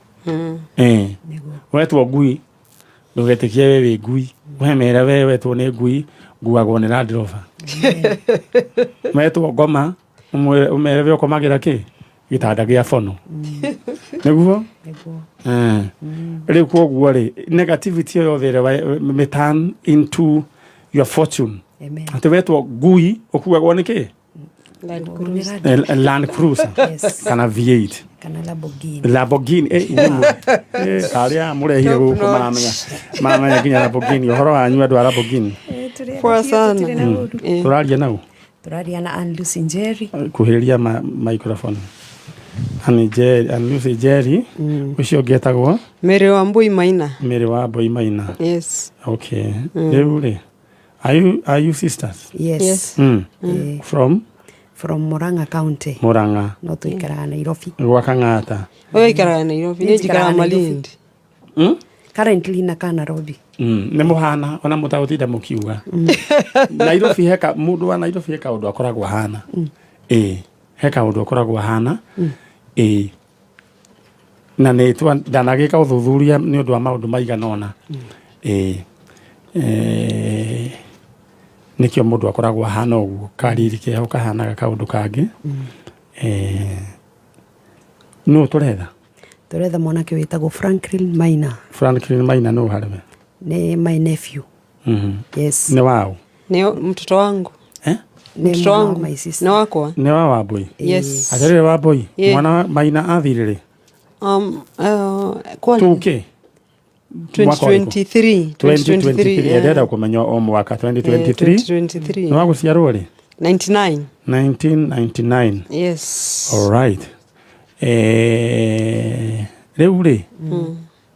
Eh. Wetwo ngui ndũgetĩkie we wĩ ngui. We mere we wetwo nĩ ngui nguagwo nĩ Land Rover. Wetwo ngoma ũmere we ũkomagĩra kĩ? Gĩtanda gĩa bono. Nĩguo? Eh. Rĩu koguo rĩ negativity ĩyo yothe ĩrĩa may turn into your fortune. Amen. Atĩ wetwo ngui ũkuagwo nĩ kĩ? Land Cruiser. Land Cruiser Yes. kana V8. Kana Lamborghini. Lamborghini eh inyuĩ tarĩ aya mũrehire Top gũkũ notch. maramenya maramenya nginya Lamborghini ũhoro wanyu andũ a Lamborghini. Poa sana. Tũraria nau Tũraria na Ann Lucy Njeri. kuhĩrĩria microphone. Ann Njeri, Ann Lucy Njeri ũcio ũngĩ etagwo Mary Wambui Maina. Mary Wambui Maina. Yes. Okay. Rĩu rĩ are you sisters? Yes. Yes. From? From Murang'a County. Murang'a. No tũikaraga Nairobi. Gwa Kang'ata. Ũyũ aikaraga Nairobi, niĩ njikaraga Malindi. Currently nakaa Nairobi. Nĩ mũhana ona mũtagũtinda mũkiuga. Nairobi he mũndũ wa Nairobi he kaũndũ akoragwo ahana. Ĩĩ, he kaũndũ akoragwo ahana. Ĩĩ. Na nĩ ndanagĩka ũthuthuria nĩ ũndũ wa maũndũ maigana ũna. Ĩĩ. Nĩkĩo mũndũ akoragwo ahana ũguo, kariri keho kahanaga kaũndũ kangĩ. Nũ tũretha? Tũretha mwanake wĩtagwo Franklin Maina. Franklin Maina nũ harĩ we? Nĩ my nephew. Yes. Nĩ waũ? Nĩ mtoto wangu. Eh? Nĩ Mtoto mwana wa wangu. my sister. Nĩ wakwa. Nĩ wa Wambui? Yes. Atĩrĩrĩ Wambui, Yeah. mwana wa Maina athire rĩ? Tũkĩ? 2023. 2023. yeah. Ndĩrenda kũmenya o mwaka 2023. 2023. Nĩ wa gũciarwo rĩ? 99. 1999. Yes. All right. Rĩu rĩ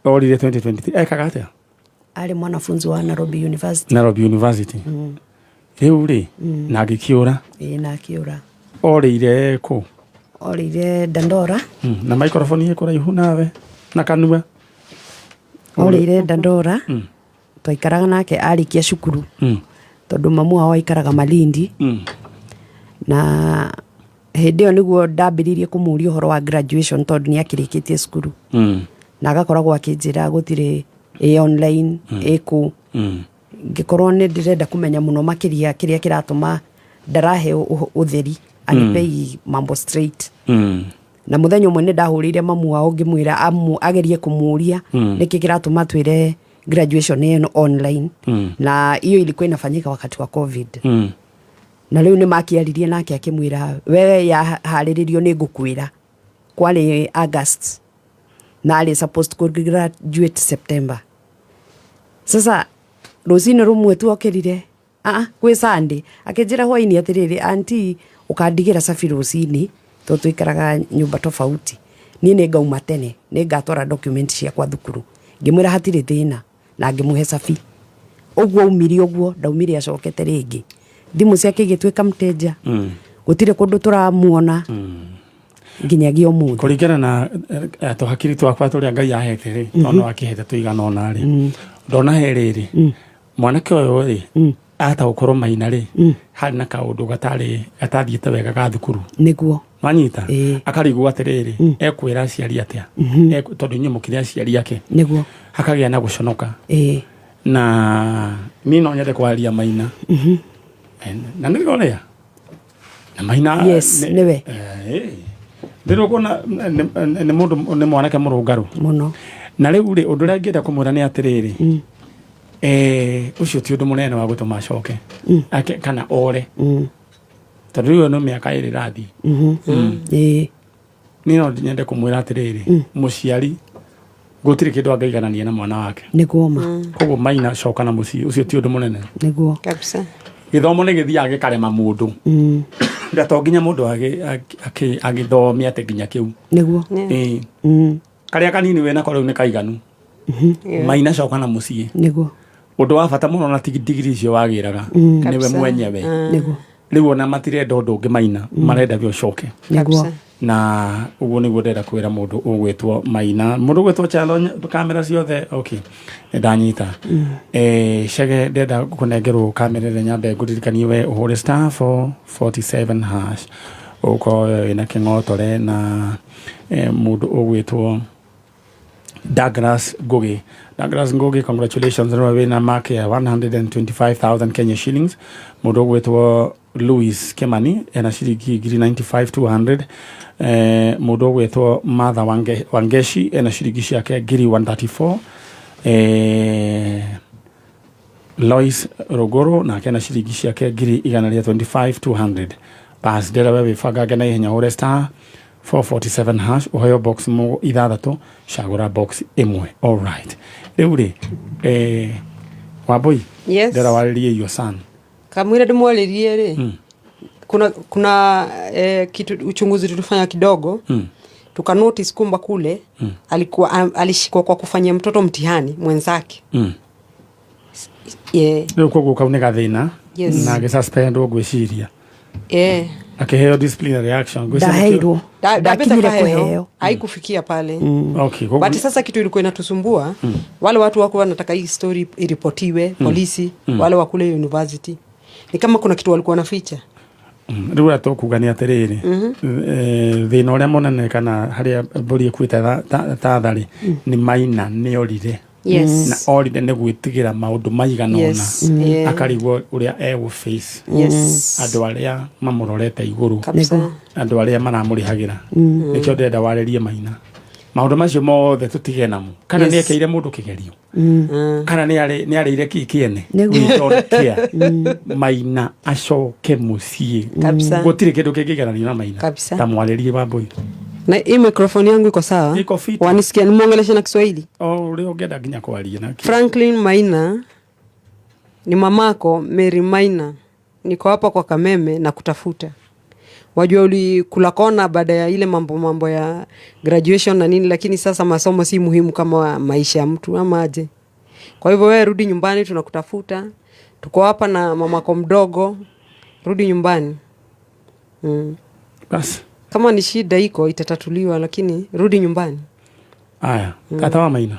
orire 2023 ekaga atĩa? Arĩ mwanafunzi wa Nairobi University. Nairobi University. Rĩu rĩ na agĩkĩũra. Ĩĩ na akĩũra. Orĩire kũ? Orĩire Dandora. Na microphone ĩ kũraihu nawe na kanua. Orĩire Dandora. Twaikaraga nake arĩkia cukuru. Tondũ mamu wao aikaraga Malindi. Na hĩndĩ ĩyo nĩguo ndambĩrĩirie kũmũria ũhoro wa graduation tondũ nĩ akĩrĩkĩtie cukuru. Na agakoragwo akĩnjĩra gũtirĩ ĩ online ĩ kũ. Ngĩkorwo nĩ ndĩrenda kũmenya mũno makĩria kĩrĩa kĩratũma ndarahe ũtheri anipei mambo straight. Na mũthenya ũmwe nĩ ndahũrĩire mamu wao ngĩmwĩra agerie kũmũria nĩkĩ kĩratũma twĩre graduation ĩno online. Na hiyo ilikuwa inafanyika wakati wa COVID. Na rĩu nĩ makĩaririe nake akĩmwĩra we yaharĩrĩrio nĩ ngũkwĩra kwarĩ August na arĩ supposed to graduate September. Sasa rũcinĩ rũmwe tuokĩrire kwĩ Sunday akĩnjĩra hwainĩ atĩrĩrĩ, "Auntie, ũkandigĩra cabi rũcinĩ tondũ tũikaraga nyũmba tofauti, niĩ nĩ ngauma tene, nĩ ngatwara document ciakwa thukuru." Ngĩmwĩra hatirĩ thĩna na ngĩmũhe cabi. Ũguo aumire ũguo ndaumire acokete rĩngĩ, thimũ ciake igĩtuĩka mteja. Gũtirĩ kũndũ tũramuona nginyagia ũmũthĩ. Kũringana na tũhakiri twakwa tũrĩa Ngai ahete rĩ, tondũ akĩhete tũigana ũna rĩ, ndona he rĩrĩ mwanake ũyũ rĩ ata gũkorwo Maina rĩ harĩ na kaũndũ gatarĩ gatathiĩte wega ga thukuru. Nĩguo. Wanyita akarigwo atĩrĩrĩ, ekwĩra aciari atĩa? Tondũ inyuĩ mũkĩrĩ aciari ake. Nĩguo. Hakagĩa na gũconoka. Na niĩ no nyende kwaria Maina. Na nĩ ũrĩa na Maina. Yes, nĩwe. Ndĩrũkuona nĩ mũndũ nĩ mwanake mũrũngarũ mũno. Na rĩu rĩ, ũndũ ũrĩa ingĩenda kũmwĩra nĩ atĩrĩrĩ, ũcio ti ũndũ mũnene wa gũtũma acoke kana ore, tondũ rĩu ĩyo no mĩaka 2 ĩrathiĩ. Niĩ no nyende kũmwĩra atĩrĩrĩ, mũciari gũtirĩ kĩndũ angĩiganania na mwana wake. Nĩguo ma. Koguo Maina, coka na mũciĩ, ũcio ti ũndũ mũnene. Nĩguo. Kabisa. Gĩthomo nĩ gĩthiaga gĩkarema mũndũ, na to nginya mũndũ agĩthome atĩ nginya kĩu. Nĩguo. Ĩĩ. Karĩa kanini wĩnako rĩu nĩ kaiganu. Maina, coka na mũciĩ. Nĩguo. Ũndũ wa bata mũno na ti digiri icio wagĩraga, nĩwe mwenyewe. Nĩguo. Rĩu ona matirenda ũndũ ũngĩ, Maina, marenda we ũcoke. Nĩguo. Na ũguo nĩguo ndĩrenda kwĩra mũndũ ũgwĩtwo Maina, mũndũ ũgwĩtwo Chalo. Kamera ciothe, okay, nĩ ndanyita. Chege, ndĩrenda kũnengerwo kamera ĩrĩa nyambe ngũririkanie we ũhũre *447# ũkorwo wĩna kĩng'otore na mũndũ ũgwĩtwo Douglas Ngugi. Douglas Ngugi, congratulations, nĩwe wĩna mark ya 125,000 Kenya shillings. Mũndũ ũgwĩtwo Louis Kimani ena ciringi ngiri 95,200. Mũndũ ũgwĩtwo Martha Wangeshi ena ciringi ciake ngiri 134. Lois Ruguru nake na ciringi ciake ngiri igana rĩa 25,200. Bas, ndĩra we wĩbangange na ihenya, hũre *447# ũheo box ithathatũ, cagũra box ĩmwe. Alright, rĩu rĩ, Wambui. Yes. Ndĩra warĩrie your son. Kamwira ndimwaririe rĩ, kuna kitu uchunguzi tulifanya kidogo, tuka notice kumba kule alikuwa alishikwa kwa kufanyia mtoto mtihani mwenzake. Yeah. Rĩu koguo kau nĩ gathĩna. Yes. Na agĩsuspendwo ngwĩciria, akĩheo disciplinary action. Ngwĩciria Ndaheirwo. Ndabeta Ndakinyire kaheo kũheo. haikufikia pale. Okay, koguo But sasa kitu ilikuwa inatusumbua, wale watu wako wanataka hii story iripotiwe polisi, wale wa kule university, ni kama kuna kitu walikuwa wanaficha. Rĩu ũrĩa tũkuga nĩ atĩrĩrĩ, thĩna ũrĩa mũnene kana harĩa mbũri ĩkuĩte ta tharĩ nĩ Maina nĩ orire. Na orire nĩ gwĩtigĩra maũndũ maigana ũna. Akarigwo ũrĩa egũ face andũ arĩa mamũrorete igũrũ, Kabisa. andũ arĩa maramũrĩhagĩra. Nĩkĩo ndĩrenda warĩrie Maina maũndũ macio mothe tũtige namo, kana nĩ ekeire mũndũ kĩgerio, kana nĩ arĩire kĩ kĩene. Nĩguo. We don't care. Maina acoke mũciĩ. Kabisa. Gũtirĩ kĩndũ kĩngĩigananio na Maina. Kabisa. Ta mwarĩrie, Wambui. Na hii microphone yangu iko sawa? Iko fiti. Wanisikia nimwongeleshe na Kiswahili? O ũrĩa ũngĩenda nginya kwaria na Franklin Maina, ni mamako Mary Maina, niko hapa kwa Kameme na kutafuta. Wajua ulikula kona baada ya ile mambo ya graduation na nini, lakini sasa masomo si muhimu kama maisha ya mtu, ama aje? Kwa hivyo wewe rudi nyumbani, tunakutafuta. Tuko hapa na mamako mdogo, rudi nyumbani. Bas. Kama ni shida iko itatatuliwa, lakini rudi nyumbani. Aya, tata wa Maina,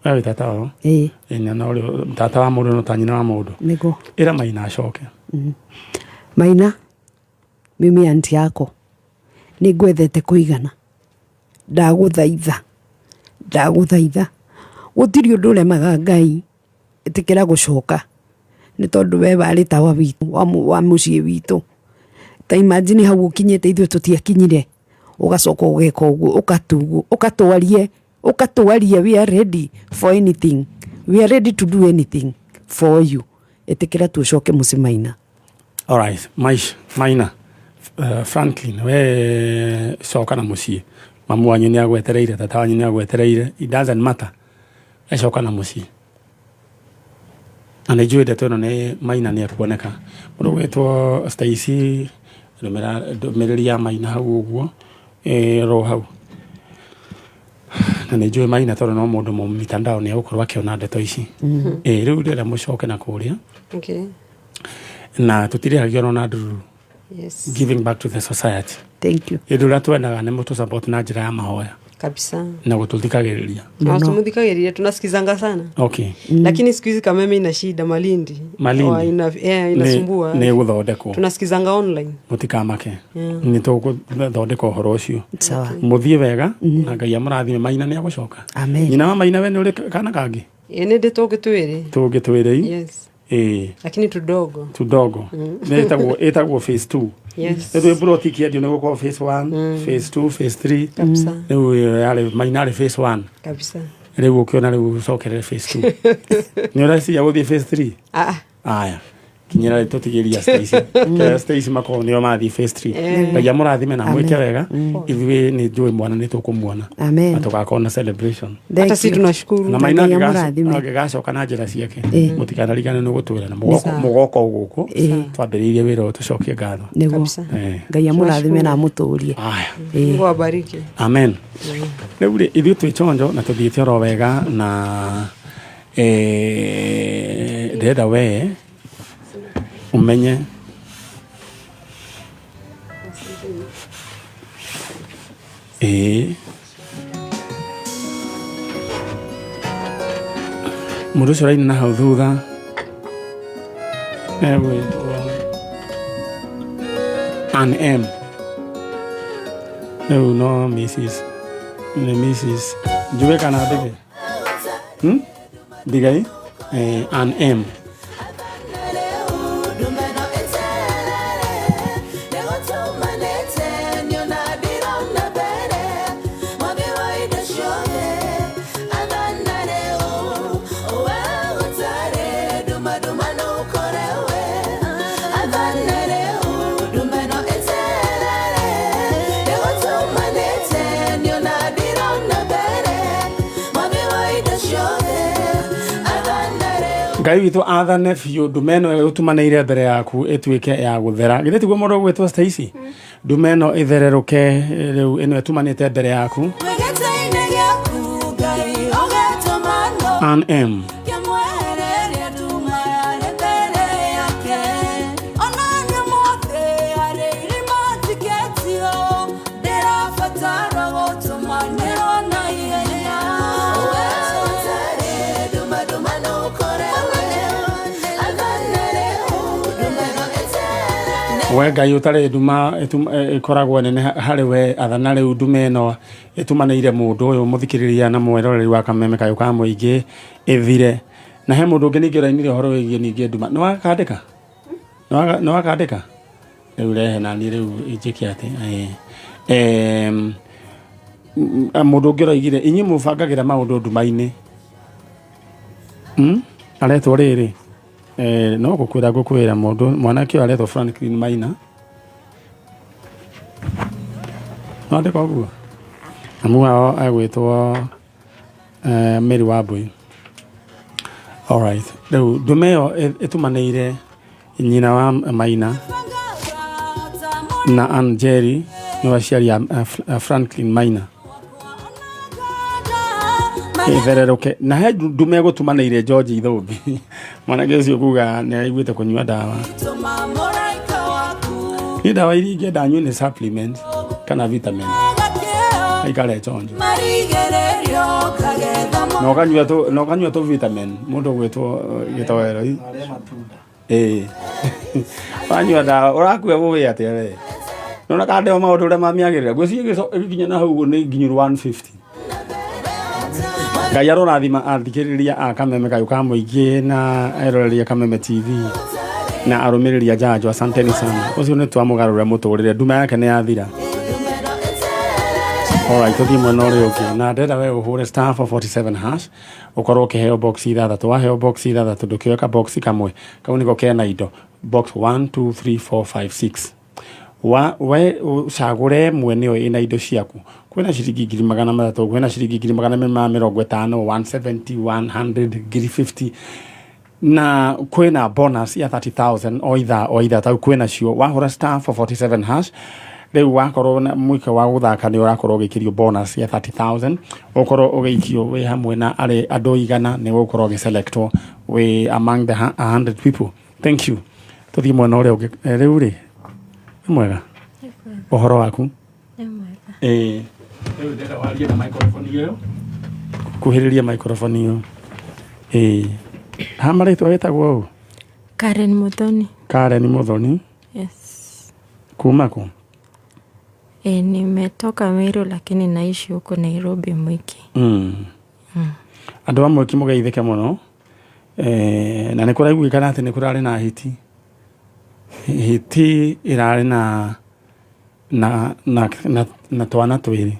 wewe tata wao. Ĩĩ. Ĩ, na ũrĩa tata wa mũndũ no ta nyina wa mũndũ. Nĩguo. Ĩra Maina acoke. Maina, mimi anti yako nĩ ngwendete kũigana, ndagũthaitha, ndagũthaitha, gũtirĩ ũndũ ũremaga Ngai, ĩtĩkĩra gũcoka nĩ tondũ we warĩ tawa witũ wa mũciĩ witũ. Ta imagine hau ũkinyĩte, ithuĩ tũtiakinyire. Ũgacoka ũgeka ũguo, ũkatugwo, ũkatwarie, ũkatwarie. We are ready for anything, we are ready to do anything for you. Ĩtĩkĩra tu ũcoke mũciĩ, Maina. Alright, Maish, Maina, Franklin, we coka na mũciĩ. Mamu wanyu nĩ agwetereire, tata wanyu nĩ agwetereire. It doesn't matter. We coka na mũciĩ. Na nĩ njũĩ ndeto ĩno nĩ Maina nĩ ekuoneka. Mũndũ gwĩtwo Stacy, ndũmĩra ndũmĩrĩri ya Maina hau ũguo, ro hau. Na nĩ njũĩ Maina tondũ no mũndũ mũ mitandao nĩ egũkorwo akĩona ndeto ici. Rĩu ndĩrenda mũcoke na kũrĩa. Na tũtirĩhagio ona ndururu. Giving back to the society. Thank you. Ĩndũ ũrĩa twendaga nĩ mũtũ support na njĩra ya mahoya Kabisa. Na gũtũthikagĩrĩria. Na tumuthikagĩrĩria, tunasikizanga sana. Lakini siku hizi Kameme ina shida Malindi. Malindi. Yeah, inasumbua. Nĩ gũthondekwo. Tunasikizanga online. Mũtikamake, nĩ tũgũthondeka ũhoro ũcio. Sawa. Mũthiĩ wega na Ngai amũrathime. Maina nĩ agũcoka. Amen. Nyina wa Maina, we nĩ ũrĩ kana kangĩ? Ĩ, nĩ ndĩ tũngĩ twĩrĩ. Tũngĩ twĩrĩ? Yes. Ĩĩ. Lakini tudogo. Tudogo. Nĩ ĩtagwo phase 2. Nĩ twĩ plot ikĩendio nĩ gũkorwo phase 1, phase 2, phase 3. Kabisa. Rĩu ĩyo yarĩ Maina arĩ phase 1. Kabisa. Rĩu ũkĩona rĩu ũcokerere phase 2, nĩ ũreciria gũthiĩ phase 3? Ah. Aya, kinyĩra rĩ tũtigĩria Stacy. Kera Stacy makorwo nĩo mathiĩ phase 3. Ngai amũrathime na mwĩke wega. Ithuĩ nĩ njũĩ mwana nĩ tũkũmuona. Amen. Na tũgakorwo na celebration. Thank Hata si you. tunashukuru. Na Maina Ngai amũrathime. angĩgacoka na njĩra ciake, mũtikanarigane nĩ gũtwĩra na Sawa. mũgoka o gũkũ twambĩrĩirie wĩra ũyũ tũcokie ngatho. Nĩguo. Kabisa. Ngai amũrathime na amũtũrie. Aya. Mungu awabariki. Amen. Rĩu rĩ, ithuĩ twĩ chonjo na tũthiĩte oro wega na ndĩrenda we ũmenye ĩĩ mũndũ ũcio ũraina na hau thutha egwĩtwo Ann M. Rĩu no Mrs. nĩ Mrs. njuge kana ndige? Ndigai Ann M. Ngai witũ athane biũ ndume ĩno ĩtũmanĩire mbere yaku ĩtuĩke ya gũthera. Githĩ tiguo mũndũ ũgwĩtwo Stacy? Ndume ĩno ĩthererũke rĩu ĩno ĩtumanĩte mbere yaku. Ann M. Kĩmwehereria nduma yarĩ mbere yake, ona nyamothe harĩ irima njikĩtio, ndĩrabatara gũtũmanĩrwo na ihenya. We ũtarĩ nduma, nduma no ũkore we. Athana rĩu nduma ĩno ĩterere. We Ngai ũtarĩ nduma ĩkoragwo nene harĩ we, athana rĩu ndume ĩno ĩtumanĩire mũndũ ũyũ mũthikĩrĩria na mweroreri wa Kameme kayũ ka mũingĩ ĩthire. Na he mũndũ ũngĩ ningĩ ũrainire ũhoro wĩgiĩ ningĩ nduma. Nĩ wakandĩka? Nĩ wakandĩka rĩu? Rehe nani rĩu njĩke atĩ mũndũ ũngĩ ũroigire inyuĩ mũbangagĩra maũndũ nduma-inĩ. Aretwo rĩrĩ, no gũkwĩra ngũkwĩra mũndũ mwanake ũyũ aretwo Franklin Maina. No andĩka ũguo. Amu wao egwĩtwo Mary Wambui. Alright, rĩu ndume ĩyo ĩtumanĩire nyina wa Maina na Ann Jerry nĩ aciari a Franklin Maina ĩthererũke. Na he ndume ĩgũtumanĩire George Ithũmbi, mwanake ũcio kuga nĩ aiguĩte kũnyua ndawa. Tũma mũraika waku. Niĩ ndawa iria ingĩenda nyue nĩ supplement kana vitamin, aikare chonjo. Marigĩrĩrio kagetha. Na ũkanyua tũ vitamin. Mũndũ ũgwĩtwo gĩtoero ĩĩ wanyua ndawa ũrakua mũĩ atĩa we? Nona kandeo maũndũ ũrĩa mamiagĩrĩra ngwĩciria ĩgĩkinya na hau ũguo nĩ nginyũrũ 150. Ngai arorathima athikĩrĩria a Kameme kayũ ka mũingĩ na eroreria Kameme TV na arũmĩrĩri a Njanjo, asanteni sana. Ũcio nĩ twamũgarũra mũtũrĩre, nduma yake nĩ yathira. Alright, tũthiĩ mwena ũrĩa ũngĩ na ndenda we ũhũre star 447 hash ũkorwo ũkĩheo box ithathatũ. Waheo box ithathatũ, ndũkĩoe ka box kamwe kau nĩko kena indo, box 1 2 3 4 5 6. Wa we ũcagũre ĩmwe nĩyo ĩna indo ciaku. Kwĩna ciringi 300,000, kwĩna ciringi 250,000, 170, 100, 50,000, na kwĩna bonus ya 30,000 o ithaa o ithaa. Tau kwĩna cio wahũra star 447 hash. Rĩu wakorwo na mwĩke wa gũthaka, nĩ ũrakorwo ũgĩkĩrio bonus ya 30,000, ũkorwo ũgĩikio wĩ hamwe na arĩ andũ 100, nĩ ũgũkorwo ũgĩselectwo wĩ among the 100 people. Thank you. Tũthiĩ mwena ũrĩa ũngĩ. Rĩu rĩ, nĩ mwega ũhoro waku? Ĩĩ, rĩu ndĩrenda warie na microphone ĩyo, kuhĩrĩria microphone ĩyo. Ĩĩ, ha marĩtwa wĩtagwo ũ? Karen Muthoni. Karen Muthoni. Yes. Kuma kũ? Nimetoka Meru lakini naishi huko Nairobi, Mwiki. Andũ a Mwiki, mũgeithĩke mũno. Na nĩ kũraiguĩkana atĩ nĩ kũrarĩ na hiti, hiti ĩrarĩ na twana twĩrĩ.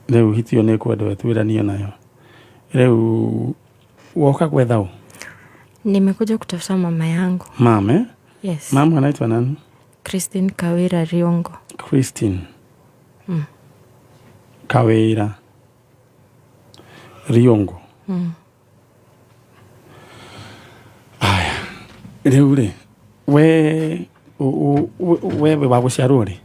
Rĩu hiti ĩyo nĩ ĩkwendwo ĩtuĩranio nayo. Rĩu woka gwetha ũ? Nimekuja kutafuta mama yangu. Mama, eh? Yes. Mama anaitwa nani? Christine Kawira Riongo. Christine Kawira Riongo. Aya, rĩu rĩ, we we wa gũciarwo rĩ?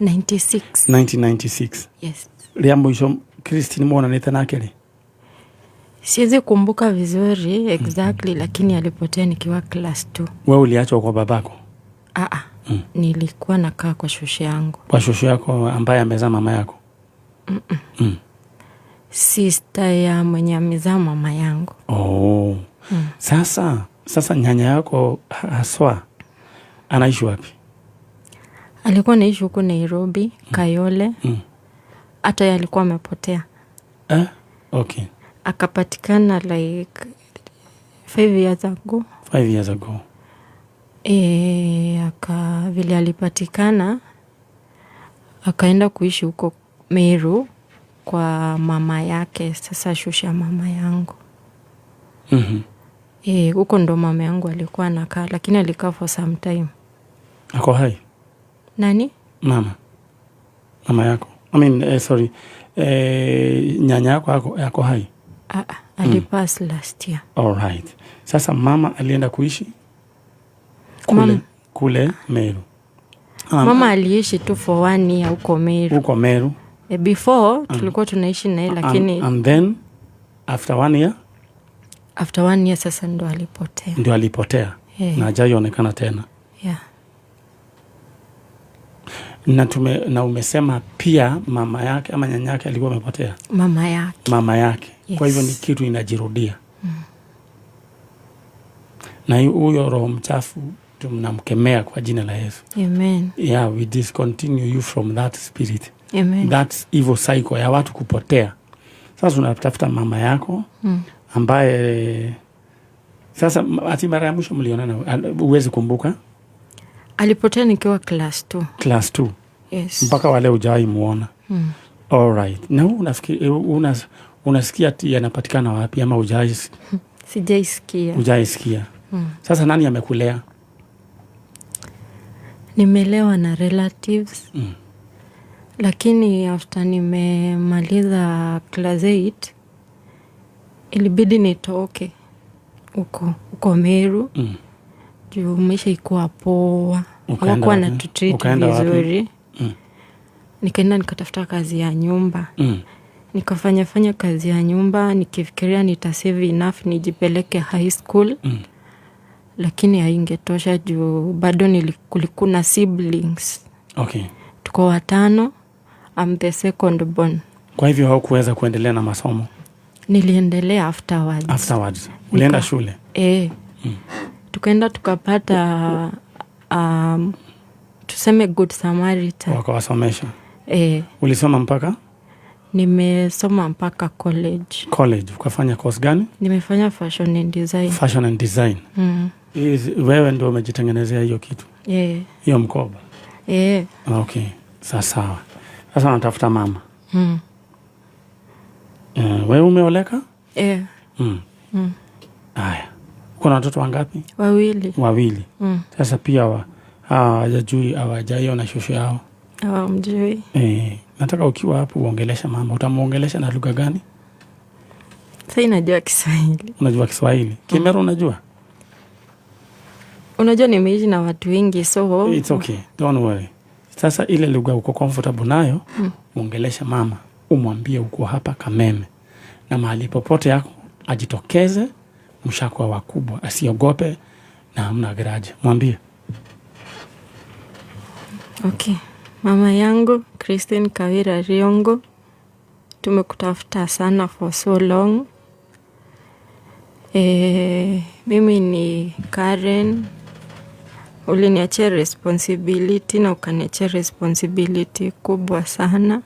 96. 1996? Yes. Rĩa mũico Christine mwonanĩte nake rĩ? Siwezi kumbuka vizuri exactly, lakini alipotea nikiwa class 2. We uliachwa kwa babako? Ah, ah. Nilikuwa nakaa kwa shosho yangu. Kwa shosho yako ambaye amezaa mama yako? Mm-mm. Sister ya mwenye amezaa mama yangu. Oh. Sasa nyanya yako haswa anaishi wapi? Alikuwa naishi huko Nairobi, Kayole. Hata yeye alikuwa amepotea. Eh? Okay. Akapatikana like 5 years ago. 5 years ago. Vile alipatikana, akaenda kuishi huko Meru kwa mama yake, sasa shusha ya mama yangu. Huko ndo mama yangu alikuwa anakaa, lakini alikaa for some time. Ako hai? Nani? Mama. Mama yako. I mean, sorry. Nyanya yako ako hai? Ah, ah, alipass last year. All right. Sasa mama alienda kuishi kule, Mama, kule Meru. Mama aliishi tu for one year huko Meru. Huko Meru. Before tulikuwa tunaishi naye, lakini And then after one year after one year sasa ndo alipotea. Ndio alipotea na hajaionekana tena. Yeah. Na umesema pia mama yake ama nyanya yake alikuwa amepotea? Mama yake. Mama yake. Kwa hivyo ni Yes. kitu inajirudia. Na huyo roho mchafu tunamkemea kwa jina la Yesu. Amen. Yeah, we discontinue you from that spirit. Amen. That evil cycle ya watu kupotea. Sasa unatafuta mama yako ambaye sasa ati mara ya mwisho mlionana, huwezi kumbuka? Alipotea nikiwa class 2. Class 2? Yes. Mpaka wale hujawahi muona? All right. Na huu unafikiri unasikia ati anapatikana wapi ama hujai Sijaisikia. Hujaisikia? Sasa nani amekulea? Nimelewa na relatives. Lakini after nimemaliza class 8, ilibidi nitoke huko huko Meru juu maisha ikuwa poa. Ukaenda Hawakuwa wapi? wanatutreat Ukaenda wapi? vizuri. Nikaenda nikatafuta kazi ya nyumba. Nikafanya fanya kazi ya nyumba nikifikiria nitasave enough nijipeleke high school. Lakini haingetosha juu bado kulikuwa na siblings. Tuko watano, I'm the second born. Kwa hivyo haukuweza kuendelea na masomo? Niliendelea afterwards. Afterwards. Ulienda shule? Eh. Tukaenda tukapata, tuseme, Good Samaritan. Wakawasomesha. Eh. Ulisoma mpaka? Nimesoma mpaka college. College. Ukafanya course gani? Nimefanya fashion and design. Fashion and design. Wewe ndio umejitengenezea hiyo kitu? Yeah. Hiyo mkoba? Eh. Okay. Sawa. Sasa unatafuta mama. Mm. Wewe umeoleka? Eh. Mm. Haya. Uko na watoto wangapi? Wawili. Wawili. Mm. Sasa pia hawajajui, hawajaiona shosho yao. Hawamjui. Nataka ukiwa hapo uongelesha mama. Utamuongelesha na lugha gani? Sasa inajua Kiswahili. Unajua Kiswahili? Kimeru unajua? Unajua nimeishi na watu wengi so It's okay. Don't worry. Sasa ile lugha uko comfortable nayo, muongelesha mama, umwambie uko hapa Kameme. Na mahali popote yako ajitokeze, mshakuwa wakubwa, asiogope na hamna grudge. Mwambie. Okay. Mama yangu Christine Kawira Riongo, tumekutafuta sana for so long. Mimi ni Karen. Uliniachia responsibility na ukaniachia responsibility kubwa sana.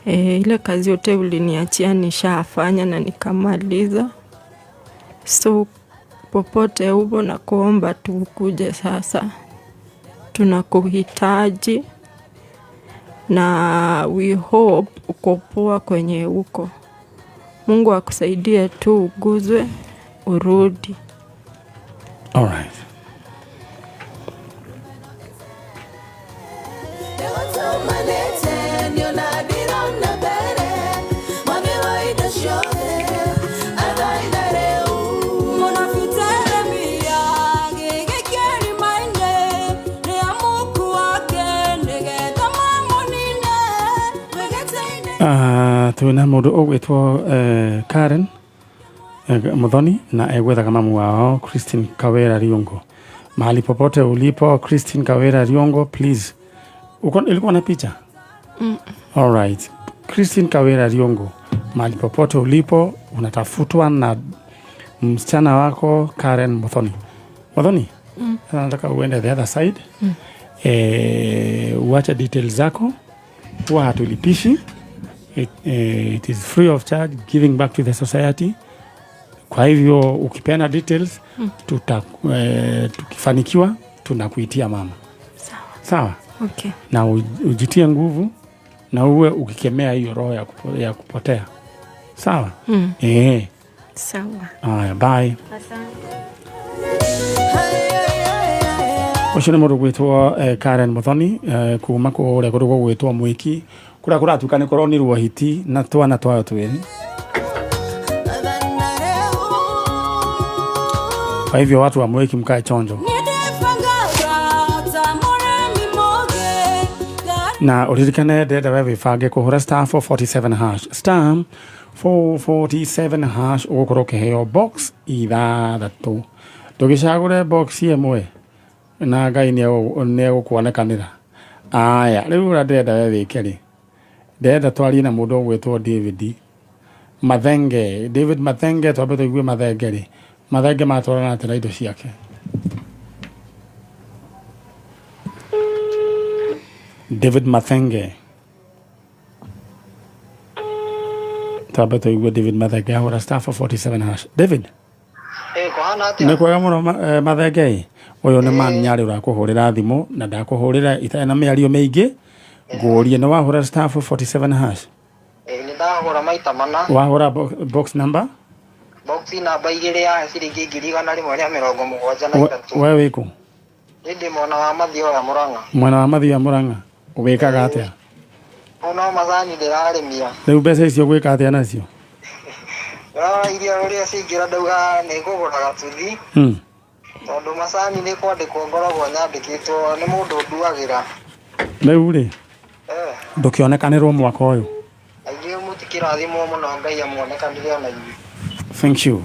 Ile kazi yote uliniachia nishafanya na nikamaliza. So popote upo na kuomba tu ukuje sasa. Tunakuhitaji na we hope uko poa kwenye uko. Mungu akusaidie tu uguzwe urudi. All right. Twina mundu ugwitwo Karen Muthoni na egwethaga mamu wao Christine Kawera Riongo. Mahali popote ulipo Christine Kawera Riongo, please. Uko ilikuwa na picha? All right. Christine Kawera Riongo, mahali popote ulipo unatafutwa na msichana wako Karen Muthoni. Muthoni? Nataka uende the other side. Uache details zako. Huwa hatulipishi. It is free of charge, giving back to the society. Kwa hivyo ukipeana details, tukifanikiwa tunakuitia mama. Sawa. Sawa? Okay. Na ujitie nguvu na uwe ukikemea hiyo roho ya kupotea. Sawa? Sawa. Haya, bye. Asante. Ucio nĩ mũndũ gwĩtwo Karen Muthoni, kuma kũrĩa kũndũ gũgwĩtwo Mwiki, kũrĩa kũratuĩka nĩ kũronirwo hiti na twana twayo twĩrĩ. Kwa hivyo watu wa Mwiki mkae chonjo. Na uririkane ndĩrenda we wĩbange kũhũra star 447 hash. Star 447 hash ũgũkorwo ũkĩheo box ithathatũ. Ndũgĩcagũre box ĩmwe na Ngai nĩegũkuonekanĩra. Aya, rĩu ũrĩa ndĩrenda we wĩke rĩ, ndĩrenda twarie na mũndũ ũgwĩtwo David Mathenge. David Mathenge, twambe tũigue Mathenge rĩ. Mathenge matwarana atĩa na indo ciake? David Mathenge. Twambe tũigue David Mathenge ahũra star 447 hash. David? Nĩ kwega mũno Mathenge. Ũyũ nĩ man nyarĩ ũrakũhũrĩra thimũ na ndakũhũrĩra itarĩ na mĩario mĩingĩ. Ngũrie nĩ wahũra star 447 hash? Nĩ ndahũra maita mana. Wahũra box number? Box namba 2 ya ciringi 173. We wĩkũ? Nĩ ndĩ mwena wa Mathioya Murang'a. Mwena wa Mathioya Murang'a. Ũgĩkaga atĩa? No macani ndĩrarĩmia. Rĩu mbeca icio ũgwĩka atĩa nacio? No iria ũrĩa cingĩra ndauga nĩ ngũgũra gatuthi. Tondũ macani nĩ kwandĩkwo ngoragwo nyandĩkĩtwo nĩ mũndũ nduagĩra. Rĩu rĩ, ndũkĩonekanĩrwo mwaka ũyũ? Aingĩ mũtikĩrathimwo mũno, Ngai amuonekanĩre ona inyuĩ. Thank you.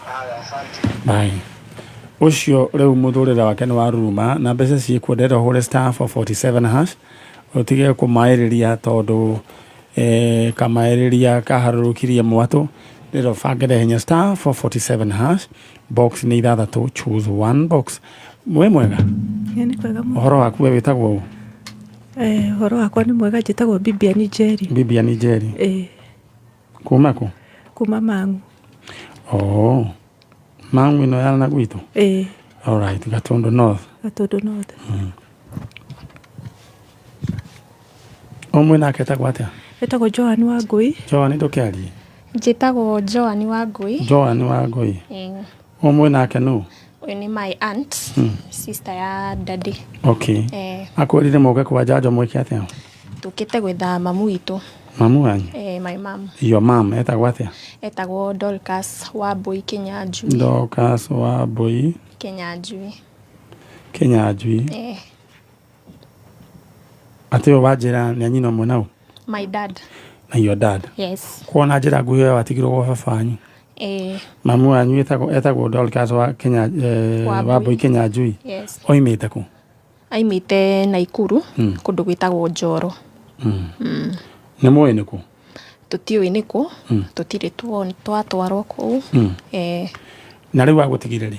Haya, asante. Bye. Ũcio rĩu mũtũrĩre wake nĩ waruruma na mbeca ciĩkuo, ndĩrenda ũhũre star 447 hash ũtige kũmaĩrĩria tondũ kamaĩrĩria kaharũrũkirie mwatũ. Ndĩrenda ũbangĩre hinya star 447 hash, box nĩ ithathatũ, choose one box. Wĩ mwega? Nĩ kwega mũno. Ũhoro waku we wĩtagwo ũ? Ũhoro wakwa nĩ mwega, njĩtagwo Bibian Njeri. Bibian Njeri. Kuma kũ? Kuma Mang'u. Oh. Mang'u ĩno ya na gwitũ? All right, Gatundu North. Gatundu North. Ũmwe nake etagwo atĩa? Etagwo Joan Wangui. Joan ndũkĩarie. Njĩtagwo Joan Wangui. Joan Wangui. Ĩĩ. Ũmwe nake nũ? Ũyũ nĩ my aunt, sister ya daddy. Okay. Eh, Akwĩrire mũke kwa njanjo mwĩke atĩa? Tũkĩte gwetha mamu witũ. Mamu wanyu? Eh, my mom. Your mom etagwo atĩa? Etagwo Dorcas Wambui Kinyanjui. Dorcas Wambui Kinyanjui. Kinyanjui. Eh, Atĩ ũyũ wanjĩra nĩ anyina ũmwe nau? My dad. Na your dad. Yes. Kuona njĩra nguhĩ we watigirwo gwa baba wanyu. Eh, Mamu wanyu etagwo Dorcas wa Kenya Wambui. Wambui Kinyanjui. Yes. Oimĩte kũ? Aimĩte Naikuru, kũndũ gwĩtagwo Njoro. Nĩ mũĩ nĩ kũ? Tũtiũĩ nĩ kũ, tũtirĩ twatwarwo kũu. Eh, Na rĩu agũtigire rĩ?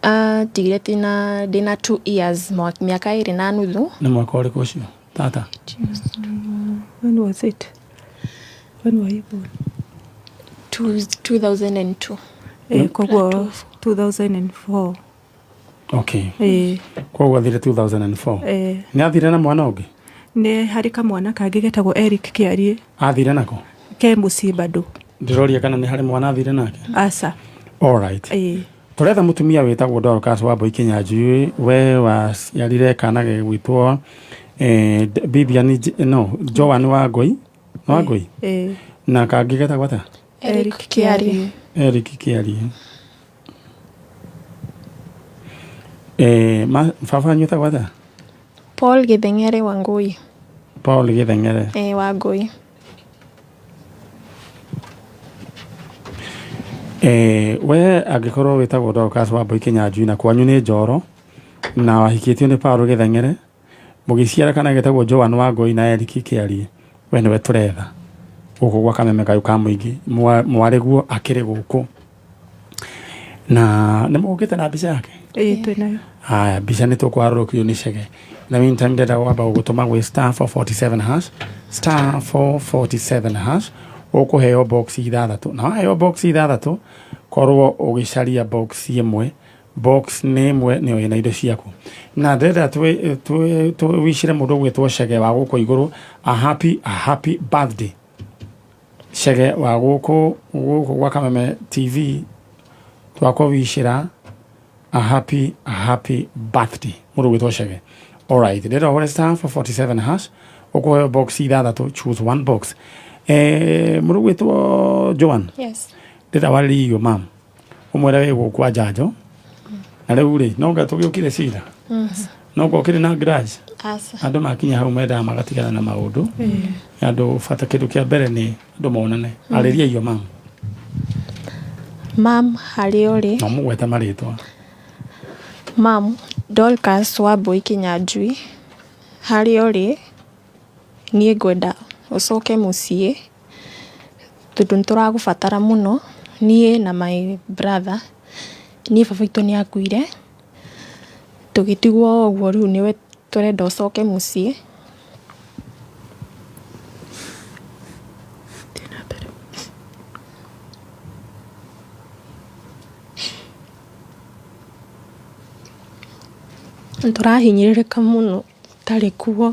Atigire ndĩna 2 years, mĩaka 2.5. Nĩ mwaka ũrĩkũ ũcio? Tata. When was it? When were you born? 2002. Eh, koguo 2004. Okay. Eh, Koguo athire 2004. Eh. Nĩ athire na mwana ũngĩ? Nĩ harĩ kamwana kangĩ getagwo Eric Kĩarie. Athire nako? Ke mũciĩ bado. Ndĩroria kana nĩ harĩ mwana athire nake? Aca. All right. Eh. Tũretha mũtumia wĩtagwo Dorcas Wambui Kinyanjui, we waciarire kana gegwĩtwo Bibian no Joan Wangui, nĩ Wangui? Eh. Na kangĩ getagwo atĩa? Eric Kĩarie. Eric Kĩarie. Baba wanyu etagwo atĩa? Paul Gĩtheng'ere Wangui. Paul Gĩtheng'ere. Eh, Wangui. We angĩkorwo wĩtagwo Dorcas Wambui Kinyanjui na kwanyu nĩ Njoro na wahikĩtio nĩ Paul Gĩtheng'ere, mũgĩciara kana getagwo Joan Wangui na Eric Kĩarie, we nĩwe tũretha gũkũ gwa Kameme Kayũ ka Mũingĩ. Mwarĩguo akĩrĩ gũkũ na nĩ mũgũkĩte na mbica yake? Ĩĩ, twĩnayo. Haya, mbica nĩ tũkwarũrũkio nĩ cege. In the meantime ndĩrenda kwamba gũgũtũma gwĩ *447#, *447#, ũkũheo box ithathatũ, na waheo box ithathatũ korwo ũgĩcaria box ĩmwe, box nĩ ĩmwe nĩyo ĩna indo ciaku. Na ndĩrenda twĩwicire mũndũ ũgwĩtwo Chege wa gũkũ igũrũ a happy birthday. Chege wa gũkũ gwa Kameme TV, twakũwicĩra a happy birthday, mũndũ ũgwĩtwo Chege. Alright, ndĩrenda ũhũre *447#, ũkũheo box ithathatũ, choose one box. Mũndũ ũgwĩtwo Joan. Yes. Ndĩrenda warĩrie irio mam, ũmwĩre wĩ gũkũ kwa njanjo, na rĩu rĩ no nga tũgĩũkire cira no nga ũkĩrĩ na grudge. Aca. Andũ makinya hau mendaga magatigana na maũndũ. Andũ bata, kĩndũ kĩa mbere nĩ andũ monane. Arĩria irio mam. Mam, harĩa ũrĩ? No mũgwete marĩtwa. Mam, Dorcas Wambui Kinyanjui, harĩa ũrĩ, niĩ ngwenda ũcoke mũciĩ tondũ nĩ tũragũbatara mũno, niĩ na my brother. Niĩ baba witũ nĩ akuire, tũgĩtigwo o ũguo, rĩu nĩwe tũrenda ũcoke mũciĩ. Nĩ tũrahinyĩrĩrĩka mũno ũtarĩ kuo.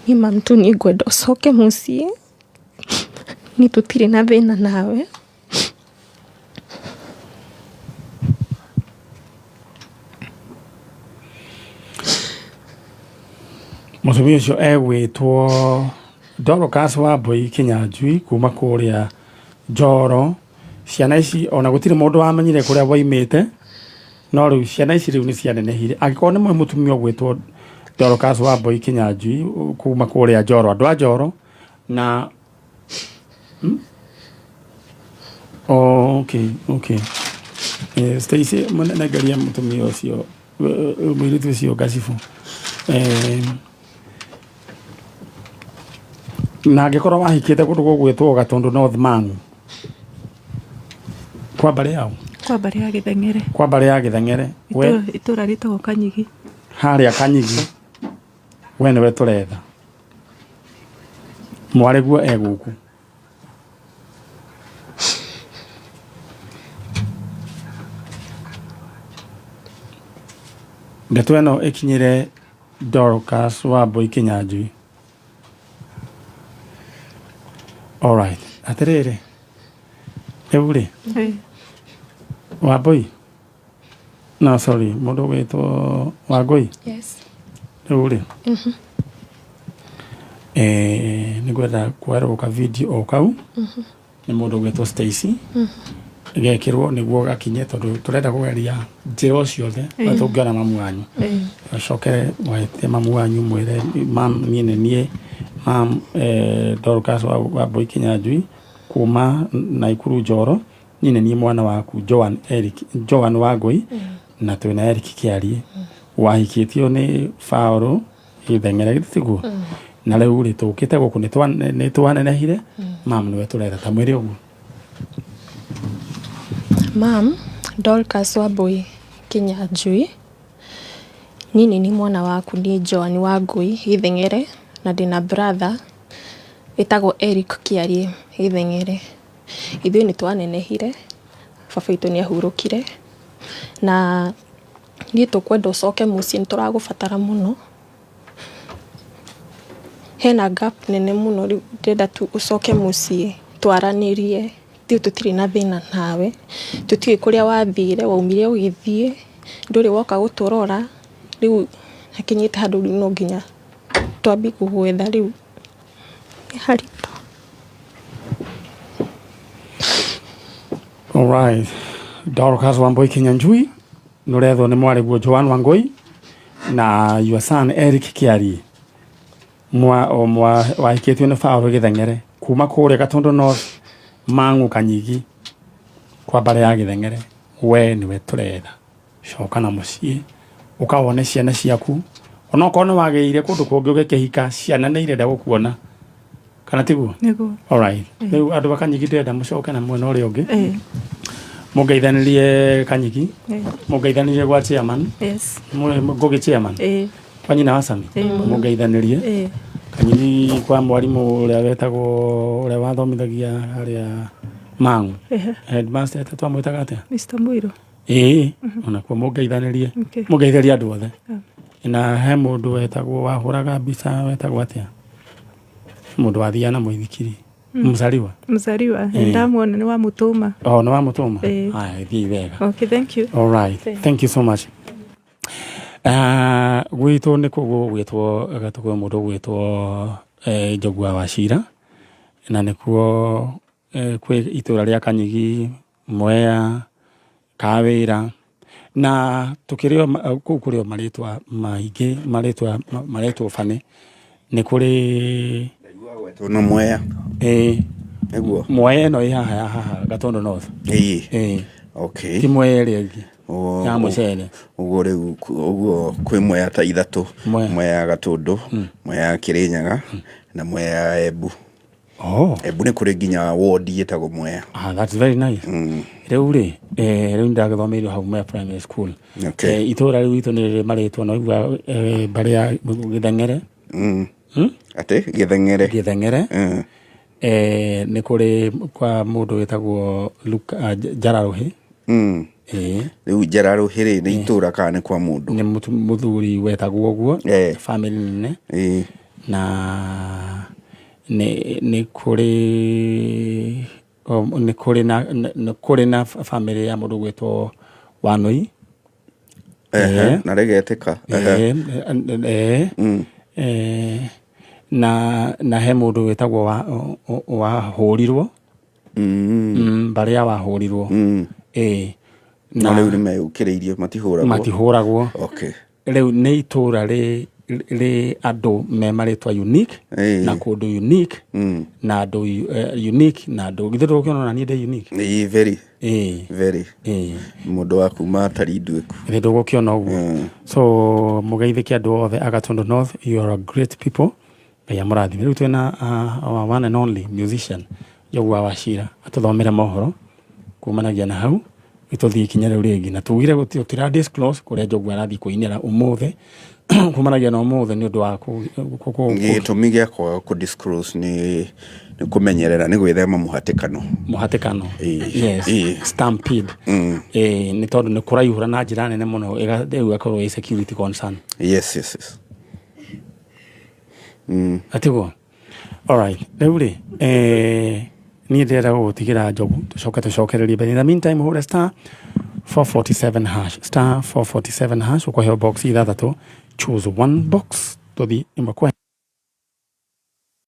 Niĩ mam tu niĩ ngwenda ũcoke mũciĩ, niĩ tũtirĩ na thĩna nawe. Mũtumia ũcio egwĩtwo Dorcas Wambui Kinyanjui kuma kũrĩa Njoro. Ciana ici ona gũtirĩ mũndũ wamenyire kũrĩa waimĩte, no rĩu ciana ici rĩu nĩ cianenehire. Angĩkorwo nĩ mũĩ mũtumia ũgwĩtwo Dorcas Wambui Kinyanjui kuma kũrĩa Njoro, andũ a Njoro na Oh, okay. Stacy, mũnengeria mũtumia ũcio, mũirĩtu ũcio ngacibu. Na angĩkorwo wahikĩte kũndũ gũgwĩtwo Gatũndũ North Mang'u, kwa mbarĩ yao? Kwa mbarĩ ya Gĩtheng'ere. Kwa mbarĩ ya Gĩtheng'ere we. Itũra rĩtagwo Kanyigi. Harĩa Kanyigi, we nĩwe tũretha, mwarĩguo e gũkũ. Ndeto ĩno ĩkinyĩre Dorcas Wambui Kinyanjui. Alright. Atĩrĩrĩ, rĩu rĩ, Ĩĩ. Wambũi, no sorry, mũndũ ũgwĩtwo Wangũi. Yes. Rĩu rĩ, nĩ ngwenda kuoerwo ka video o kau nĩ mũndũ ũgwĩtwo Stacy, gekĩrwo nĩguo gakinye, tondũ tũrenda kũgeria njĩra o ciothe ũrĩa tũngĩona mamu wanyu. Ũcoke wĩte mamu wanyu, mwĩre, "Mam, niĩ nĩ niĩ mam Dorcas Wambũi Kinyanjui kuma Naikuru Njoro, niĩ nĩ niĩ mwana waku Joan Eric, Joan Wangũi, na twĩna Eric Kĩarie, wahikĩtio nĩ Paul Gĩtheng'ere, githĩ tiguo? Na rĩu rĩ, tũkĩte gũkũ nĩ twanenehire, mam nĩwe tũretha." Ta mwĩre ũguo. Mam, Dorcas Wambũi Kinyanjui, niĩ nĩ niĩ mwana waku, niĩ Joan Wangũi Gĩtheng'ere, na ndĩna brother ĩtagwo Eric Kĩarie Gĩtheng'ere. Ithuĩ nĩ twanenehire, baba witũ nĩ ahurũkire, na niĩ tũkwenda ũcoke mũciĩ, nĩ tũragũbatara mũno. Hena gap nene mũno, rĩu ndĩrenda tu ũcoke mũciĩ twaranĩrie. Ithuĩ tũtirĩ na thĩna nawe, tũtiũĩ kũrĩa wathire, waumire ũgĩthiĩ, ndũrĩ woka gũtũrora, rĩu hakinyĩte handũ rĩu no nginya twambie gũgwetha, rĩu nĩ haritũ. Alright. Dorcas Wambui Kinyanjui, nũrethwo nĩ mwarĩguo Joan Wangui na your son Eric Kĩarie, mwa o mwa wahikĩtio nĩ Paul Gĩtheng'ere kuma kũrĩa Gatundu North, Mang'u Kanyigi, kwa mbare ya Gĩtheng'ere. We nĩwe tũretha, coka na mũciĩ ũkawone ciana ciaku, onokorwo nĩ wagĩire kũndũ kũngĩ ũgĩkĩhika, ciana nĩ irenda gũkuona, kana tiguo? Nĩguo. Alright. Rĩu andũ a Kanyigi ndĩrenda mũcoke na mwena ũrĩa ũngĩ, mũngeithanĩrie Kanyigi, mũngeithanĩrie gwa chairman. Yes. Ngũgĩ chairman, kwa nyina wa Sami. Mũngeithanĩrie Kanyigi kwa mwarimũ ũrĩa wetagwo, ũrĩa wathomithagia harĩa Mang'u, headmaster twamwĩtaga atĩa? Mr. Muiro. Ĩĩ, onakuo mũngeithanĩrie. Mũngeithĩrie andũ othe. Na he mũndũ wetagwo, wahũraga mbica, wetagwo atĩa, mũndũ wathiaga na mũithikiri, Mzaliwa. Mzaliwa, ndamuona, nĩ wa Mũtũma. Oh, nĩ wa Mũtũma. Ĩĩ. Haya, thiĩ wega. Okay, thank you. All right. Thank Thank you so much. Gwitũ nĩ kũguo gwĩtwo gatũkwe mũndũ gwĩtwo Njogua wa Cira, na nĩkuo kwĩ itũra rĩa Kanyigi, Mwea, Kawĩra, na tũkĩrĩ o kũu kũrĩ o marĩtwa maingĩ, marĩtwa maretwo bani, nĩ kũrĩ Tũno Mwea. Ĩĩ. Nĩguo. Mwea ĩno ĩ haha ya haha Gatundu North. Ĩĩ. Ĩĩ. Okay. Ti Mwea ĩrĩa ĩngĩ ya mũcere. Ũguo rĩu ũguo kwĩ Mwea ta ithatũ. Mwea ya Gatũndũ, Mwea ya Kĩrĩnyaga na Mwea ya Embu. Oh. Embu nĩ kũrĩ nginya ward ĩtagwo Mwea. Ah, that's very nice. Rĩu rĩ, rĩu ndagĩthomeire hau Mwea Primary School. Okay. Itũra rĩu itũ nĩ rĩrĩ marĩtwa, no igua mbarĩ ya Gĩtheng'ere. Atĩ Gĩtheng'ere. Gĩtheng'ere. Nĩ kũrĩ kwa mũndũ wĩtagwo Luka Njararuhĩ. Ĩĩ. Rĩu Njararuhĩ rĩ, nĩ itũra kana nĩ kwa mũndũ? Nĩ mũthuri wetagwo ũguo. Family nene. Na nĩ kũrĩ nĩ kũrĩ na family ya mũndũ gwĩtwo Wanũi. Na rĩgetĩka. Na he mũndũ wĩtagwo wahũrirwo, mbarĩ ya wahũrirwo. Ĩĩ. Na rĩu nĩ meyũkĩrĩirie, matihũragwo. Matihũragwo. Okay. Rĩu nĩ itũra rĩ andũ me marĩtwa unique, na kũndũ unique, na andũ unique, na andũ, githĩ ndũgũkĩona ona niĩ ndĩ unique? Ĩĩ, very. Ĩĩ. Very. Ĩĩ. Mũndũ wa kuma Tarinduĩku. Githĩ ndũgũkĩona ũguo? So mũgeithĩke andũ othe a Gatundu North, you are a great people, Ngai amũrathime. Rĩu twĩna our one and only musician Njogua wa Cira, atũthomere mohoro kumanagia na hau tũthiĩ ikinya rĩu rĩngĩ, na tugire tũtira disclose kũrĩa Njogua arathiĩ kũinĩra ũmũthĩ, kumanagia na ũmũthĩ nĩ ũndũ wa Gĩtũmi gĩa kwaga kũ disclose nĩ kũmenyerera, nĩ gwĩthema mũhatĩkano. Mũhatĩkano. Yes. Stampede. Nĩ tondũ nĩ kũraihũra na njĩra nene mũno, rĩu ĩgakorwo ĩ security concern. Yes. Atiguo. Alright, rĩu rĩ niĩ ndĩrenda gũgũtigĩra njogu tũcoke tũcokererie, but in the meantime hũre star 447 hash, star 447 hash, ũkũheo box ithathatũ, choose one box, tũthiĩ ĩmwe kwa